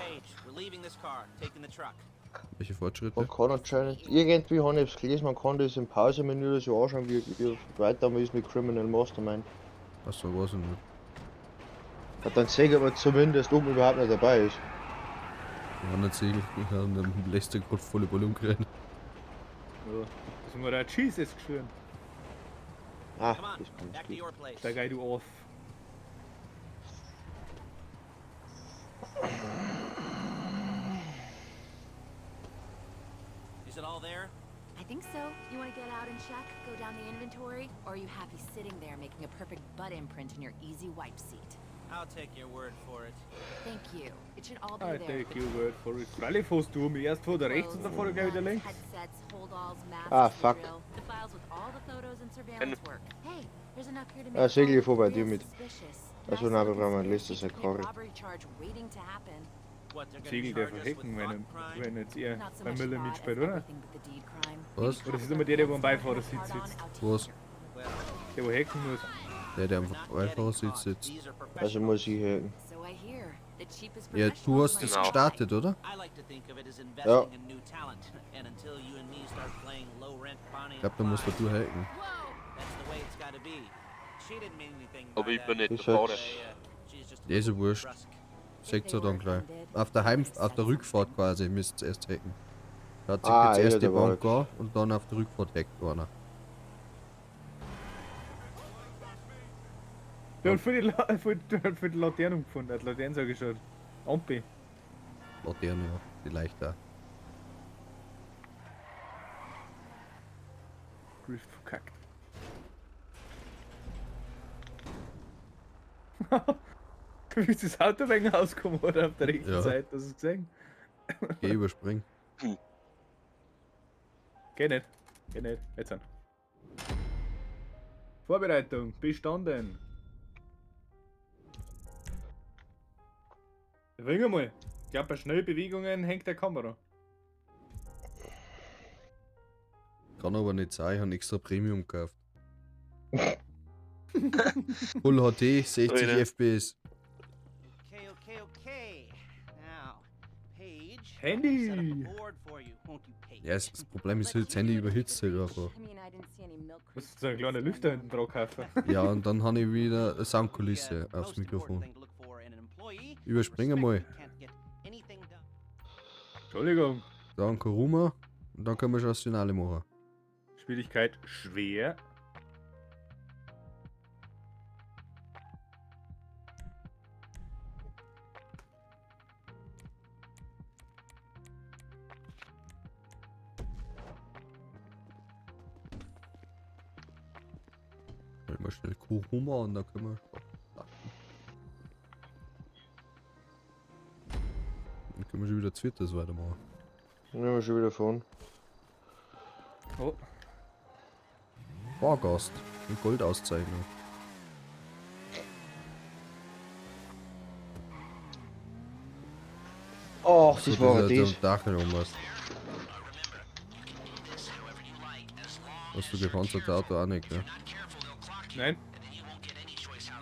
Speaker 1: Welche Fortschritte?
Speaker 3: Man kann anscheinend, irgendwie habe ich es gelesen, man kann das im Pausemenü oder so anschauen, wie weiter man ist mit Criminal Mastermind.
Speaker 1: Achso, weiß ich nicht.
Speaker 3: Ja, dann sehe ich aber zumindest, ob man überhaupt noch dabei ist.
Speaker 1: Wir haben natürlich wir haben den Lester gerade volle Bulle umgerannt.
Speaker 4: Ja, das haben wir da Jesus geschwören.
Speaker 3: Ah,
Speaker 5: Come on,
Speaker 3: das kann
Speaker 5: back
Speaker 3: ich
Speaker 5: to
Speaker 3: nicht.
Speaker 5: your place.
Speaker 4: Steig ein, du auf.
Speaker 5: Is it all there?
Speaker 6: I think so. You want to get out and check, go down the inventory, or are you happy sitting there making a perfect butt imprint in your easy wipe seat?
Speaker 5: I'll take your word for it.
Speaker 6: Thank you. It should all be
Speaker 4: I
Speaker 6: there.
Speaker 4: take your word for it. Freilich fährst du um. Erst vor der rechts und dann fahr ich gleich wieder
Speaker 6: Guns,
Speaker 4: links.
Speaker 6: Headsets, holdalls, masks,
Speaker 3: Ah,
Speaker 6: the
Speaker 3: fuck.
Speaker 6: drill, The files with all the photos and surveillance work. Hey, there's enough here to
Speaker 3: Ah,
Speaker 6: make
Speaker 3: sicher, ich
Speaker 6: Paul
Speaker 3: fahr bei
Speaker 6: real
Speaker 3: dir mit.
Speaker 6: suspicious.
Speaker 3: Also,
Speaker 6: Nice
Speaker 3: nein, wir
Speaker 6: little
Speaker 3: brauchen ein
Speaker 6: conspiracy
Speaker 3: letztes
Speaker 6: to commit
Speaker 3: Karre.
Speaker 6: robbery charge waiting to happen.
Speaker 5: What, they're gonna
Speaker 4: Segel der
Speaker 5: charge us with
Speaker 4: verhecken,
Speaker 5: thought
Speaker 4: wenn,
Speaker 5: crime?
Speaker 4: wenn jetzt er
Speaker 6: Not so
Speaker 4: beim
Speaker 6: much
Speaker 4: Müller
Speaker 6: thought as
Speaker 4: mitspielt, oder?
Speaker 6: everything but the deed crime.
Speaker 1: Was?
Speaker 4: Oder ist es immer der, der wo am Beifahrersitz sitzt?
Speaker 1: Was?
Speaker 5: Well,
Speaker 4: Der, wo hacken muss.
Speaker 1: Der, der am
Speaker 5: we're not getting
Speaker 1: Beifahrersitz
Speaker 5: caught.
Speaker 1: sitzt.
Speaker 5: These are
Speaker 3: Also
Speaker 5: professionals.
Speaker 3: muss ich hacken.
Speaker 6: So I hear. The cheapest
Speaker 1: Ja, du
Speaker 6: professionals
Speaker 1: hast
Speaker 6: might
Speaker 1: das
Speaker 2: Genau.
Speaker 1: gestartet, oder?
Speaker 5: I like to think of it as investing in new talent. And until you and me start playing low rent Bonnie
Speaker 1: Ich glaube,
Speaker 5: and
Speaker 1: da musst
Speaker 5: Clyde,
Speaker 1: du hacken.
Speaker 5: that's the way it's gotta be. She didn't mean anything by
Speaker 2: Aber ich
Speaker 5: that.
Speaker 2: bin nicht
Speaker 3: Ist
Speaker 2: der
Speaker 3: halt-
Speaker 2: Fahrer.
Speaker 5: She's just a
Speaker 1: Ja, ist ja
Speaker 5: little
Speaker 1: wurscht.
Speaker 5: brusque.
Speaker 1: Seht ihr dann gleich. Auf der Heim auf der Rückfahrt quasi müsst ihr erst hacken. Da hat sich
Speaker 3: Ah,
Speaker 1: jetzt
Speaker 3: ja,
Speaker 1: erst die
Speaker 3: da war
Speaker 1: Bank an und dann auf der Rückfahrt hackt einer.
Speaker 4: Der hat voll die, der hat voll die Laterne umgefunden. Die Laterne sag ich schon. Ampe.
Speaker 1: Laterne, ja. Die leichter.
Speaker 4: Drift verkackt. Wie ist das Auto wegen rausgekommen oder auf der rechten
Speaker 1: Ja.
Speaker 4: Seite? Hast du es gesehen?
Speaker 1: Geh überspringen.
Speaker 4: Geht nicht. Geht nicht. Jetzt an. Vorbereitung, bestanden. Wink mal. Ich glaube, bei Schnellbewegungen hängt der Kamera.
Speaker 1: Kann aber nicht sein, ich habe extra Premium gekauft. Full HD, 60
Speaker 2: Alter.
Speaker 1: FPS.
Speaker 5: Okay, okay, okay. Now, Paige.
Speaker 4: Handy.
Speaker 5: Set up a board for you, won't you, Paige?
Speaker 1: Ja, das Problem ist halt, das Handy überhitzt halt einfach.
Speaker 6: I mean, I didn't see any milk
Speaker 4: Musst du so einen kleinen Lüfter hinten dran kaufen.
Speaker 1: Ja, und dann habe ich wieder eine
Speaker 5: The,
Speaker 1: Soundkulisse aufs
Speaker 5: most important
Speaker 1: Mikrofon.
Speaker 5: thing to look for in an employee,
Speaker 1: Überspringe
Speaker 5: respect
Speaker 1: mal.
Speaker 5: you can't get anything done.
Speaker 4: Entschuldigung.
Speaker 1: Dann Kuruma und dann können wir schon das Finale machen.
Speaker 4: Schwierigkeit schwer.
Speaker 1: Mal schnell Kuruma und dann können wir schon starten. Dann können wir schon wieder zweites weitermachen.
Speaker 3: Dann sind wir schon wieder fahren.
Speaker 4: Oh,
Speaker 1: Fahrgast. Und Goldauszeichnung.
Speaker 3: Ach, das
Speaker 1: So,
Speaker 3: war
Speaker 1: dass er
Speaker 3: das.
Speaker 1: am Dach herum was. Hast du gepanzerte Auto auch nicht, gell?
Speaker 4: nein.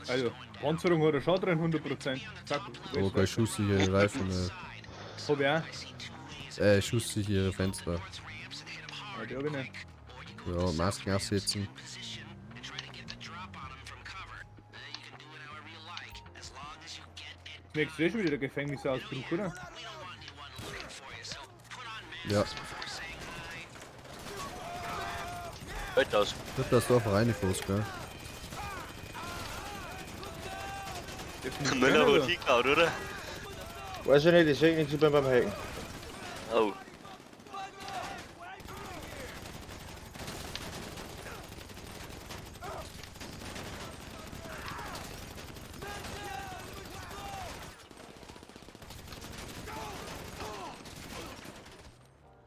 Speaker 4: Also, Panzerung hat er schon drin, 100%. Zack,
Speaker 1: Aber keine schusssichere Reifen,
Speaker 4: Hab ich auch.
Speaker 1: schusssichere Fenster.
Speaker 4: Ja, die hab ich nicht.
Speaker 1: Ja, Masken aufsetzen.
Speaker 4: Nächstes ist schon wieder der Gefängnisausbruch, oder?
Speaker 1: Ja,
Speaker 2: Halt aus.
Speaker 1: ich dass du einfach reinfährst, gell?
Speaker 4: Definitiv
Speaker 2: Müller
Speaker 4: oder?
Speaker 2: hat hingehauen, oder?
Speaker 3: Weiß ich nicht, ich seh nichts, ich bin beim Hacken.
Speaker 2: Oh.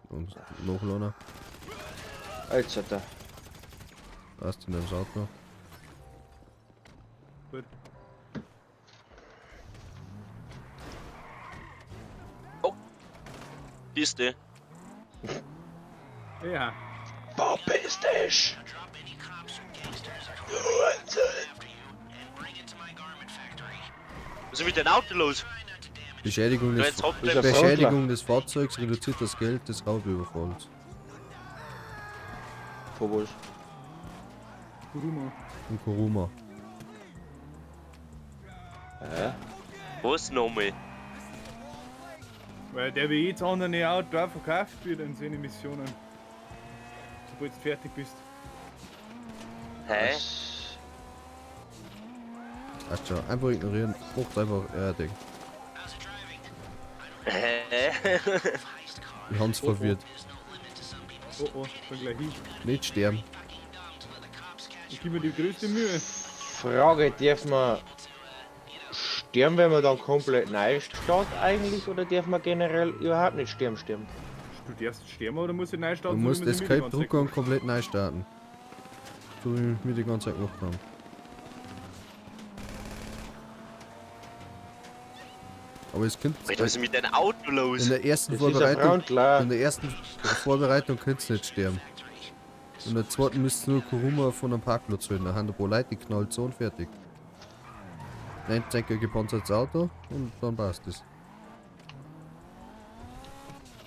Speaker 1: Und noch einer.
Speaker 3: Alter, da.
Speaker 1: Hast du in deinem Auto?
Speaker 4: Gut.
Speaker 2: Piste.
Speaker 4: Ja.
Speaker 3: Verpiss dich!
Speaker 2: Was ist mit deinem Auto los?
Speaker 1: Beschädigung
Speaker 2: Du
Speaker 1: des,
Speaker 2: jetzt hopp,
Speaker 3: Ist er
Speaker 1: Beschädigung des Fahrzeugs reduziert das Geld des Raubüberfalls.
Speaker 3: Von was?
Speaker 4: Kuruma.
Speaker 1: Und Kuruma.
Speaker 3: Hä?
Speaker 2: Was nochmal?
Speaker 4: Weil der wie jedes andere Auto auch verkauft wird in seinen Missionen. Sobald du fertig bist.
Speaker 2: Hä?
Speaker 3: Was?
Speaker 1: Ach schon, einfach ignorieren. Macht einfach euer Ding.
Speaker 2: Hä?
Speaker 1: Ich hab's verwirrt.
Speaker 4: Oh oh, bin gleich hin.
Speaker 1: Nicht sterben.
Speaker 4: Ich gebe mir die größte Mühe.
Speaker 3: Frage, darf man Sterben, wenn man dann komplett neu startet eigentlich, oder darf man generell überhaupt nicht sterben?
Speaker 4: Du darfst sterben oder musst du neu
Speaker 1: Du
Speaker 4: starten?
Speaker 1: musst
Speaker 4: so wie wir sie
Speaker 1: Escape
Speaker 4: mir die ganze
Speaker 1: drucken
Speaker 4: Zeit
Speaker 1: und komplett neu starten. So wie wir die ganze Zeit gemacht haben. Aber es könnte
Speaker 2: Alter, was ist mit deinem Auto los?
Speaker 1: in der ersten
Speaker 3: Das ist ein
Speaker 1: Vorbereitung,
Speaker 3: Frauenklar.
Speaker 1: in der ersten Vorbereitung könntest du nicht sterben. In der zweiten müsst ihr nur Kuruma von einem Parkplatz holen. Da haben ein paar Leute geknallt, so und fertig. Nennt ein gepanzertes Auto und dann passt es.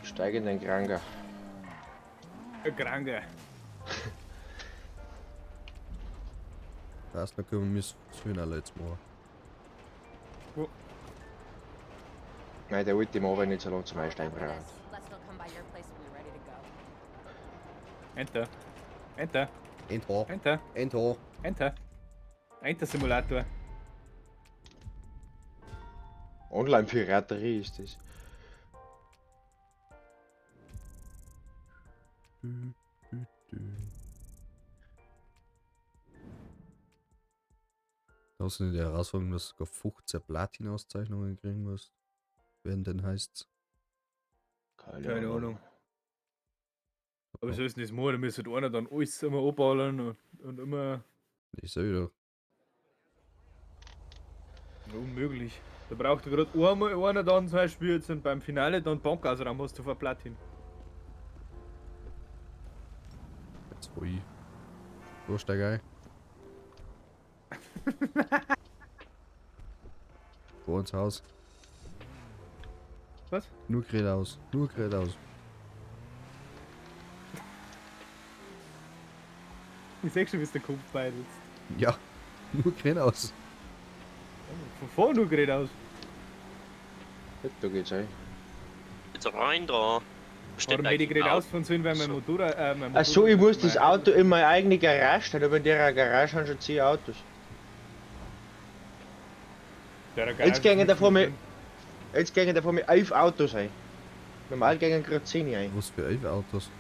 Speaker 3: Steig in den Kranker.
Speaker 4: Ein Kranker.
Speaker 1: Passt, dann können wir das Finale jetzt machen.
Speaker 3: Nein, der alte Mann, wenn nicht so lange zum Einsteigen braucht.
Speaker 6: Lester will come by your place when we're ready to go.
Speaker 4: Enter. Enter.
Speaker 1: Enter.
Speaker 4: Enter.
Speaker 1: Enter.
Speaker 4: Enter. Enter Simulator.
Speaker 3: Online-Piraterie ist das.
Speaker 1: Du, du, du. Da hast du die Herausforderung, dass du sogar 15 Platin-Auszeichnungen kriegen musst. Während denn heißt's.
Speaker 4: Keine Ahnung. Aber so ist das machen, da müsste einer dann alles immer anballern und immer
Speaker 1: Ich sag doch.
Speaker 4: unmöglich. Da braucht gerade einmal einer dann zum Beispiel jetzt und beim Finale dann Bank ausraum hast du vor Platin.
Speaker 1: Jetzt wo ich. So, steig ein. Vor ins Haus.
Speaker 4: Was?
Speaker 1: Nur geradeaus. Nur geradeaus.
Speaker 4: Ich seh schon, wie es der Kopf beidelst.
Speaker 1: Ja, nur geradeaus.
Speaker 4: Von vorne nur geradeaus.
Speaker 3: Da geht's ein.
Speaker 2: Jetzt rein da. Steht
Speaker 4: Warum hätte ich
Speaker 2: eigentlich
Speaker 4: geradeaus fahren sollen, weil mein
Speaker 2: So.
Speaker 4: Motorrad. Mein
Speaker 3: Ach so, ich muss das
Speaker 4: mein-
Speaker 3: Auto in meine eigene Garage stellen, aber in der Garage haben schon 10 Autos.
Speaker 4: Der Garage
Speaker 3: Jetzt gehen
Speaker 4: ist
Speaker 3: da vor
Speaker 4: nichts
Speaker 3: mir. Jetzt gehen da vor mir 11 Autos ein. Normal gehen gerade 10 ein.
Speaker 1: Was für 11 Autos.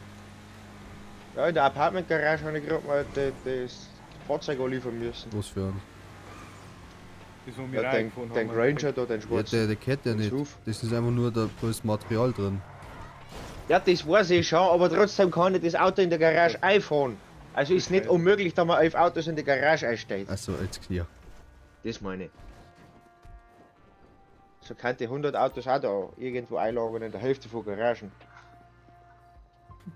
Speaker 3: Ja, in der Apartment-Garage habe ich gerade mal das Fahrzeug liefern müssen.
Speaker 1: Was für ein.
Speaker 4: drin. Das, wo wir
Speaker 3: Ja, den,
Speaker 4: reingefahren
Speaker 3: den
Speaker 4: haben.
Speaker 3: Ranger da, den
Speaker 1: Ja,
Speaker 3: schwarzen.
Speaker 1: der kennt ja
Speaker 3: Und
Speaker 1: nicht.
Speaker 3: Suf.
Speaker 1: Das ist einfach nur, da ist Material drin.
Speaker 3: Ja, das weiß ich schon, aber trotzdem kann ich das Auto in der Garage einfahren. Also ist nicht unmöglich, dass man 11 Autos in die Garage einsteigt.
Speaker 1: Achso, jetzt ja.
Speaker 3: Das meine ich. So kann die 100 Autos auch da irgendwo einlagern in der Hälfte von Garagen.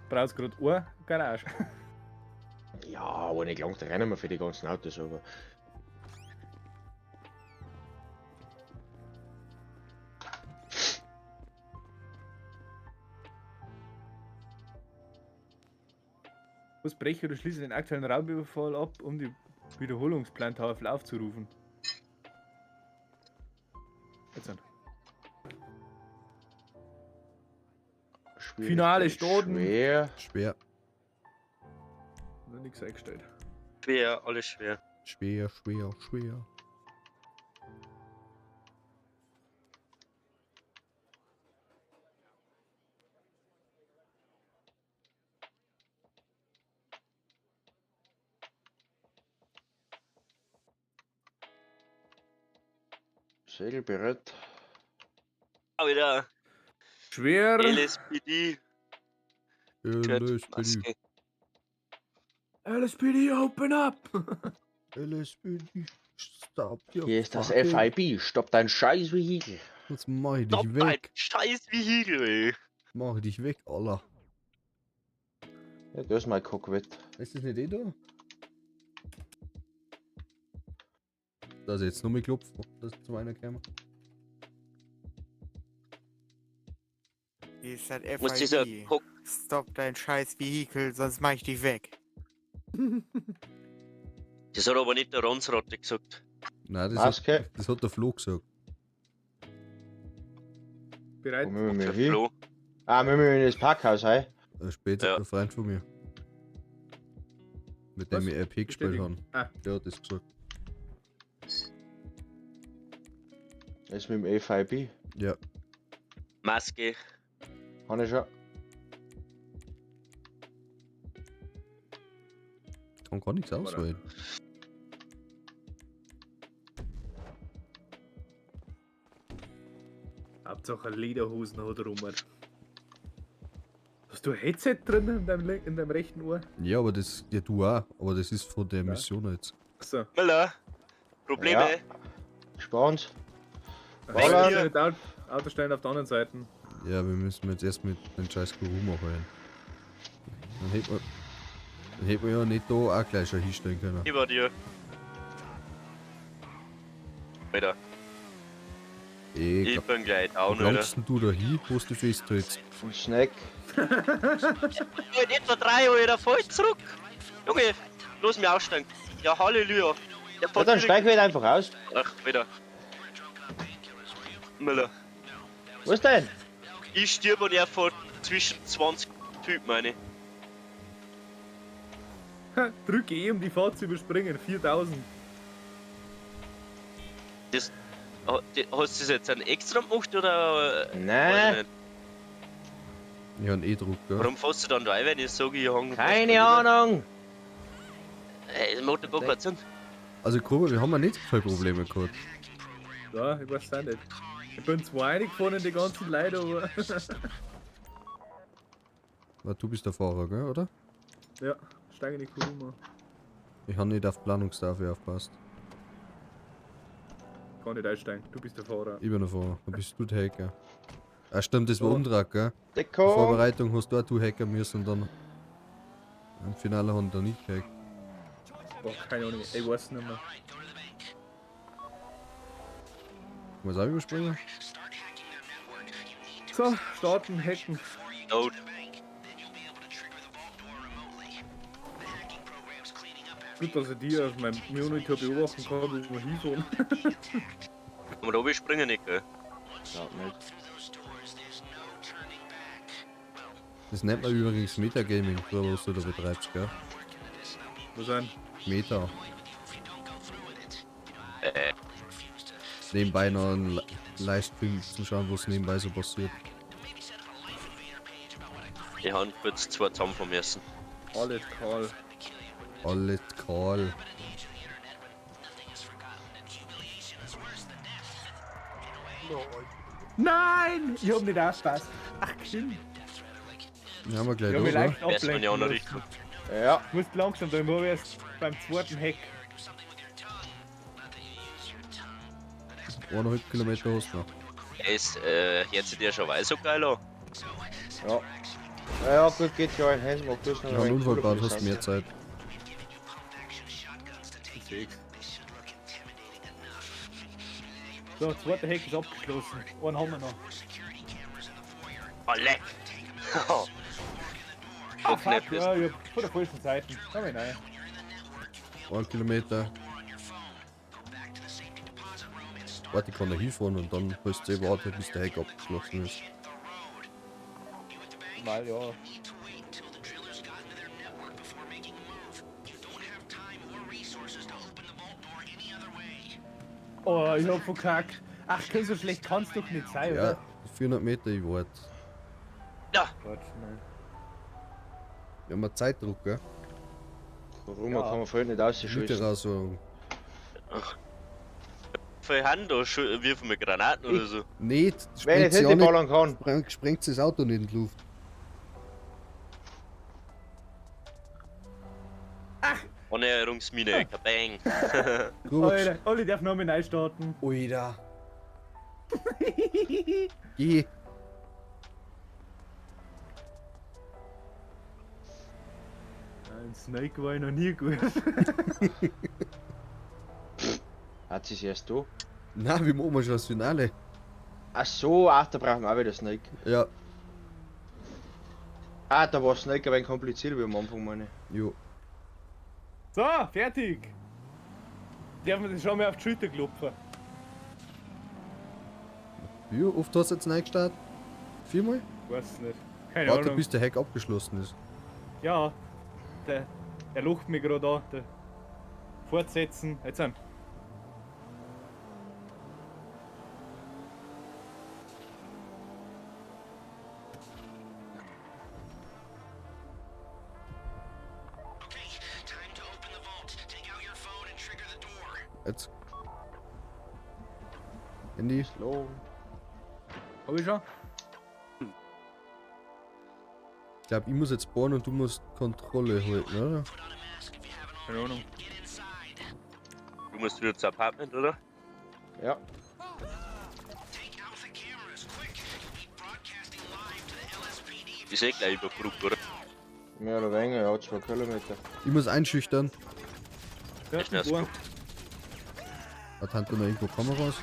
Speaker 4: Brauchst gerade eine Garage.
Speaker 3: Ja, aber nicht lang, da rennen wir für die ganzen Autos, aber.
Speaker 4: Was breche oder schließe den aktuellen Raumüberfall ab, um die Wiederholungsplantafel aufzurufen? Jetzt an.
Speaker 3: Schwierig,
Speaker 4: Finale Starten.
Speaker 3: Schwer.
Speaker 1: Schwer,
Speaker 4: Noch nichts eingestellt.
Speaker 2: Schwer, alles schwer.
Speaker 1: schwer, schwer, schwer.
Speaker 3: Segelbereit.
Speaker 2: Ah, wieder
Speaker 4: Schwer.
Speaker 2: LSPD.
Speaker 1: LSPD.
Speaker 2: Maske.
Speaker 4: LSPD, open up!
Speaker 1: LSPD. Stop your
Speaker 3: Hier ist das
Speaker 1: fucking-
Speaker 3: FIB. Stopp dein scheiß Vehikel.
Speaker 1: Jetzt mach ich dich
Speaker 2: Stopp dein
Speaker 1: weg.
Speaker 2: scheiß Vehikel, ey.
Speaker 1: Mach ich dich weg, Alter.
Speaker 3: Ja, das ist mein Cockpit.
Speaker 1: Ist das nicht eh da? Da ist jetzt nur mit klopft, dass zu einer käme.
Speaker 7: Hier ist das
Speaker 2: Muss dieser
Speaker 7: FIB.
Speaker 2: Cock
Speaker 7: Stop dein scheiß Vehikel, sonst mach ich dich weg.
Speaker 2: Das hat aber nicht der Ronsrotte gesagt.
Speaker 1: Nein, das hat,
Speaker 3: Maske.
Speaker 1: das hat der Flo gesagt.
Speaker 4: Bereit?
Speaker 3: Wo müssen wir
Speaker 2: Der
Speaker 3: hin?
Speaker 2: Flo.
Speaker 3: Ah, müssen wir in das Parkhaus, hey?
Speaker 1: Ein später
Speaker 2: Ja.
Speaker 1: ein Freund von mir. Mit dem
Speaker 4: Was?
Speaker 1: ich RP gespielt
Speaker 4: Bestätigen.
Speaker 1: habe.
Speaker 4: Ah.
Speaker 1: Der hat das gesagt.
Speaker 3: Das ist mit dem FIB.
Speaker 1: Ja.
Speaker 2: Maske.
Speaker 3: Habe ich schon.
Speaker 1: Kann gar nichts auswählen.
Speaker 4: Hauptsache Lederhosen hat rum. Hast du ein Headset drin in deinem rechten Ohr?
Speaker 1: Ja, aber das. Ja, du auch. Aber das ist von der
Speaker 4: Ja.
Speaker 1: Mission jetzt.
Speaker 4: Achso.
Speaker 2: Müller. Probleme.
Speaker 3: Ja. Gespannt.
Speaker 2: Weg
Speaker 3: Ballern.
Speaker 2: hier.
Speaker 4: Autostellen auf der anderen Seite.
Speaker 1: Ja, wir müssen jetzt erst mit den scheiß Guru machen. Dann hätten wir ja nicht da auch gleich schon hinstellen können.
Speaker 2: Über dir. Alter,
Speaker 1: Ich
Speaker 2: ich
Speaker 1: glaub,
Speaker 2: bin gleich
Speaker 1: wo
Speaker 2: down, Alter.
Speaker 1: langst denn du da hin, wo du festhältst?
Speaker 3: Und Snack.
Speaker 2: Halt etwa 3, Alter, voll zurück. Junge, los mir aussteigen. Ja, Halleluja. Der
Speaker 3: Ja,
Speaker 2: fährt
Speaker 3: dann
Speaker 2: direkt-
Speaker 3: steig halt einfach aus.
Speaker 2: Ach, wieder. Müller.
Speaker 3: Was denn?
Speaker 2: Ich stirb und er fährt zwischen 20 Typen meine.
Speaker 4: Drücke E, um die Fahrt zu überspringen. 4000.
Speaker 2: Das, hast du das jetzt einen extra gemacht oder? Weiß ich
Speaker 3: Nein.
Speaker 2: nicht.
Speaker 1: Ich hab einen E-Druck, gell?
Speaker 2: Warum fährst du dann da rein, wenn ich sage, ich hang.
Speaker 3: Keine Ahnung.
Speaker 2: Ey, das macht doch gar keinen Sinn.
Speaker 1: Also, Gruber, wir haben ja nicht so viele Probleme gehabt.
Speaker 4: Ja, ich weiß auch nicht. Ich bin zwar reingefahren in die ganzen Leute, aber.
Speaker 1: Weil du bist der Fahrer, gell, oder?
Speaker 4: Ja, steige in die Kuruma.
Speaker 1: Ich hab nicht auf Planungstafel aufgepasst.
Speaker 4: Kann nicht einsteigen, du bist der Fahrer.
Speaker 1: Ich bin der Fahrer. Dann bist du der Hacker. Ah, stimmt, das war
Speaker 4: Oh.
Speaker 1: Umtrag, gell? In
Speaker 3: Deckung.
Speaker 1: Vorbereitung hast du auch du hacken müssen und dann im Finale haben da nicht gehackt.
Speaker 4: Boah, keine Ahnung, ich weiß nicht mehr.
Speaker 1: Kann man auch überspringen?
Speaker 4: So, starten, hacken.
Speaker 2: Not.
Speaker 4: Gut, dass ich die auf meinem Monitor beobachten kann, wo wir hinfahren.
Speaker 2: Aber da überspringen nicht, gell?
Speaker 3: Glaub nicht.
Speaker 1: Das nennt man übrigens Metagaming, so was du da betreibst, gell?
Speaker 4: Was sind?
Speaker 1: Meta. Nebenbei noch einen Livestream zu schauen, was nebenbei so passiert.
Speaker 2: Ich hab kurz zwei zusammenfahren müssen.
Speaker 4: Alles kahl.
Speaker 1: Alles kahl.
Speaker 4: Nein! Ich hab nicht aufgepasst. Ach, stimmt.
Speaker 1: Wir haben wir gleich
Speaker 4: Ich hab mich
Speaker 1: da,
Speaker 4: leicht
Speaker 2: Wär's man
Speaker 4: ablenken
Speaker 2: ja auch noch
Speaker 4: lassen.
Speaker 2: richtig.
Speaker 3: Ja.
Speaker 4: Du musst langsam, dann war ich erst beim zweiten Hack.
Speaker 1: oder? 1,5 Kilometer hast du noch.
Speaker 2: Es hört sich der schon weiß so geil an.
Speaker 3: Ja. Ja, ja, gut, geht ja. Ein Hans macht das noch.
Speaker 1: Wenn du einen Unfall baut, hast du mehr Zeit.
Speaker 4: So, zweiter Hack ist abgeschlossen. Einen haben wir noch.
Speaker 2: Oh, leck!
Speaker 4: Ah,
Speaker 2: So knapp
Speaker 4: fuck,
Speaker 2: ist.
Speaker 4: ja, ich hab von der falschen Seite. Komm ich rein.
Speaker 1: 1 Kilometer. Warte, ich kann da hinfahren und dann musst du eh warten, bis der Hack abgeschlossen ist.
Speaker 4: Mal, ja. Oh, ich hab verkackt. Ach, so schlecht kann's doch nicht sein,
Speaker 1: Ja,
Speaker 4: oder?
Speaker 1: 400 Meter, ich warte.
Speaker 2: Ja,
Speaker 4: Quatsch, nein.
Speaker 1: Wir haben einen Zeitdruck, gell?
Speaker 3: Warum
Speaker 4: Ja.
Speaker 3: kann man vorhin nicht
Speaker 1: Mitte
Speaker 3: rausschießen?
Speaker 1: raus. oder-
Speaker 2: voll Hand da, wirfen wir Granaten oder so.
Speaker 1: Nicht,
Speaker 3: Wenn ich
Speaker 1: sprengt sie
Speaker 3: nicht
Speaker 1: auch nicht,
Speaker 3: ballern kann.
Speaker 1: sprengt das Auto nicht in die Luft.
Speaker 2: Annäherungsmine, kabang.
Speaker 1: Gruber,
Speaker 4: Alter, Olli darf noch mal neu starten.
Speaker 1: Oida. Geh.
Speaker 4: Ein Snake war ich noch nie gut.
Speaker 3: Hat sie erst da?
Speaker 1: Na, wir machen schon das Finale.
Speaker 3: Ach so, ach, da brauchen wir auch wieder Snake.
Speaker 1: Ja,
Speaker 3: Ah, da war Snake ein wenig kompliziert wie am Anfang, meine ich.
Speaker 1: jo.
Speaker 4: So, fertig. Darf man sich schon mal auf die Schulter klopfen?
Speaker 1: Wie oft hast du jetzt reingestartet? Viermal?
Speaker 4: Weiß nicht. Keine
Speaker 1: Warte,
Speaker 4: Ahnung.
Speaker 1: bis der Hack abgeschlossen ist.
Speaker 4: Ja, der lacht mich gerade an. Der Fortsetzen. Jetzt an.
Speaker 1: Jetzt. Handy.
Speaker 3: Slow.
Speaker 4: Hab ich schon?
Speaker 1: Ich glaube, ich muss jetzt bohren und du musst Kontrolle halten, oder?
Speaker 4: Keine Ahnung.
Speaker 2: Du musst wieder zu Apartment, oder?
Speaker 3: Ja.
Speaker 2: Ist eh gleich über Brücke, oder?
Speaker 3: Mehr oder weniger, ja, 2 Kilometer.
Speaker 1: Ich muss einschüchtern.
Speaker 4: Ja,
Speaker 2: Echt erst
Speaker 4: bohren.
Speaker 1: Hat Hunter noch irgendwo Kameras?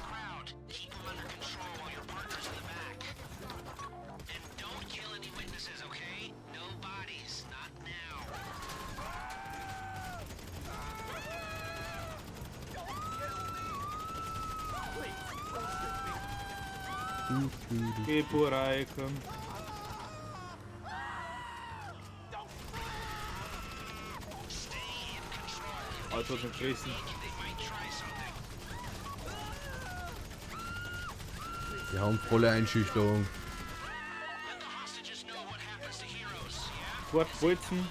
Speaker 4: Geh, Bohrei, komm. Auto hat mich gefressen.
Speaker 1: Wir haben volle Einschüchterung.
Speaker 4: Fort Bolzen.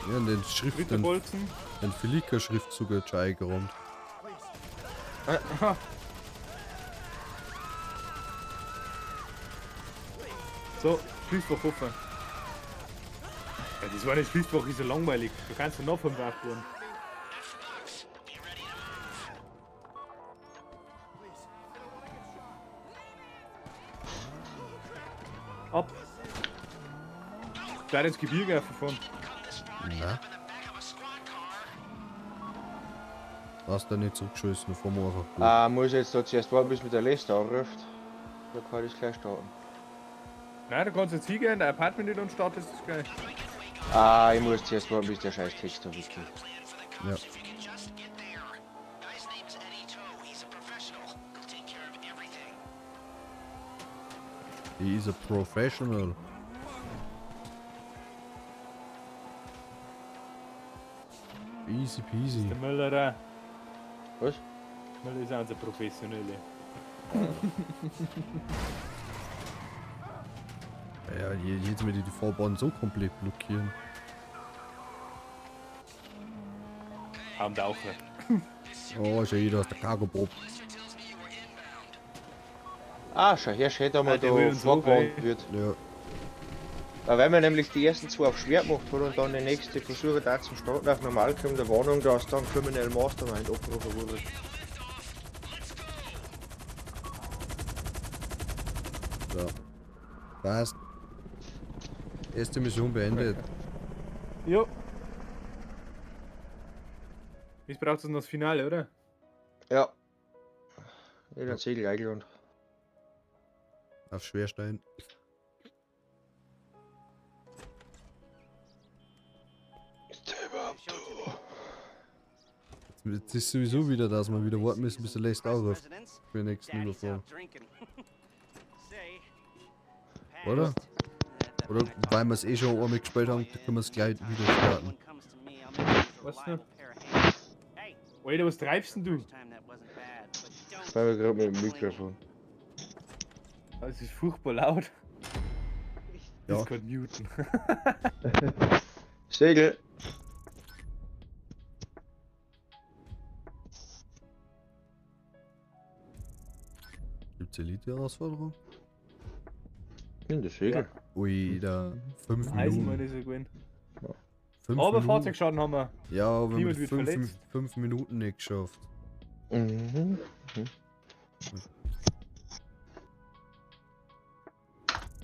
Speaker 1: Ja, und den Schrift,
Speaker 4: Dritter
Speaker 1: den,
Speaker 4: Bolzen.
Speaker 1: den Felica-Schriftzug hat schon eingeräumt.
Speaker 4: So, Schließfach offen. Ja, das war nicht Schließfach, ist ja langweilig. Du kannst ja noch 5 aufbauen. Ab. Gleich ins Gebirge fahren.
Speaker 1: Na? Hast du nicht zurückgeschossen, fahren wir einfach durch.
Speaker 3: Ah, muss ich jetzt da zuerst warten, bis mich der Lester anruft. Da kann ich gleich starten.
Speaker 4: Nein, du kannst jetzt hingehen, dein Apartment nicht und startest das gleich.
Speaker 3: Ah, ich muss zuerst warten, bis der scheiß Text da weggeht.
Speaker 1: Ja. He is a professional. Easy peasy.
Speaker 4: Der Müller auch.
Speaker 3: Was?
Speaker 4: Müller ist auch unser Professionelle.
Speaker 1: Ja, jedes Mal die Fahrbahn so komplett blockieren.
Speaker 4: Haben da auch nicht.
Speaker 1: Oh, schon jeder aus der Cargo Bob.
Speaker 3: Ah, schau her, schön, da
Speaker 4: Ah,
Speaker 3: mal
Speaker 4: der will
Speaker 3: da
Speaker 4: uns
Speaker 3: vorgewarnt
Speaker 4: hoch,
Speaker 3: wird.
Speaker 1: Ja.
Speaker 3: Weil wenn man nämlich die ersten zwei auf schwer gemacht hat und dann die nächste Versuche da zum Starten auf normal kommt, der Warnung, dass dann Criminal Mastermind abgerufen wurde.
Speaker 1: So. Passt. Erste Mission beendet.
Speaker 4: Jo. Jetzt braucht es noch das Finale, oder?
Speaker 3: Ja. Jeder Segel eingelohnt.
Speaker 1: Auf Schwerstein. Jetzt ist sowieso wieder, dass wir wieder warten müssen, bis der Letzte anruft. Für den nächsten Überfall. Oder? Oder weil wir es eh schon einmal gespielt haben, können wir es gleich wieder starten.
Speaker 4: Was denn? Alter, was treibst denn du?
Speaker 3: Ich bin gerade mit dem Mikrofon.
Speaker 4: Das ist furchtbar laut.
Speaker 1: Ja.
Speaker 4: Discord muten.
Speaker 3: Segel!
Speaker 1: Gibt's Elite-Herausforderung?
Speaker 3: In der Segel.
Speaker 1: Ui, da. 5
Speaker 4: Eisenbahn
Speaker 1: Minuten.
Speaker 4: ist er gewesen.
Speaker 1: Fünf
Speaker 4: Aber
Speaker 1: Minuten.
Speaker 4: Fahrzeugschaden haben wir.
Speaker 1: Ja, aber wir
Speaker 4: Niemand
Speaker 1: haben
Speaker 4: wird verletzt.
Speaker 1: 5 Minuten nicht geschafft.
Speaker 3: Mhm.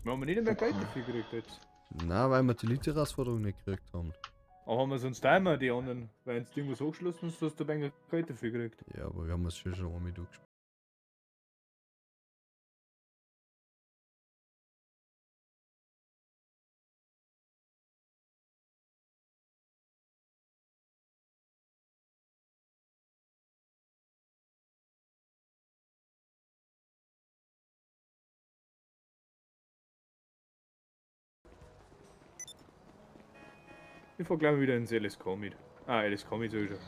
Speaker 4: Wir haben nicht mehr Geld dafür gekriegt jetzt.
Speaker 1: Na, weil wir die Elite-Herausforderung nicht gekriegt haben.
Speaker 4: Aber haben wir sonst auch immer die anderen, weil wenn du irgendwas hochgeschlossen hast, hast du ein Geld dafür gekriegt.
Speaker 1: Ja, aber wir haben es schon einmal durchgespielt.
Speaker 4: Ich fahr gleich mal wieder ins LSK mit. Ah, LSK mit sag ich schon.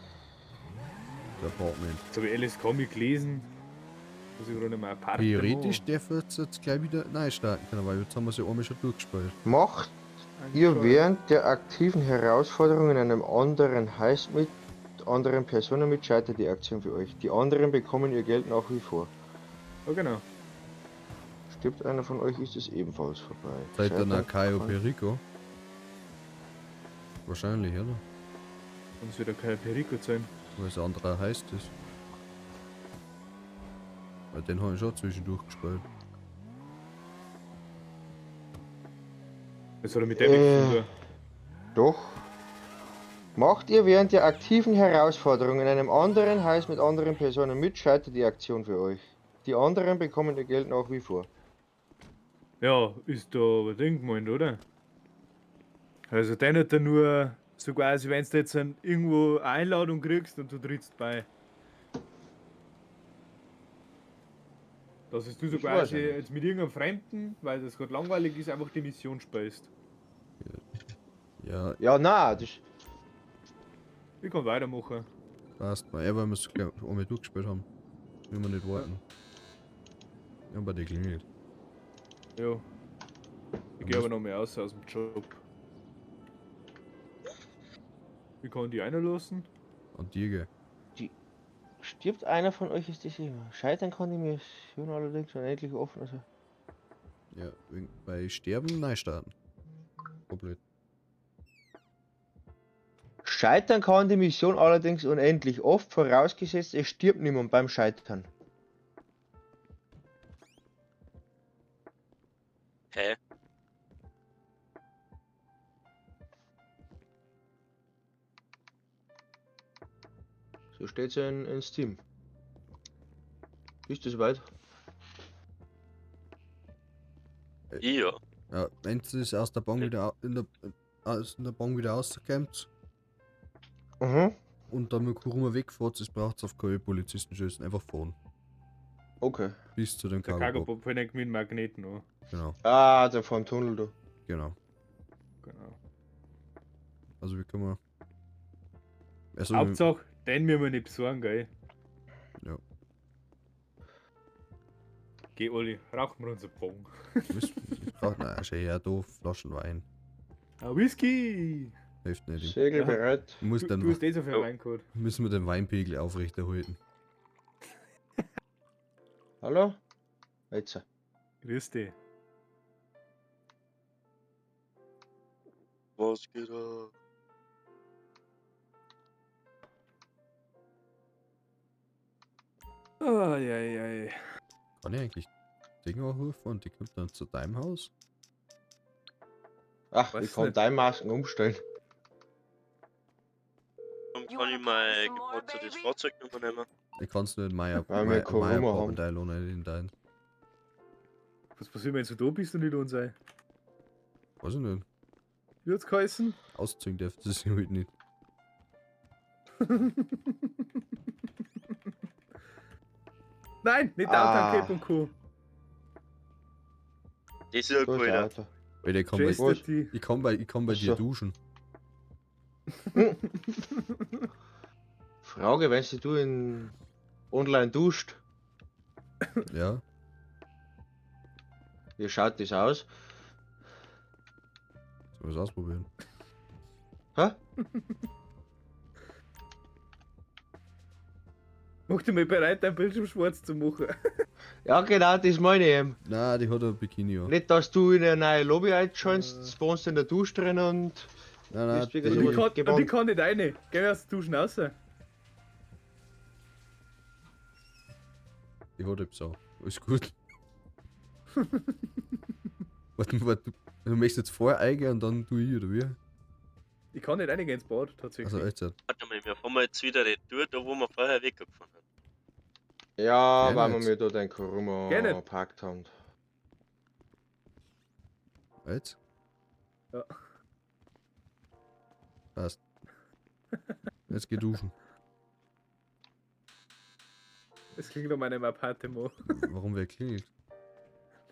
Speaker 1: Der Apartment.
Speaker 4: Jetzt habe ich LSK mit gelesen. Muss ich gerade noch mal Apartment.
Speaker 1: Theoretisch darf jetzt gleich wieder neu starten können, weil jetzt haben wir sie einmal schon durchgespielt.
Speaker 3: Macht ihr während der aktiven Herausforderung in einem anderen Heist mit mit anderen Personen mit, scheitert die Aktion für euch. Die anderen bekommen ihr Geld nach wie vor.
Speaker 4: Ja, genau.
Speaker 3: Stirbt einer von euch, ist es ebenfalls vorbei.
Speaker 1: Seid ihr nach
Speaker 3: Scheitern
Speaker 1: Cayo
Speaker 3: kann-
Speaker 1: Perico? Wahrscheinlich, oder?
Speaker 4: Uns wieder kein Perico sein.
Speaker 1: Weil es anderer heißt es. Weil den habe ich schon zwischendurch gespielt.
Speaker 4: Was hat er mit dem nichts zu tun?
Speaker 3: Doch. Macht ihr während der aktiven Herausforderung in einem anderen Haus mit anderen Personen mit, scheitert die Aktion für euch. Die anderen bekommen ihr Geld nach wie vor.
Speaker 4: Ja, ist da aber Ding gemeint, oder? Also den hat er nur so quasi, wenn du jetzt irgendwo eine Einladung kriegst und du trittst bei. Dass es du so
Speaker 3: Ich weiß
Speaker 4: quasi
Speaker 3: ja nicht.
Speaker 4: jetzt mit irgendeinem Fremden, weil das gerade langweilig ist, einfach die Mission spielst.
Speaker 1: Ja,
Speaker 3: Ja, na, das.
Speaker 4: Ich kann weitermachen.
Speaker 1: passt mal. Ja, weil wir es gleich einmal durchgespielt haben. Wenn wir nicht warten. Ja, bei dir klingelt.
Speaker 4: Ja. Ich gehe aber noch mehr aus dem Job. Ich kann die einlassen.
Speaker 1: Und dir, gell?
Speaker 3: Stirbt einer von euch, ist das immer. Scheitern kann die Mission allerdings unendlich offen. Also.
Speaker 1: Ja, bei Sterben neu starten. Oh, blöd.
Speaker 3: Scheitern kann die Mission allerdings unendlich oft, vorausgesetzt es stirbt niemand beim Scheitern.
Speaker 2: Hä?
Speaker 3: So steht's ja in Steam. Bist du soweit?
Speaker 2: Ja.
Speaker 1: Ja, wenn es aus der Bank wieder aus der Bank wieder rauskommt
Speaker 3: Mhm.
Speaker 1: und dann mit Kuruma wegfährt, es braucht auf keine Polizisten schießen, einfach fahren.
Speaker 3: Okay.
Speaker 1: Bis zu dem
Speaker 4: Der
Speaker 1: Cargo.
Speaker 4: Cargo Bob fängt mit dem Magneten an.
Speaker 1: Genau,
Speaker 3: Ah, der vom Tunnel da.
Speaker 1: genau.
Speaker 4: Genau.
Speaker 1: Also wir können also,
Speaker 4: Hauptsache, den müssen wir nicht besorgen, gell?
Speaker 1: Ja.
Speaker 4: Geh, Olli, rauchen wir unser Bong.
Speaker 1: brauchen nein, schon her, da Flaschen Wein.
Speaker 4: Ah, Whisky!
Speaker 1: Hilft nicht.
Speaker 3: Segel bereit.
Speaker 1: Ich muss
Speaker 4: Du,
Speaker 1: dann,
Speaker 4: du hast eh so viel
Speaker 2: Oh.
Speaker 4: Wein gehabt.
Speaker 1: müssen wir den Weinpegel aufrechterhalten.
Speaker 3: Hallo? Jetzt.
Speaker 4: Grüß dich.
Speaker 2: Was geht ab?
Speaker 4: Ai, ai, ai.
Speaker 1: Kann ich eigentlich Ding anrufen und die kommt dann zu deinem Haus?
Speaker 3: Ach,
Speaker 4: Weiß
Speaker 3: ich kann
Speaker 4: nicht.
Speaker 3: deine Masken umstellen.
Speaker 2: Dann
Speaker 6: You
Speaker 2: kann ich
Speaker 6: wanna
Speaker 2: mein
Speaker 6: come some more,
Speaker 2: gepanzertes
Speaker 6: baby?
Speaker 2: Fahrzeug noch nehmen.
Speaker 1: Ich kann's nur in mein
Speaker 3: Weil wir
Speaker 1: mein
Speaker 3: Corona
Speaker 1: mein
Speaker 3: haben.
Speaker 1: Apartment und nicht in dein.
Speaker 4: Was passiert, wenn du da bist und nicht uns sei?
Speaker 1: Weiß ich nicht.
Speaker 4: Wie hat's geheißen?
Speaker 1: Ausziehen darf das ich halt nicht.
Speaker 4: Nein, nicht
Speaker 3: Ah.
Speaker 4: Downtown Cape und Co.
Speaker 2: Das ist ja
Speaker 3: Da ist
Speaker 2: cool,
Speaker 3: der
Speaker 2: ne?
Speaker 3: Auto.
Speaker 1: Alter, ich kann bei,
Speaker 4: Chester T.
Speaker 1: ich kann bei dir
Speaker 3: Ach so.
Speaker 1: duschen.
Speaker 3: Frage, wenn du in online duscht,
Speaker 1: Ja.
Speaker 3: wie schaut das aus?
Speaker 1: Sollen wir es ausprobieren?
Speaker 3: Hä?
Speaker 4: Mach dich mal bereit, dein Bildschirm schwarz zu machen.
Speaker 3: Ja, genau, das meine ich eben.
Speaker 1: Nein, die hat ein Bikini an.
Speaker 3: Nicht, dass du in eine neue Lobby einscheinst, spawnst in der Dusche drin und.
Speaker 1: Nein, nein,
Speaker 3: Bist wieder
Speaker 1: die,
Speaker 3: so
Speaker 4: Und ich
Speaker 3: was
Speaker 4: kann, und ich
Speaker 3: gebannt.
Speaker 4: kann nicht rein. Geh mir aus der Duschen raus.
Speaker 1: die hat etwas an. Alles gut. Warte, warte, du möchtest jetzt vorher eingehen und dann du ich, oder wie?
Speaker 4: Ich kann nicht reingehen ins Bad, tatsächlich.
Speaker 1: Also, jetzt.
Speaker 2: Warte mal, wir fahren mal jetzt wieder retour, da wo wir vorher weggefahren sind.
Speaker 3: Ja,
Speaker 1: Gerne
Speaker 3: weil wir
Speaker 1: jetzt.
Speaker 3: mir da den Kuruma
Speaker 4: Gerne.
Speaker 3: geparkt haben.
Speaker 1: Jetzt?
Speaker 4: Ja.
Speaker 1: Passt. Jetzt geh duschen.
Speaker 4: Es klingt nach meinem Appartement.
Speaker 1: Warum wer klingelt?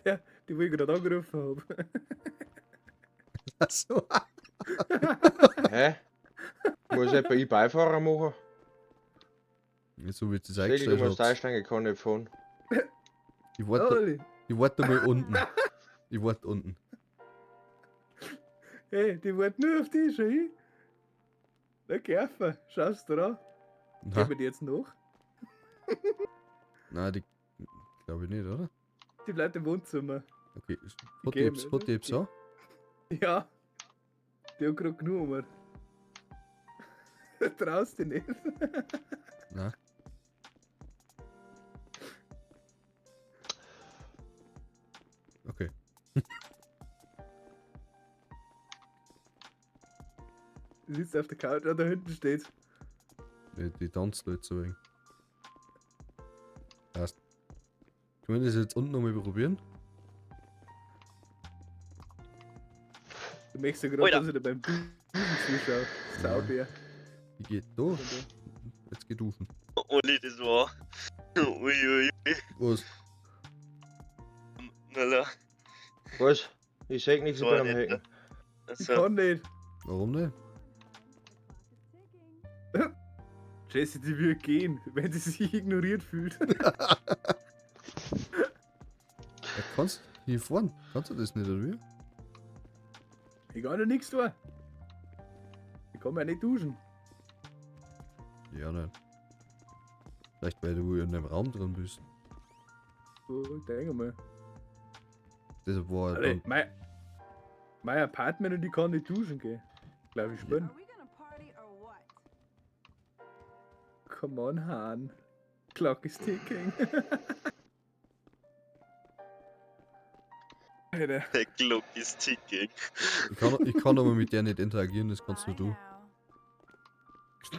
Speaker 4: Ja, die, wo ich gerade angerufen habe.
Speaker 1: Achso.
Speaker 3: Hä? Muss etwa ich Beifahrer machen?
Speaker 1: Jetzt so wie du das
Speaker 3: Segel, du
Speaker 1: eingestellt
Speaker 3: musst
Speaker 1: hast.
Speaker 3: einsteigen, ich kann nicht fahren.
Speaker 1: Ich warte,
Speaker 4: Olli.
Speaker 1: ich warte mal unten. Ich warte unten.
Speaker 4: Hey, die warten nur auf dich, schau hin. Na, Kerfer, schaust du an.
Speaker 1: Na,
Speaker 4: Gehen wir die jetzt noch?
Speaker 1: nein, die glaube ich nicht, oder?
Speaker 4: Die bleibt im Wohnzimmer.
Speaker 1: Okay,
Speaker 4: gehen,
Speaker 1: hat die etwas an?
Speaker 4: Ja. Die hat gerade genug um. Traust dich nicht.
Speaker 1: Nein. Okay.
Speaker 4: Die sitzt auf der Couch, ah, da hinten steht.
Speaker 1: Die tanzt jetzt so wenig. Passt. Können wir das jetzt unten nochmal probieren?
Speaker 4: Du merkst ja gerade,
Speaker 2: Alter.
Speaker 4: dass ich da beim Duschen zuschaue. Saubär.
Speaker 1: Die geht da. Jetzt geht duschen.
Speaker 2: Olli, das war. Uiuiui.
Speaker 1: Was?
Speaker 2: Nalla.
Speaker 3: Was? Ich seh nichts, ich
Speaker 2: So
Speaker 3: bin am
Speaker 2: nicht,
Speaker 3: Hacken.
Speaker 4: Ich
Speaker 2: Also,
Speaker 4: kann nicht.
Speaker 1: Warum nicht?
Speaker 4: Jesse, die wird gehen, wenn sie sich ignoriert fühlt.
Speaker 1: Ja, kannst hier vorne. Kannst du das nicht, oder wie?
Speaker 4: Ich kann ja nichts tun. Ich kann mir ja nicht duschen.
Speaker 1: Ja, nicht. Vielleicht weil du in dem Raum drin bist.
Speaker 4: So, ich denke mal.
Speaker 1: Deshalb war
Speaker 4: Alter,
Speaker 1: dann,
Speaker 4: mein Apartment und ich kann nicht duschen gehen. Glaube ich, spinne.
Speaker 6: Are we gonna party or what?
Speaker 4: Come on, Hahn. Clock is ticking. Alter,
Speaker 2: der Glock ist ticking.
Speaker 1: ich kann aber mit der nicht interagieren, das kannst nur
Speaker 6: Bye
Speaker 1: du.
Speaker 6: now.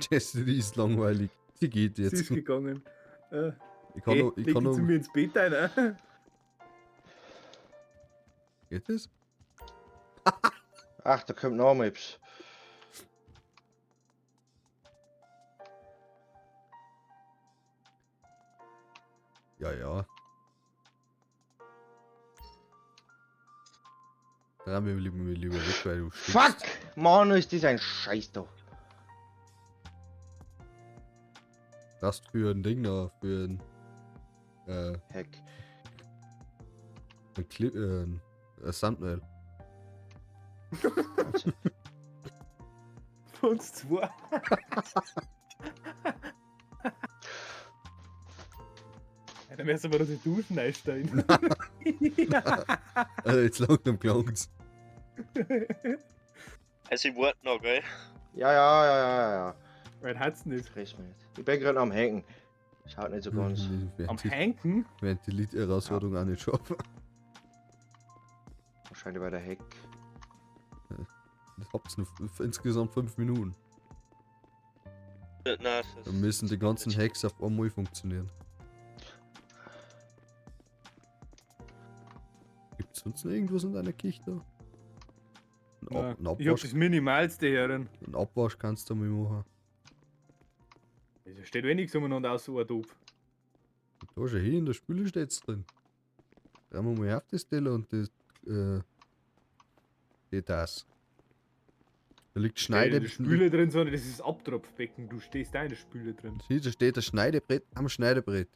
Speaker 1: Jesse, die ist langweilig. Die geht
Speaker 4: sie ist
Speaker 1: jetzt.
Speaker 4: gegangen.
Speaker 1: Ich kann
Speaker 4: Hey,
Speaker 1: noch, ich
Speaker 4: leg
Speaker 1: kann
Speaker 4: dich zu
Speaker 1: noch.
Speaker 4: mir ins Bett ein. Ne?
Speaker 1: Geht das?
Speaker 3: Ach, da kommt noch mal etwas.
Speaker 1: Ja, ja. Dann wir lieber weg, weil du stinkst.
Speaker 3: Fuck! Mann, ist das ein Scheiß da.
Speaker 1: Das für ein Ding da, für ein,
Speaker 3: Hack.
Speaker 1: ein Clip, ein Thumbnail.
Speaker 4: Für uns zwei. Ja, dann müssen wir uns in die Duschen einsteigen.
Speaker 1: Also jetzt langsam klang's.
Speaker 2: Also, ich warte noch, gell?
Speaker 3: Ja, ja, ja, ja, ja.
Speaker 4: Weil hat's nicht.
Speaker 3: Stress mich nicht. Ich bin gerade am Hacken. Schaut nicht so ganz.
Speaker 4: Am
Speaker 1: Während die,
Speaker 4: Hanken?
Speaker 1: während die Lied-Herausforderung auch nicht schaffen.
Speaker 3: Wahrscheinlich bei der Hack.
Speaker 1: Das habt's noch insgesamt 5 Minuten.
Speaker 2: Nein, das
Speaker 1: Dann müssen die ganzen Hacks auf einmal funktionieren. Gibt's sonst noch irgendwas in deiner Küche da? Ein, Ab
Speaker 4: Nein,
Speaker 1: ein,
Speaker 4: Ich hab
Speaker 1: Abwasch,
Speaker 4: das Minimalste herin.
Speaker 1: ein Abwasch kannst du mal machen.
Speaker 4: Es steht wenig umeinander außer ein Topf.
Speaker 1: Da schon hier in der Spüle steht's drin. Räumen wir mal auf das Teller und das, die das. Da liegt
Speaker 4: Steht
Speaker 1: Schneide.
Speaker 4: in der Spüle drin, sondern das ist Abtropfbecken. Du stehst da in der Spüle drin.
Speaker 1: Hier, da steht das Schneidebrett am Schneidebrett.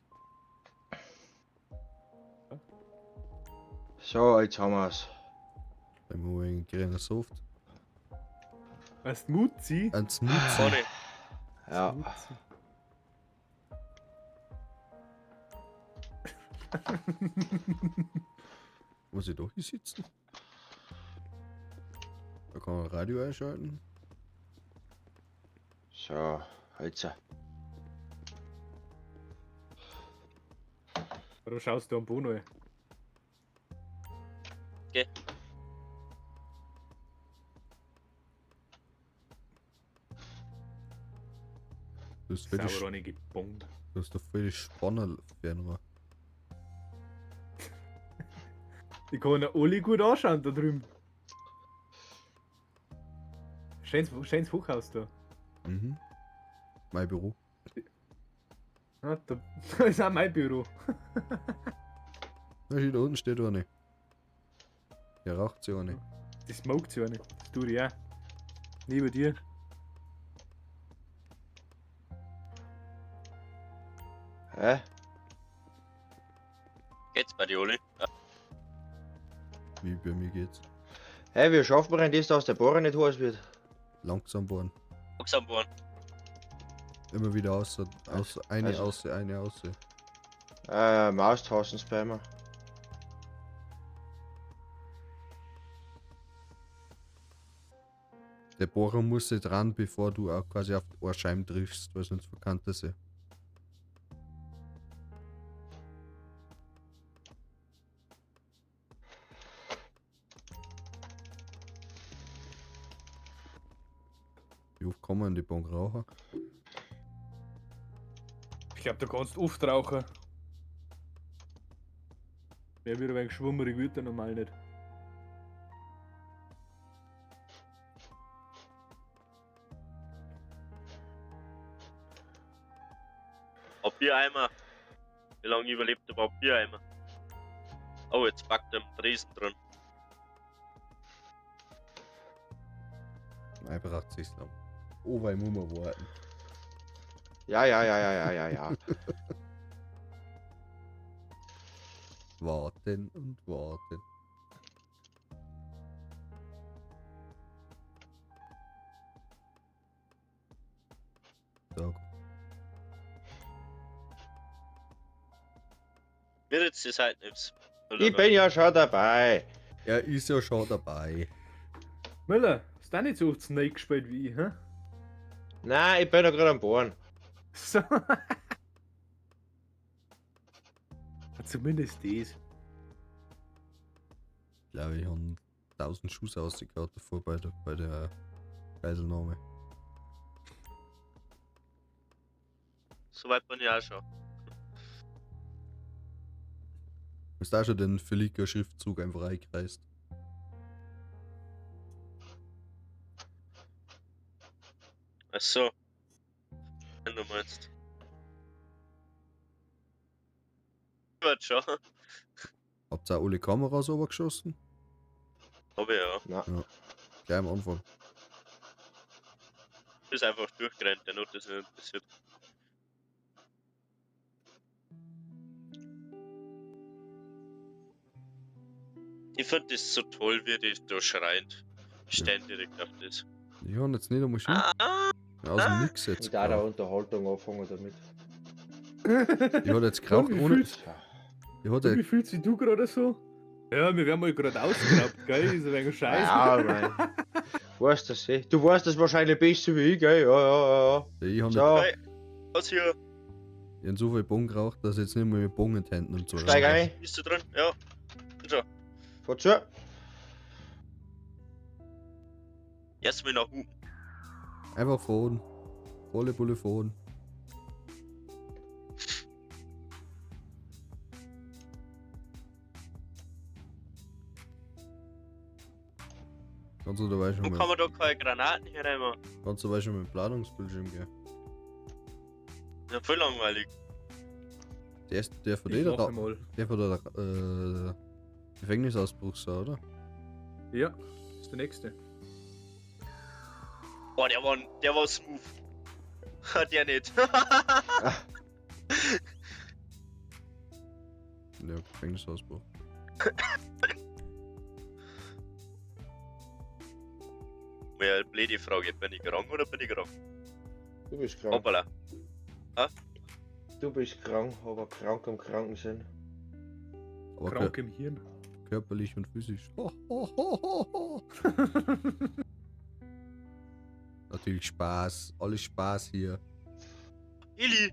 Speaker 3: So, jetzt haben wir's.
Speaker 1: Da haben wir einen kleinen Soft.
Speaker 4: Was Smoothie?
Speaker 1: Ein Smoothie.
Speaker 2: Vorne.
Speaker 3: Ja.
Speaker 4: Smoothie.
Speaker 1: Muss ich doch hier sitzen? Da kann man Radio einschalten.
Speaker 3: So, jetzt.
Speaker 4: Warum schaust du am Bono? an?
Speaker 2: Geh.
Speaker 1: Das ist voll die,
Speaker 4: Sauber auch nicht gebongt.
Speaker 1: das ist doch voll die Spanner Fernrohr.
Speaker 4: Ich kann ja alle gut anschauen da drüben. Schönes Hochhaus da.
Speaker 1: Mhm. Mein Büro.
Speaker 4: Ja, da, da ist auch mein Büro.
Speaker 1: Da steht da unten steht eine. Hier raucht sie eine.
Speaker 4: Das smoked sich eine. Das tue ich auch. Neben dir.
Speaker 3: Hä?
Speaker 2: Geht's bei dir, Olli?
Speaker 1: Wie bei mir geht's.
Speaker 3: Hä, wie schafft man denn das, dass der Bohrer nicht heiß wird?
Speaker 1: Langsam bohren.
Speaker 2: Langsam bohren.
Speaker 1: Immer wieder aus, aus eine
Speaker 3: Also-
Speaker 1: aus, eine aus.
Speaker 3: Maustasten-Spammer.
Speaker 1: Der Bohrer muss sich dran, bevor du auch quasi auf die Ohrscheiben triffst, weil sonst verkannt er sie. Wie oft kommen die Bankraucher?
Speaker 4: Ich glaube, du kannst oft rauchen. Wer wird ein wenig schwummerig wird er normal nicht.
Speaker 2: Papiereimer. Wie lange überlebt der Papiereimer? Oh, jetzt packt er im Tresen drin.
Speaker 1: Einfach 80 lang. Oh, weil muss man warten.
Speaker 3: Ja, ja, ja, ja, ja, ja, ja.
Speaker 1: Warten und warten. So,
Speaker 2: Mir jetzt die Seite nimmst.
Speaker 3: Ich bin ja schon dabei.
Speaker 1: er ist ja schon dabei.
Speaker 4: Müller, hast du auch nicht so oft Snake gespielt wie ich, hä?
Speaker 3: Nein, ich bin ja gerade am Bohren.
Speaker 4: So. Zumindest das.
Speaker 1: Ich glaube, ich habe 1000 Schuss ausgehauen davor bei der Geiselnahme.
Speaker 2: Soweit bin ich auch schon.
Speaker 1: Ist da schon den Felica-Schriftzug einfach eingekreist?
Speaker 2: Ach so. Wenn du meinst. Wird schon.
Speaker 1: Habt ihr auch alle Kameras geschossen?
Speaker 2: Hab ich ja.
Speaker 3: Na,
Speaker 1: Gleich am Anfang.
Speaker 2: Ist einfach durchgerannt, der Not ist nicht interessiert. Ich find das so toll, wie die da schreien. Stehen direkt auf das.
Speaker 1: Ich habe jetzt nicht einmal schon
Speaker 2: Ah,
Speaker 1: aus dem Nix jetzt.
Speaker 3: ich da der
Speaker 1: geraucht.
Speaker 3: Unterhaltung anfangen damit.
Speaker 1: Ich habe jetzt geraucht
Speaker 4: Wie
Speaker 1: ohne.
Speaker 4: fühlst-
Speaker 1: Ich hatte
Speaker 4: Wie fühlst dich du gerade so? Ja, wir werden mal gerade ausgeraubt, gell? Ist ein wenig scheiße.
Speaker 3: Ja, mein. Weißt das eh. Du weißt das wahrscheinlich besser wie ich, gell? Ja, ja, ja,
Speaker 1: ich hab
Speaker 3: ja. So,
Speaker 2: Hey. Was hier?
Speaker 1: ich hab so viel Bon geraucht, dass ich jetzt nicht mehr mit Bon in den Händen und so.
Speaker 3: steig ein.
Speaker 2: Bist du drin? Ja.
Speaker 3: Fahr zu.
Speaker 2: Erstmal nach oben.
Speaker 1: Einfach fahren. Volle Bulle fahren. Kannst du dabei schon
Speaker 2: Wo
Speaker 1: mal,
Speaker 2: kann man da keine Granaten hier reinmachen?
Speaker 1: kannst du dabei schon mit dem Planungsbildschirm gehen?
Speaker 2: Ja, voll langweilig.
Speaker 1: Der ist der von
Speaker 4: Ich
Speaker 1: der,
Speaker 4: mach mal.
Speaker 1: der von der Gefängnisausbruch so, oder?
Speaker 4: Ja, ist der nächste.
Speaker 2: Boah, der war smooth. Der nicht.
Speaker 1: Ja, Gefängnisausbruch.
Speaker 2: Ja, blöde Frage, bin ich krank oder bin ich krank?
Speaker 3: Du bist krank.
Speaker 2: Hoppala.
Speaker 3: Du bist krank, aber krank am kranken Sinn.
Speaker 1: Aber
Speaker 4: Krank im Hirn.
Speaker 1: körperlich und physisch. Ho, ho, ho, ho, ho. Natürlich Spaß, alles Spaß hier.
Speaker 2: Eli!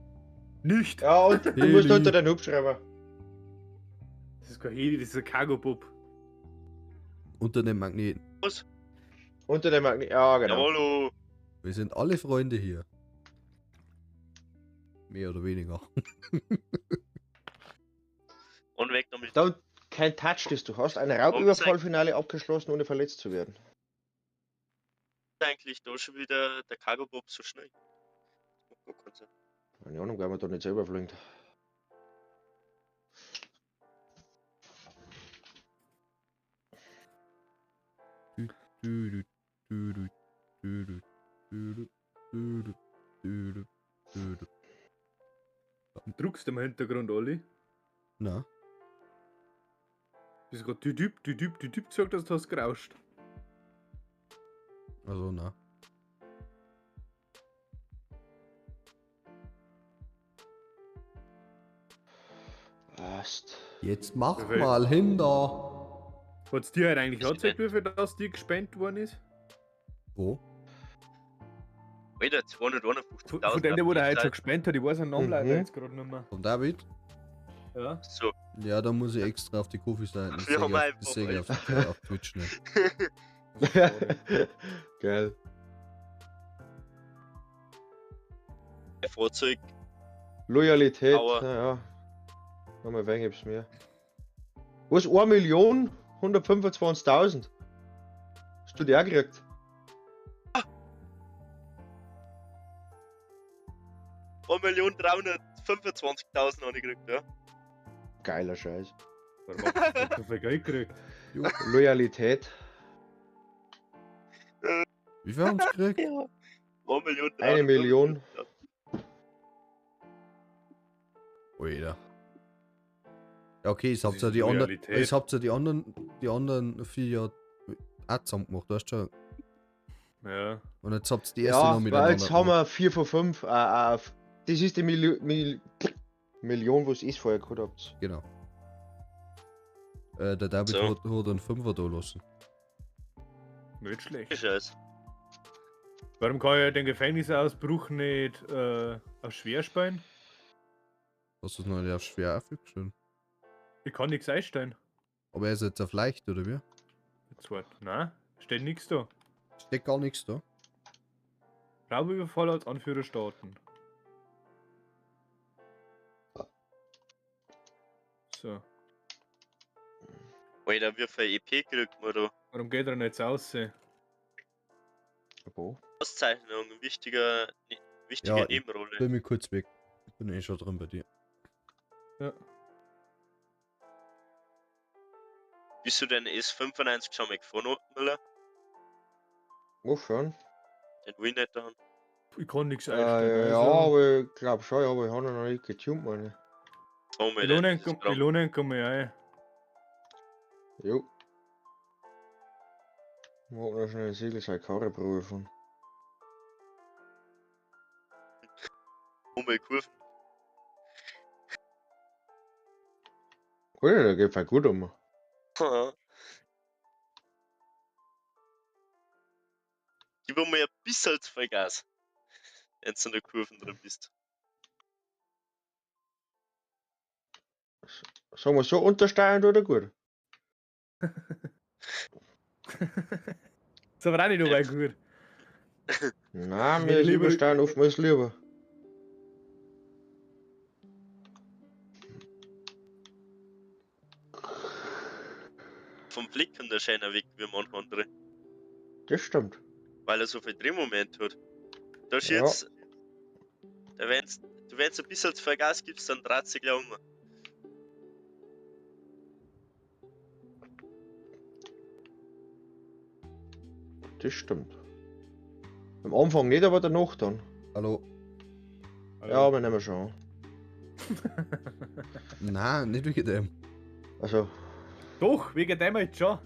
Speaker 4: Nicht!
Speaker 3: Ja, und du musst
Speaker 1: Heli.
Speaker 3: unter den Hubschrauber.
Speaker 4: Das ist kein Heli, das ist ein Cargo-Bub.
Speaker 1: Unter dem Magneten.
Speaker 3: Unter dem Magnet. Ja, genau.
Speaker 2: Jawollo!
Speaker 1: Wir sind alle Freunde hier. Mehr oder weniger.
Speaker 2: Und weg damit.
Speaker 3: Don't kein Touch this. Du hast ein Raubüberfallfinale abgeschlossen, ohne verletzt zu werden.
Speaker 2: Eigentlich da schon wieder der Cargo-Bob so schnell. Das macht gar keinen Sinn.
Speaker 3: Keine Ahnung, weil man da nicht selber fliegt.
Speaker 1: Du, du, du, du, du, du, du, du, du, du, du.
Speaker 4: Druckst du im Hintergrund, Olli?
Speaker 1: Na,
Speaker 4: Bist gerade düdüb, düdüb, düdüb gesagt, dass du hast gerauscht.
Speaker 1: also na.
Speaker 3: Passt.
Speaker 1: Jetzt mach
Speaker 4: Perfekt.
Speaker 1: mal hin da.
Speaker 4: Hat's dir halt eigentlich
Speaker 2: Ist
Speaker 4: angezeigt, wie viel das dir gespendet worden ist?
Speaker 1: Wo?
Speaker 2: Alter, 251.000.
Speaker 4: Von dem, der wo der heute schon gespendet hat, ich weiß den Namen leider
Speaker 3: Mhm.
Speaker 4: jetzt gerade nicht mehr.
Speaker 1: Von David?
Speaker 4: Ja.
Speaker 2: So,
Speaker 1: Ja, da muss ich extra auf die Kofi-Seite. Das
Speaker 2: Wir
Speaker 1: sehe
Speaker 2: haben
Speaker 1: ich, auf,
Speaker 2: einfach
Speaker 1: das sehe ich auf Twitch nicht.
Speaker 3: Geil.
Speaker 2: Fahrzeug.
Speaker 3: Loyalität,
Speaker 2: Aua.
Speaker 3: naja. Nochmal wen gibt's mir. Was? 1.125.000? Hast du die auch gekriegt?
Speaker 2: 1.325.000 habe ich gekriegt, ja.
Speaker 3: Geiler Scheiß.
Speaker 4: Warum hast du so viel Geld gekriegt?
Speaker 3: Loyalität.
Speaker 1: Wie viel haben sie gekriegt?
Speaker 2: Ja. 1 Million.
Speaker 3: 1 Million.
Speaker 1: Alter. Ja, okay, es habt
Speaker 4: ist
Speaker 1: ja die anderen,
Speaker 4: Loyalität.
Speaker 1: es habt ja die anderen 4 Jahre auch zusammen gemacht, weißt du schon.
Speaker 4: Ja.
Speaker 1: Und jetzt habt ihr die erste
Speaker 3: Ja,
Speaker 1: noch miteinander
Speaker 3: weil jetzt haben
Speaker 1: gemacht.
Speaker 3: wir 4 von 5. Das ist die Million, was ich vorher gehabt habt.
Speaker 1: Genau. Der David
Speaker 2: So.
Speaker 1: hat einen Fünfer da lassen.
Speaker 4: Nicht schlecht.
Speaker 2: Scheiß.
Speaker 4: Warum kann ich den Gefängnisausbruch nicht auf schwer spielen?
Speaker 1: Hast du es noch nicht auf schwer aufgestellt?
Speaker 4: Ich kann nichts einstellen.
Speaker 1: Aber er ist jetzt auf leicht, oder wie?
Speaker 4: Zwar, nein, steht nichts da.
Speaker 1: Steht gar nichts da.
Speaker 4: Raubüberfall als Anführer starten. So.
Speaker 2: Alter, wie viel EP kriegt man da?
Speaker 4: Warum geht er nicht raus?
Speaker 3: Wo?
Speaker 2: Auszeichnung, wichtiger, wichtige
Speaker 1: Ja, ich
Speaker 2: Nebenrolle.
Speaker 1: Bin mir kurz weg. Ich bin eh schon drin bei dir.
Speaker 4: Ja.
Speaker 2: Bist du denn S95 schon mal gefahren, Müller?
Speaker 3: Wo schon?
Speaker 2: Den will ich nicht da haben.
Speaker 4: Ich kann nichts einstellen.
Speaker 3: Ja,
Speaker 4: also.
Speaker 3: aber ich glaube schon, ja, aber ich habe noch nicht getuned, meine.
Speaker 2: Fahren wir
Speaker 4: Belohnen
Speaker 2: nicht, das ist
Speaker 4: komm-
Speaker 2: krank.
Speaker 4: Belohnen komme ich ein.
Speaker 3: Jo. Ich hab noch schnell Siegel seine Karre prüfen.
Speaker 2: Nochmal Kurven.
Speaker 3: Alter, der geht voll gut um.
Speaker 2: Gib mir ein bisschen zu viel Gas, wenn du in der Kurven drin bist.
Speaker 3: Sagen wir so, untersteuern oder gut?
Speaker 4: Ist aber auch nicht dabei gut.
Speaker 3: Nein,
Speaker 4: Mir
Speaker 3: mir ist
Speaker 4: lieber-
Speaker 3: übersteuern oftmals lieber.
Speaker 2: Vom Blick kann der Scheiner weg wie manche andere,
Speaker 3: Das stimmt.
Speaker 2: weil er so viel Drehmoment hat. Da ist
Speaker 3: Ja.
Speaker 2: jetzt, da wenn's, du wenn's ein bisschen zu viel Gas gibst, dann dreht sich gleich um.
Speaker 3: Das stimmt. Am Anfang nicht, aber danach dann.
Speaker 1: Hallo.
Speaker 3: Ja, aber nehmen wir schon an.
Speaker 1: Nein, nicht wegen dem.
Speaker 3: Also,
Speaker 4: Doch, wegen dem halt schon.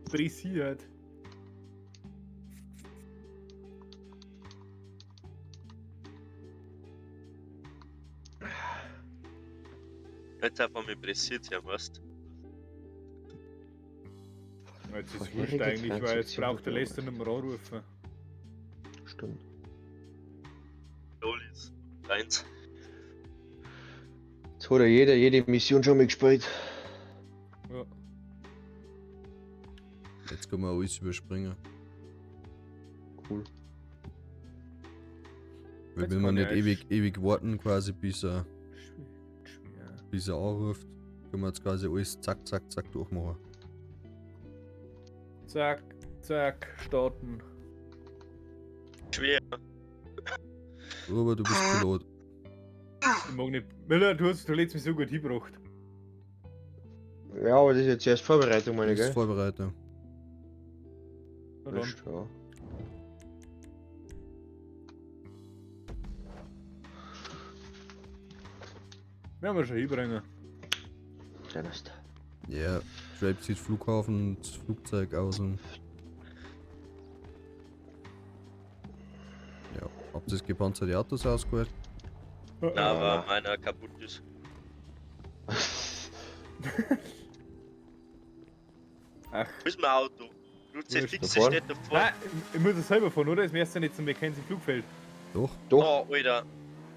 Speaker 4: Pressiert.
Speaker 2: Jetzt einfach mal pressiert, ja, weißt.
Speaker 4: Jetzt ist
Speaker 3: Vorherige
Speaker 4: wurscht eigentlich, weil jetzt
Speaker 3: Transaktion
Speaker 4: braucht der
Speaker 3: bearbeitet.
Speaker 4: Lester nicht mehr anrufen.
Speaker 3: stimmt.
Speaker 2: Lolis. Eins.
Speaker 3: Jetzt hat ja jeder jede Mission schon mal gespielt.
Speaker 4: Ja.
Speaker 1: Jetzt können wir alles überspringen.
Speaker 3: Cool.
Speaker 1: Weil
Speaker 4: Jetzt
Speaker 1: will man
Speaker 4: kann ich
Speaker 1: nicht ewig warten, quasi, bis er,
Speaker 4: Schwer.
Speaker 1: bis er anruft. Können wir jetzt quasi alles zack, zack, zack durchmachen.
Speaker 4: Zack, zack, starten.
Speaker 2: Schwer.
Speaker 1: Robert, du bist Pilot.
Speaker 4: Ich mag nicht. Miller, du hast du letztes mich so gut hingebracht.
Speaker 3: Ja, aber das ist jetzt erst Vorbereitung,
Speaker 1: Du
Speaker 3: meine,
Speaker 1: bist
Speaker 3: gell?
Speaker 1: Vorbereitung.
Speaker 4: Na dann.
Speaker 3: Wurscht, ja.
Speaker 4: Werden wir schon hinbringen.
Speaker 3: Dann ist.
Speaker 1: Ja, Drape sieht Flughafen, das Flugzeug aus und. Ja, habt ihr das gepanzerte Autos ausgeholt?
Speaker 2: Na, aber meiner kaputt ist.
Speaker 4: Ach.
Speaker 2: Wo ist mein Auto? Kruzifix
Speaker 3: Da vorne.
Speaker 2: steht davor.
Speaker 4: Nein, ich muss es selber fahren, oder? Das erste nicht zum Mackenzie Flugfeld.
Speaker 1: Doch.
Speaker 3: Doch.
Speaker 2: Oh, Alter.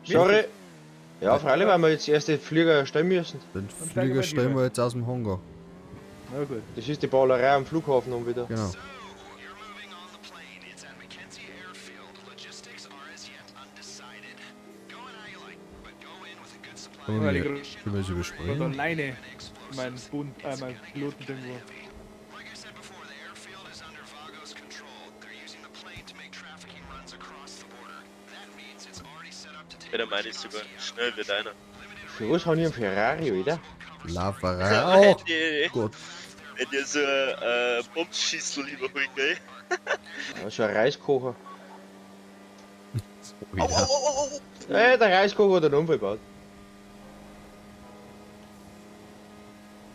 Speaker 3: Sorry. Ja, freilich, weil wir jetzt erst den Flieger stellen müssen.
Speaker 1: Den
Speaker 4: steigen
Speaker 1: Flieger
Speaker 4: wir
Speaker 1: stellen
Speaker 4: lieber.
Speaker 1: wir jetzt aus dem Hangar.
Speaker 4: Na gut.
Speaker 3: Das ist die Ballerei am Flughafen um wieder.
Speaker 1: Genau. Können
Speaker 4: Weil
Speaker 1: wir,
Speaker 4: ich
Speaker 1: können wir sie
Speaker 4: Gerade
Speaker 1: überspringen?
Speaker 4: alleine mein Bund, mein Pilotending war.
Speaker 2: Ja, der meine ist sogar schnell wie deiner.
Speaker 3: Für was haben die einen Ferrari, oder?
Speaker 1: Laferei. Oh
Speaker 2: Wenn
Speaker 1: Gott.
Speaker 2: ihr so ein Bumsschießel überholt, gell?
Speaker 3: Ja, so ein Reiskocher.
Speaker 1: Oh, ja.
Speaker 2: Au, au.
Speaker 3: Der Reiskocher hat einen Unfall gebaut.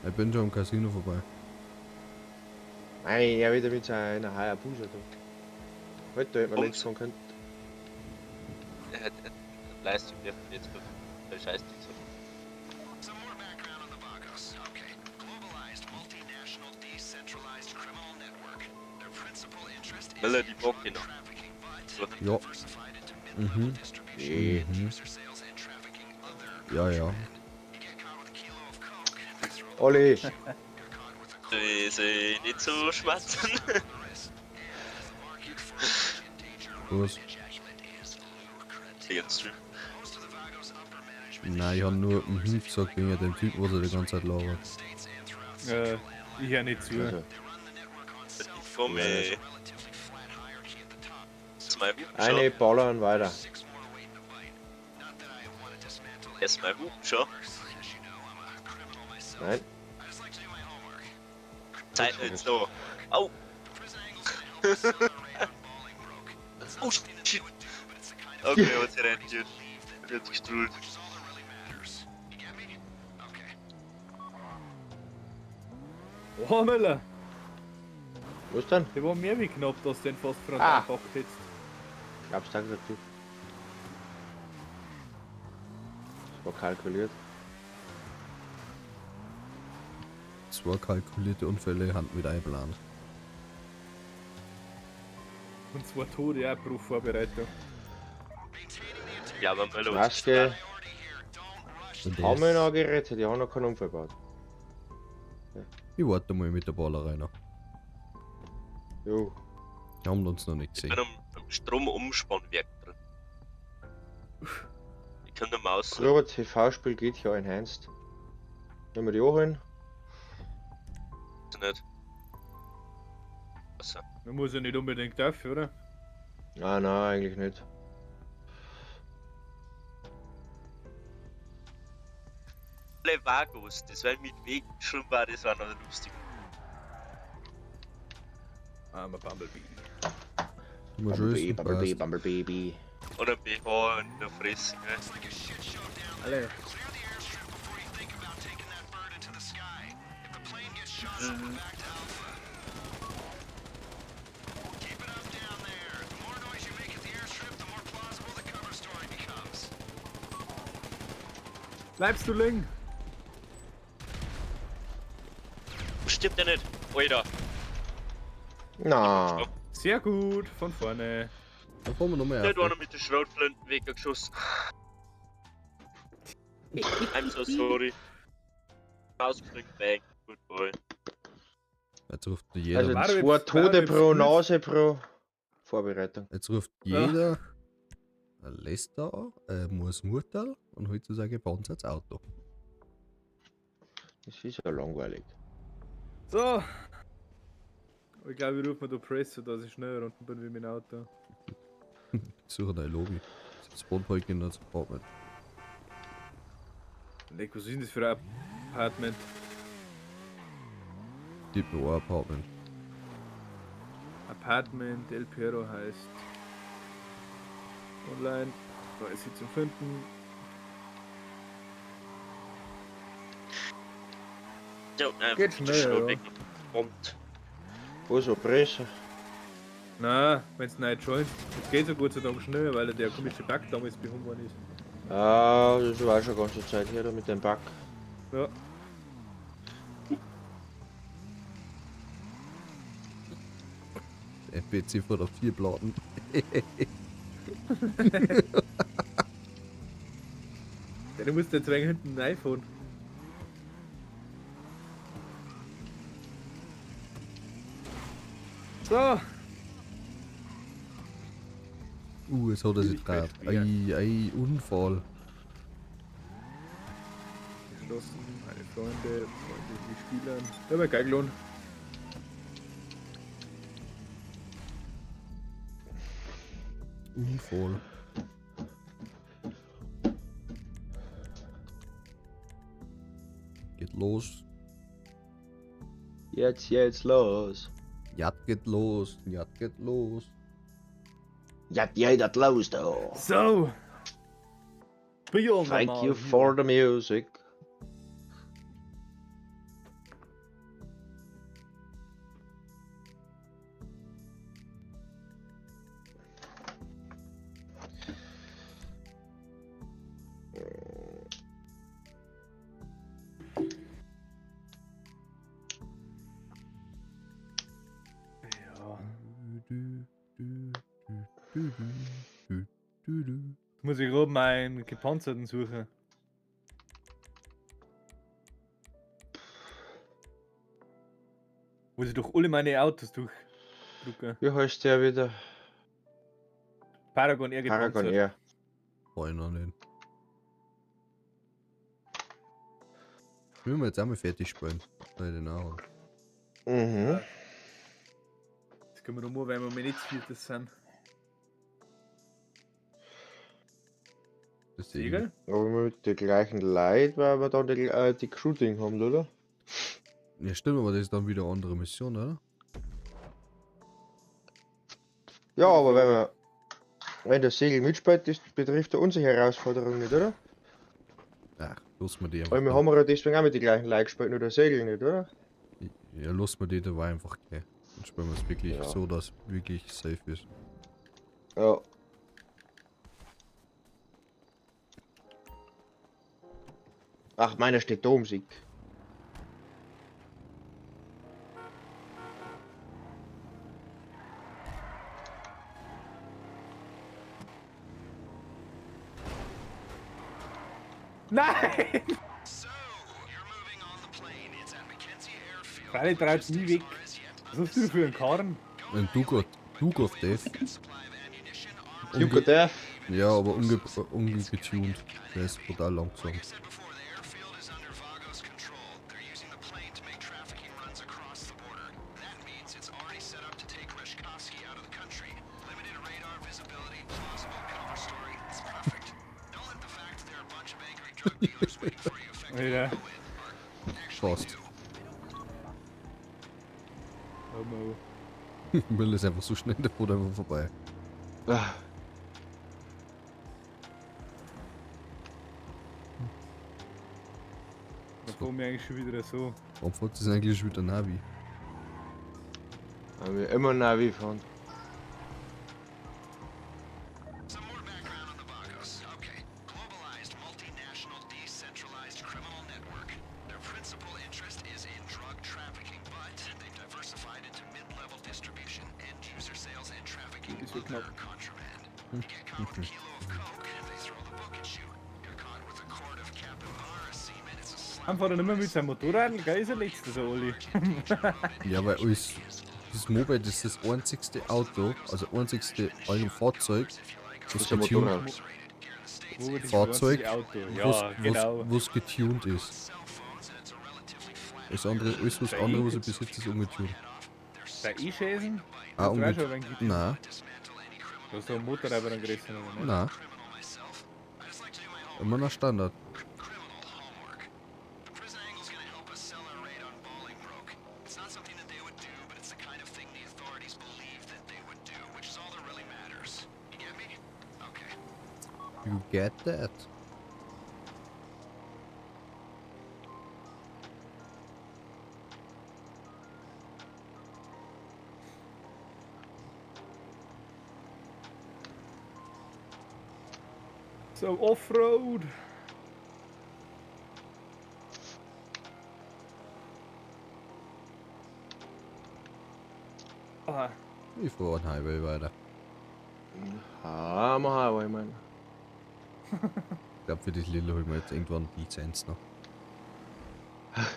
Speaker 1: Ich bin schon am Casino vorbei.
Speaker 3: Nein, er wieder mit seiner Hayabusa da. Halt, da hätte man
Speaker 2: Und?
Speaker 3: links fahren können.
Speaker 2: Er hat Leistung der jetzt der Scheiß die so. Miller die Bocke noch.
Speaker 1: Ja. Mhm.
Speaker 3: Nee.
Speaker 1: Mhm. Ja, ja.
Speaker 3: Olli,
Speaker 2: Soll ich nicht so schmatzen?
Speaker 1: Was?
Speaker 2: Jetzt Stream.
Speaker 1: Nein, ich hab nur mhm gesagt wegen dem Typ, was er die ganze Zeit labert.
Speaker 4: Ich hör nicht zu.
Speaker 3: also,
Speaker 2: Ich komme. Zwei Hupen schon.
Speaker 3: eine ballern weiter.
Speaker 2: Erstmal Hupen schon.
Speaker 3: Nein,
Speaker 2: Zeit jetzt da. Au! Oh shit! Okay, was hier reingeht. Wird gestrahlt.
Speaker 4: Oh, Müller!
Speaker 3: was denn?
Speaker 4: Der war mehr wie knapp, dass du den fast frontal
Speaker 3: Ah.
Speaker 4: gepackt hättest.
Speaker 3: Glaubst du dazu? Das war kalkuliert.
Speaker 1: Zwei kalkulierte Unfälle Hand mit einplant.
Speaker 4: Und zwei Tode, ja, pro Vorbereitung.
Speaker 2: Ja, aber Möller hat
Speaker 3: Maske,
Speaker 1: Und
Speaker 3: haben wir
Speaker 1: das-
Speaker 3: noch gerettet, die haben noch keinen Unfall gebaut.
Speaker 1: Ich warte mal mit der Ballerei noch.
Speaker 3: Jo.
Speaker 1: Die haben uns noch nicht
Speaker 2: Ich
Speaker 1: gesehen.
Speaker 2: bin am Stromumspannwerk drin. Ich kann der Maus.
Speaker 3: Gruber TV-Spiel geht ja enhanced. Wenn wir die anholen.
Speaker 2: Nicht. Also,
Speaker 4: Man muss ja nicht unbedingt dafür, oder?
Speaker 3: Ah, nein, eigentlich nicht.
Speaker 2: alle Vagos, das war mit Weg schon war, das war noch lustig.
Speaker 4: I'm a Bumblebee.
Speaker 1: Immer schön.
Speaker 3: Bumblebee, Bumblebee, Bumblebee.
Speaker 2: Oder BH in der Fresse, gell?
Speaker 4: Alle. Bleibst du liegen?
Speaker 2: Stirbt er nicht? Alter.
Speaker 3: Na,
Speaker 4: Sehr gut, von vorne.
Speaker 1: Da fahren wir noch mehr.
Speaker 2: Der hat
Speaker 1: auf.
Speaker 2: einer mit der Schrotflinte weggeschossen. I'm so sorry. Ausgedrückt, bang. Good boy.
Speaker 1: Jetzt ruft jeder,
Speaker 3: also
Speaker 4: Warum
Speaker 3: zwei
Speaker 4: jetzt-
Speaker 3: Tode
Speaker 4: warum
Speaker 3: pro
Speaker 4: jetzt-
Speaker 3: Nase pro Vorbereitung.
Speaker 1: jetzt ruft
Speaker 4: Ja.
Speaker 1: jeder ein Lester an, muss Murtal und holt sich sein gepanzertes Auto.
Speaker 3: Das ist ja langweilig.
Speaker 4: So. Ich glaube, ich rufe mir da Presse, dass ich schneller unten bin wie mein Auto.
Speaker 1: Ich suche deine Lobby. Spawnpoint in das Apartment.
Speaker 4: Leck, was ist denn das für ein Apartment?
Speaker 1: Gib mir ein Apartment.
Speaker 4: Apartment El Perro heißt. Online. Da ist sie zum Finden.
Speaker 2: Ja, einfach
Speaker 4: Geht
Speaker 2: mit der
Speaker 4: schnell, ja.
Speaker 2: Schrotflinte gebombt.
Speaker 3: Wo so Presse?
Speaker 4: Na, wenn's nicht joint. Jetzt geht so Gott sei Dank schnell, weil der komische Bug damals behoben worden ist.
Speaker 3: Ah, das war schon ganze Zeit her da mit dem Bug.
Speaker 4: Ja.
Speaker 1: NPC vor der 4 Platten.
Speaker 4: Ja, du musst jetzt wegen hinten ein iPhone. So.
Speaker 1: Jetzt hat er sich
Speaker 4: Ich bin
Speaker 1: draht.
Speaker 4: schwer.
Speaker 1: Ei, ei, Unfall.
Speaker 4: Geschlossen, meine Freunde, Freunde, die Spielern. Ja, aber geil gelohnt.
Speaker 1: Unfall. Geht los.
Speaker 3: Jetzt los.
Speaker 1: Jad geht los. Jad geht los.
Speaker 3: Ja, jeder los doch.
Speaker 4: So. Beyond
Speaker 3: Thank you for the music.
Speaker 4: Ja.
Speaker 1: Du, du, du, du, du, du, du.
Speaker 4: Muss ich gerade meinen gepanzerten suchen. Muss ich doch alle meine Autos durchdrucken.
Speaker 3: Wie heißt der wieder?
Speaker 4: Paragon R gepanzert.
Speaker 3: Paragon R.
Speaker 1: Brauch ich noch nicht. Müssen wir jetzt einmal fertig spielen. Bei den auch.
Speaker 3: Mhm.
Speaker 4: Das können wir noch mal, weil wir nicht zu viertes sind.
Speaker 1: Deswegen.
Speaker 4: Segel?
Speaker 3: Aber mit den gleichen Leuten, weil wir dann die Crew-Ding haben, oder?
Speaker 1: Ja, stimmt, aber das ist dann wieder eine andere Mission, oder?
Speaker 3: Ja, aber wenn der Segel mitspielt, das betrifft ja unsere Herausforderung nicht, oder?
Speaker 1: Ach, lass mal die einfach.
Speaker 3: Weil wir haben ja deswegen auch mit den gleichen Leuten gespielt, nur der Segel nicht, oder?
Speaker 1: Ja, lass mal die dabei einfach gleich. Dann spielen wir es wirklich
Speaker 3: Ja.
Speaker 1: so, dass wirklich safe ist.
Speaker 3: Ja. Ach, meiner steht da um sich.
Speaker 4: Nein! Freilich treibt's nie weg. Was hast du für einen Karren?
Speaker 1: Ein Duke of Death.
Speaker 3: Duke of Death.
Speaker 1: Ja, aber ungetuned. Der ist brutal langsam.
Speaker 4: Alter.
Speaker 1: Fast.
Speaker 4: Oh no.
Speaker 1: Müll ist einfach so schnell, der fuhr einfach vorbei.
Speaker 3: Ah.
Speaker 4: Da fahren wir eigentlich schon wieder so.
Speaker 1: Warum fährt das eigentlich schon wieder Navi?
Speaker 3: Weil wir immer Navi fahren.
Speaker 4: Das wird knapp. Einfach nicht mehr mit seinem Motorrad, gell? Ist er letzte so, Olli.
Speaker 1: Ja, weil alles. Das Moped ist das einzigste Auto, also einzigste Fahrzeug,
Speaker 3: Das
Speaker 1: was
Speaker 3: ist ein
Speaker 1: getuned,
Speaker 3: Motorrad.
Speaker 4: Wo wird das
Speaker 1: Fahrzeug,
Speaker 4: einzige Auto? Ja,
Speaker 1: was,
Speaker 4: genau.
Speaker 1: was getuned ist. Das andere, alles was andere, was ich besitze, ist ungetuned.
Speaker 4: Der E-Schäsen?
Speaker 1: Ah,
Speaker 4: Hast du auch schon
Speaker 1: ungetuned.
Speaker 4: ein wenig getuned?
Speaker 1: Nein,
Speaker 4: Du hast doch ein Motorrad dann gerissen, oder nicht?
Speaker 1: nein. Immer noch Standard. You get that?
Speaker 4: So, Offroad! Ah.
Speaker 1: Ich fahre einen Highway weiter.
Speaker 3: Ah, mach Highway, man.
Speaker 1: Ich glaube, für das Lidl holen wir jetzt irgendwann die Lizenz noch.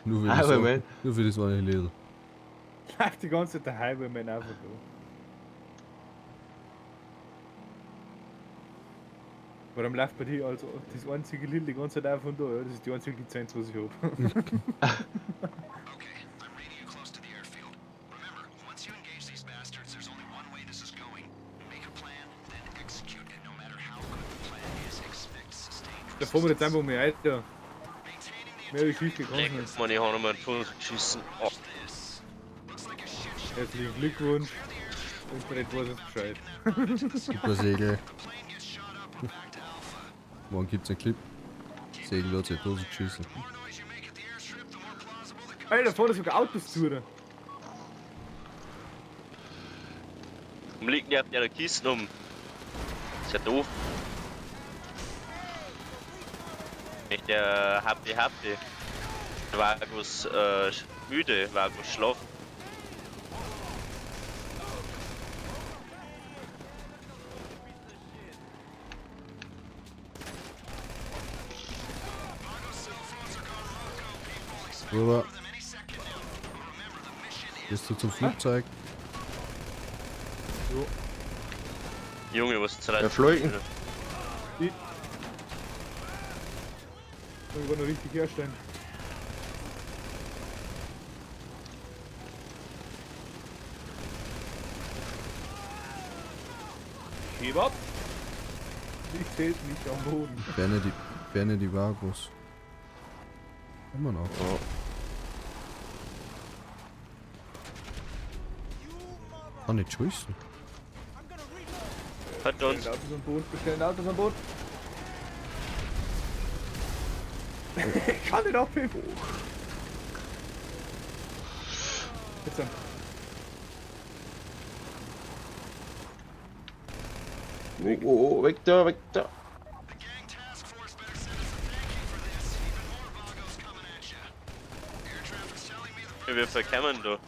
Speaker 1: Nur für das,
Speaker 3: Highwayman.
Speaker 1: nur für das eine Lidl.
Speaker 4: Läuft die ganze Zeit der Highwayman einfach da. Warum läuft bei dir also das einzige Lidl die ganze Zeit einfach da? Ja, das ist die einzige Lizenz, was ich hab. Da fahren wir jetzt einfach mal weiter. Mehr Geschichte kann ich
Speaker 2: Leck,
Speaker 4: nicht.
Speaker 2: Mann, ich hab nochmal einen Tunnel geschissen. Oh,
Speaker 4: Herzlichen Glückwunsch. Internet weiß jetzt Bescheid.
Speaker 1: Super Segel. Morgen gibt's einen Clip. Segel hat sich in die Dose geschissen.
Speaker 4: Alter, da fahren sogar Autos zu. Oder?
Speaker 2: Warum liegt denn der auf der Kiste um? Ist ja doof. Echt der Happy Happy. Vagus müde, Vagus schlaf.
Speaker 1: Rüber. Bist du zum Flugzeug?
Speaker 2: Junge, was zerreißt?
Speaker 3: Der Fleuken.
Speaker 4: Ich war noch richtig herstellen. Heb ab! Ich zählt nicht am Boden.
Speaker 1: Ferne die Vagos. Immer noch.
Speaker 3: Ja.
Speaker 1: Kann nicht schießen.
Speaker 2: Hat uns.
Speaker 4: Bestellen Autos am Boden, bestellen Autos am Boden. Ich kann nicht abheben. Jetzt dann.
Speaker 3: Oh, oh, oh, weg da, weg da.
Speaker 2: Wir verkämmen da.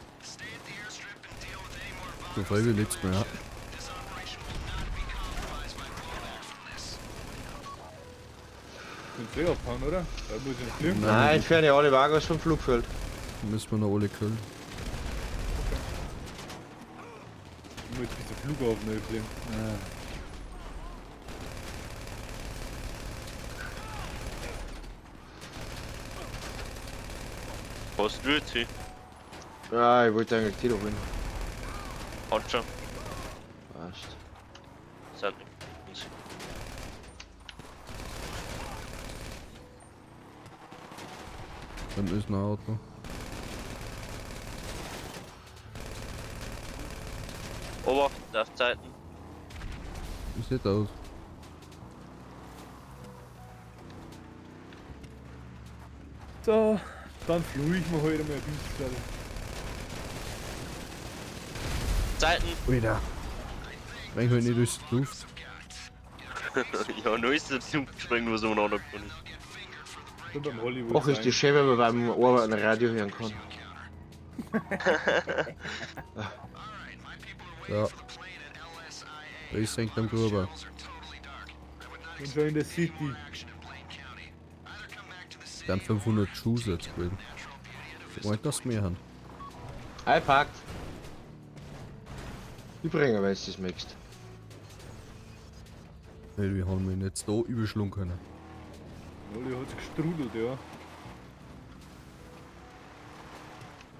Speaker 1: So voll wie letztes Mal, ja.
Speaker 4: Könnt ihr abhauen, oder? Da muss ich nicht fliegen.
Speaker 3: Nein, entferne alle Vagos vom Flugfeld.
Speaker 1: Müssen wir noch alle killen.
Speaker 4: Ich muss jetzt bis zum Flughafen neu fliegen. Ah.
Speaker 2: Was willst du?
Speaker 3: Ja, ich wollte eigentlich die doch hin.
Speaker 2: Hat schon.
Speaker 3: Passt.
Speaker 2: Sind nicht.
Speaker 1: Dann ist ein Auto.
Speaker 2: Obacht, auf Zeiten.
Speaker 1: Wie sieht aus?
Speaker 4: So, dann fluche ich mir heute mal ein bisschen.
Speaker 2: Zeiten!
Speaker 1: Alter. Spreng halt nicht durch die Luft.
Speaker 2: Ja, nur ist der Zug gesprengt, was umeinander gefahren ist.
Speaker 4: Bin beim Hollywood.
Speaker 3: Och, ist das schön, wenn man beim Arbeiten Radio hören kann.
Speaker 1: Ja. Ich hängt am Gruber.
Speaker 4: Bin schon in der City.
Speaker 1: Dann 500 Schuhe jetzt gewesen. Wollt das mehr haben?
Speaker 3: Einpackt. Ich bringe, wenn du das möchtest.
Speaker 1: Weil wir haben ihn jetzt da überschlagen können.
Speaker 4: Olli hat's gestrudelt, ja.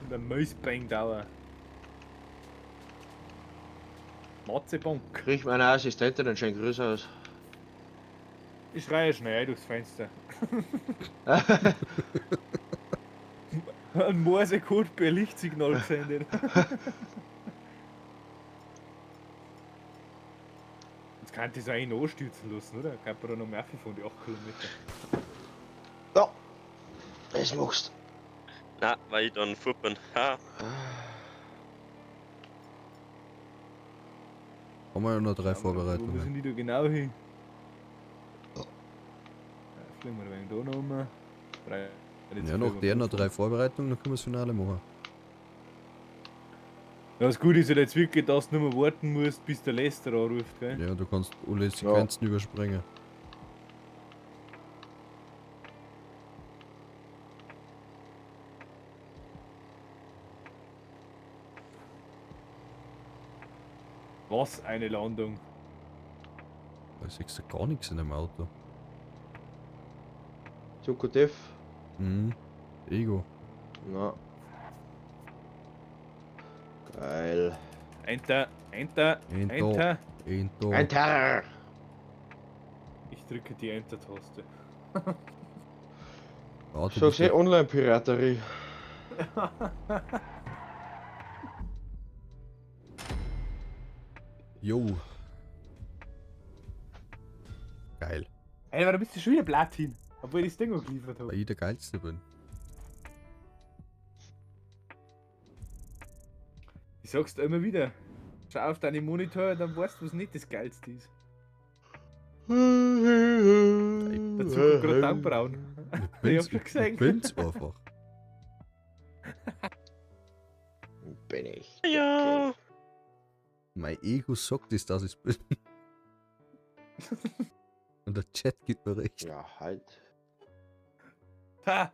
Speaker 4: Und ein Mausbang dauer. Matzebank.
Speaker 3: Krieg meine Assistentin einen schönen Gruß aus.
Speaker 4: Ich schreie schnell durchs Fenster. Ein Morsecode per Lichtsignal gesendet. Jetzt kann ich das eigentlich noch anstürzen lassen, oder? Kann man da noch mehr von die 8 Kilometer.
Speaker 3: Ja. Das machst.
Speaker 2: Na, weil ich dann fort bin. Ha.
Speaker 1: Haben wir ja noch 3
Speaker 4: Wo
Speaker 1: Vorbereitungen.
Speaker 4: müssen die da genau hin? Ja, fliegen wir ein wenig da noch um.
Speaker 1: Ja, noch der noch 3 Vorbereitungen, dann können wir das Finale machen.
Speaker 4: Ja, das Gute ist ja jetzt wirklich, dass du nur mehr warten musst, bis der Lester anruft, gell?
Speaker 1: Ja, du kannst alle Sequenzen überspringen.
Speaker 4: Was eine Landung.
Speaker 1: Da siehst du gar nichts in dem Auto.
Speaker 3: Zuckerdeff.
Speaker 1: Mhm. Ego.
Speaker 3: Na. Geil.
Speaker 4: Enter, Enter,
Speaker 1: Enter.
Speaker 4: Enter.
Speaker 1: Enter.
Speaker 3: Enter!
Speaker 4: Ich drücke die Enter-Taste.
Speaker 1: Warte,
Speaker 3: So
Speaker 1: bis
Speaker 3: sehr Online-Piraterie.
Speaker 1: Jo. Geil.
Speaker 4: Ey, warum bist du schon wieder Platin? Obwohl ich das Ding auch geliefert habe.
Speaker 1: Weil ich der Geilste bin.
Speaker 4: Ich sag's dir immer wieder. Schau auf deine Monitor, dann weißt du, was nicht das Geilste ist. Dazu kommt gerade Augenbrauen.
Speaker 1: Ich
Speaker 4: Ich hab schon gesehen.
Speaker 1: Ich bin's einfach.
Speaker 3: Bin ich.
Speaker 2: Ja.
Speaker 1: Mein Ego sagt es, dass ich's bin. Und der Chat gibt mir recht.
Speaker 3: Ja, halt.
Speaker 4: Ha,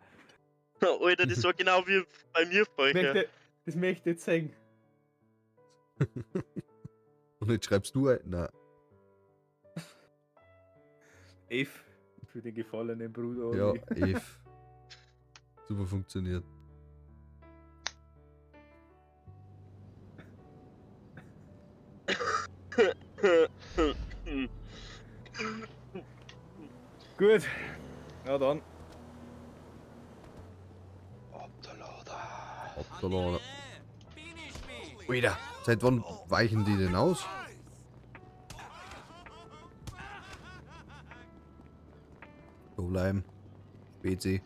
Speaker 2: Alter, das war genau wie bei mir vorher.
Speaker 4: das möchte ich jetzt sagen.
Speaker 1: Und jetzt schreibst du ein. Nein.
Speaker 4: F für den gefallenen Bruder.
Speaker 1: Ja,
Speaker 4: Olli.
Speaker 1: F. Super funktioniert.
Speaker 4: Gut. Na dann.
Speaker 3: Abdalada.
Speaker 1: Hoppala. Alter, seit wann weichen die denn aus? So bleiben. BC.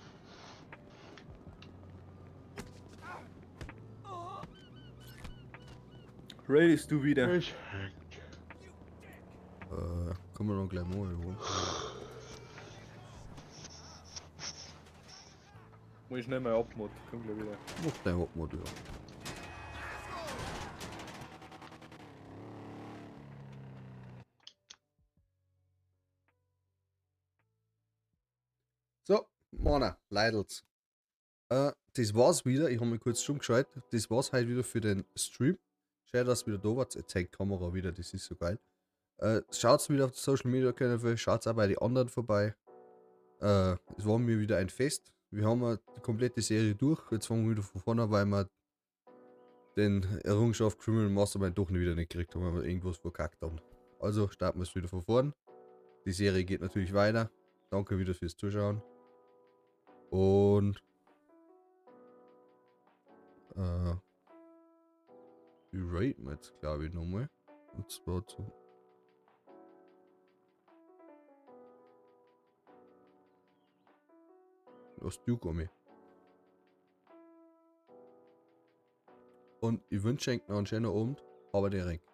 Speaker 4: Raidest du wieder?
Speaker 3: Ich.
Speaker 1: Können wir noch gleich mal holen.
Speaker 4: Muss ich schnell mal abmod. Komm gleich wieder.
Speaker 1: Mach dein Abmod, ja. So, Männer, Leidels. Das war's wieder. Ich habe mich kurz schon geschaltet. Das war's heute wieder für den Stream. Schön, dass ihr wieder da wart. Jetzt zeigt die Kamera wieder, das ist so geil. Schaut's wieder auf die Social Media Kanäle, schaut's auch bei den anderen vorbei. Es war mir wieder ein Fest. Wir haben ja die komplette Serie durch. Jetzt fangen wir wieder von vorne an, weil wir den Errungenschaft Criminal Mastermind doch wieder nicht gekriegt haben, weil wir irgendwas verkackt haben. Also starten wir es wieder von vorn. Die Serie geht natürlich weiter. Danke wieder fürs Zuschauen. Und die raten wir jetzt, glaube ich, nochmal. Und zwar zu aus Duke. Und ich wünsche euch noch einen schönen Abend. Aber direkt.